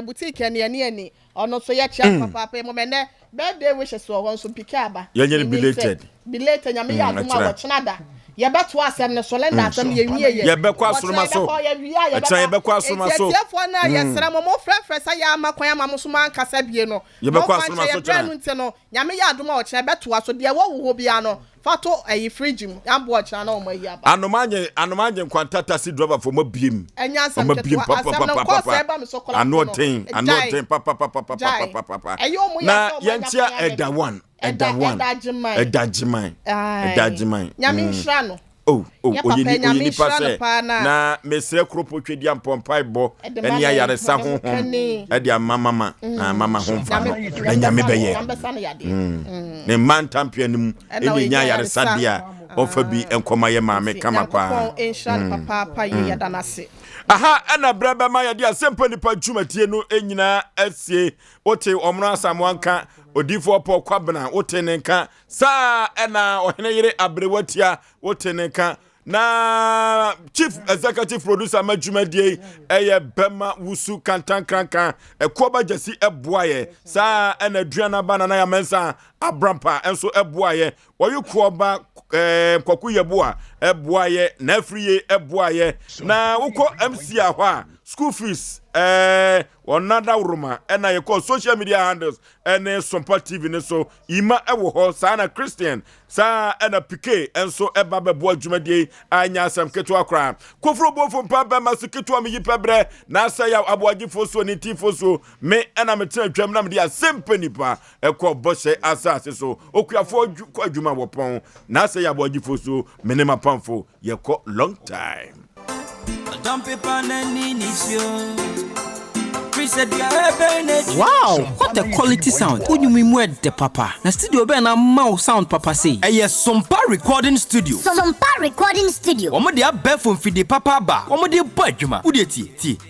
boutique ɛni ɛni ɛni ɔno nso yɛkyia papaapa. Yɛ mɔmɔ ɛnɛ birthday wishes wɔ hɔ nso piki aba. Yɛnyɛ no belated. Belated. Nyame yɛ adom a ɛkyerɛ. Wɔkyena da yɛbɛto asɛm no so. Linda asɛm no yɛwie yɛ. Yɛbɛkɔ asoroma so. Yɛwie a. Ɛkyerɛ yɛbɛkɔ asoroma so. Nti atiefoɔ no a yɛsrɛ mo, mo frɛfrɛ sɛ yɛ ama kwan ama mo so mo ankasa bie no. Yɛbɛkɔ Momfa asoroma nkyɛ so yɛbrɛ kyerɛ. no nti no Nyame yɛ adom a ɔkyena bɛtoa so. Deɛ ɛwɔ wo hɔ biara no fa to ɛyi fridge mu yɛaboa ɔkyena na ɔmo ayi aba. Anomanye anomanye nkwanta taxi driver fo mo biem. Ɛnyɛ asɛm Ɔmo biem ketewa asɛm no nkɔɔ sɛ ɛba me so koraa ano no. ɔden ano Gyae. ɔden Gyae. papapapapapapa. Ɛyɛ ɔmo yɛ Na sɛ ɔmo anya yɛnkyia kwan abɛ- ɛda one ɛda Ɛda- one Ɛda Agyeman. Ɛda Agyeman. Aye. Ɛda Agyeman. Nyame nhyira no. Oh, Yɛ oye papa, ni Nyame oye nipa nhyira no sɛ paa na- na mesrɛ kuropo twedi ampɔmpaebɔ Ɛde ma ɛne ne- ayaresa ne ho honhom kani. ɛde ama mama na mama ho mfa no Nyame- na Nyame bɛyɛ. Nyame bɛsa no yadeɛ. Ne mma ntampea no mu Ɛna ɛne ɔyɛ nya ayaresa ayaresa. deɛ a ɔmfa bi nkɔma yɛ maame kama paa. Nyankopɔn nhyira no papaapa yie, yɛda no ase. Aha ɛna berɛ bɛma yɛde asɛmpa nipa dwumadie no nyinaa asie. Wote ɔmono Asamoa nka, odiifoɔ Pɔ Kwabena wote ne nka saa, ɛna ɔhene yere aberewatia wote ne nka, na chief executive producer ma dwumadie yi ɛyɛ Bɛma Wusu Kantankrankan ɛkoɔba gyasi ɛboa yɛ saa, ɛna aduana ba Nana Yamɛnsa Abrampa nso ɛboa yɛ, wɔyi koɔba Nkwaku Yɛboa ɛboa yɛ, na afiri ɛboa yɛ, na wokɔ MC a hɔ a school fees ɔnada woroma, ɛna yɛkɔ social media handles ɛne Sompa TV ne so ima ɛwɔ hɔ saa, na Christian saa ɛna Pike nso ɛba bɛboa dwumadie yi a ɛnyɛ asɛm ketewa koraa. Koforo bofo mpa bɛma so ketewa meyi pɛ berɛ na asɛ yɛ aboagyefoɔ so ne tifoɔ so me ɛna metena twam na mede asɛmpa nipa ɛkɔ bɔhyɛ asase so. Okuafoɔ kɔ adwuma wɔ pɔn na asɛ yɛ aboagyefoɔ so me ne mapamfo yɛkɔ long time. Wow, what a quality sound! Wonwom mu ɛdɛ papa. Na studio bɛn na ama wo sound papa sei? Ɛyɛ Sompa Recording Studio. Sompa Recording Studio. Wɔn de abɛɛfo mfidie papa aba. Wɔn de bɔ adwuma. Wode tie tie.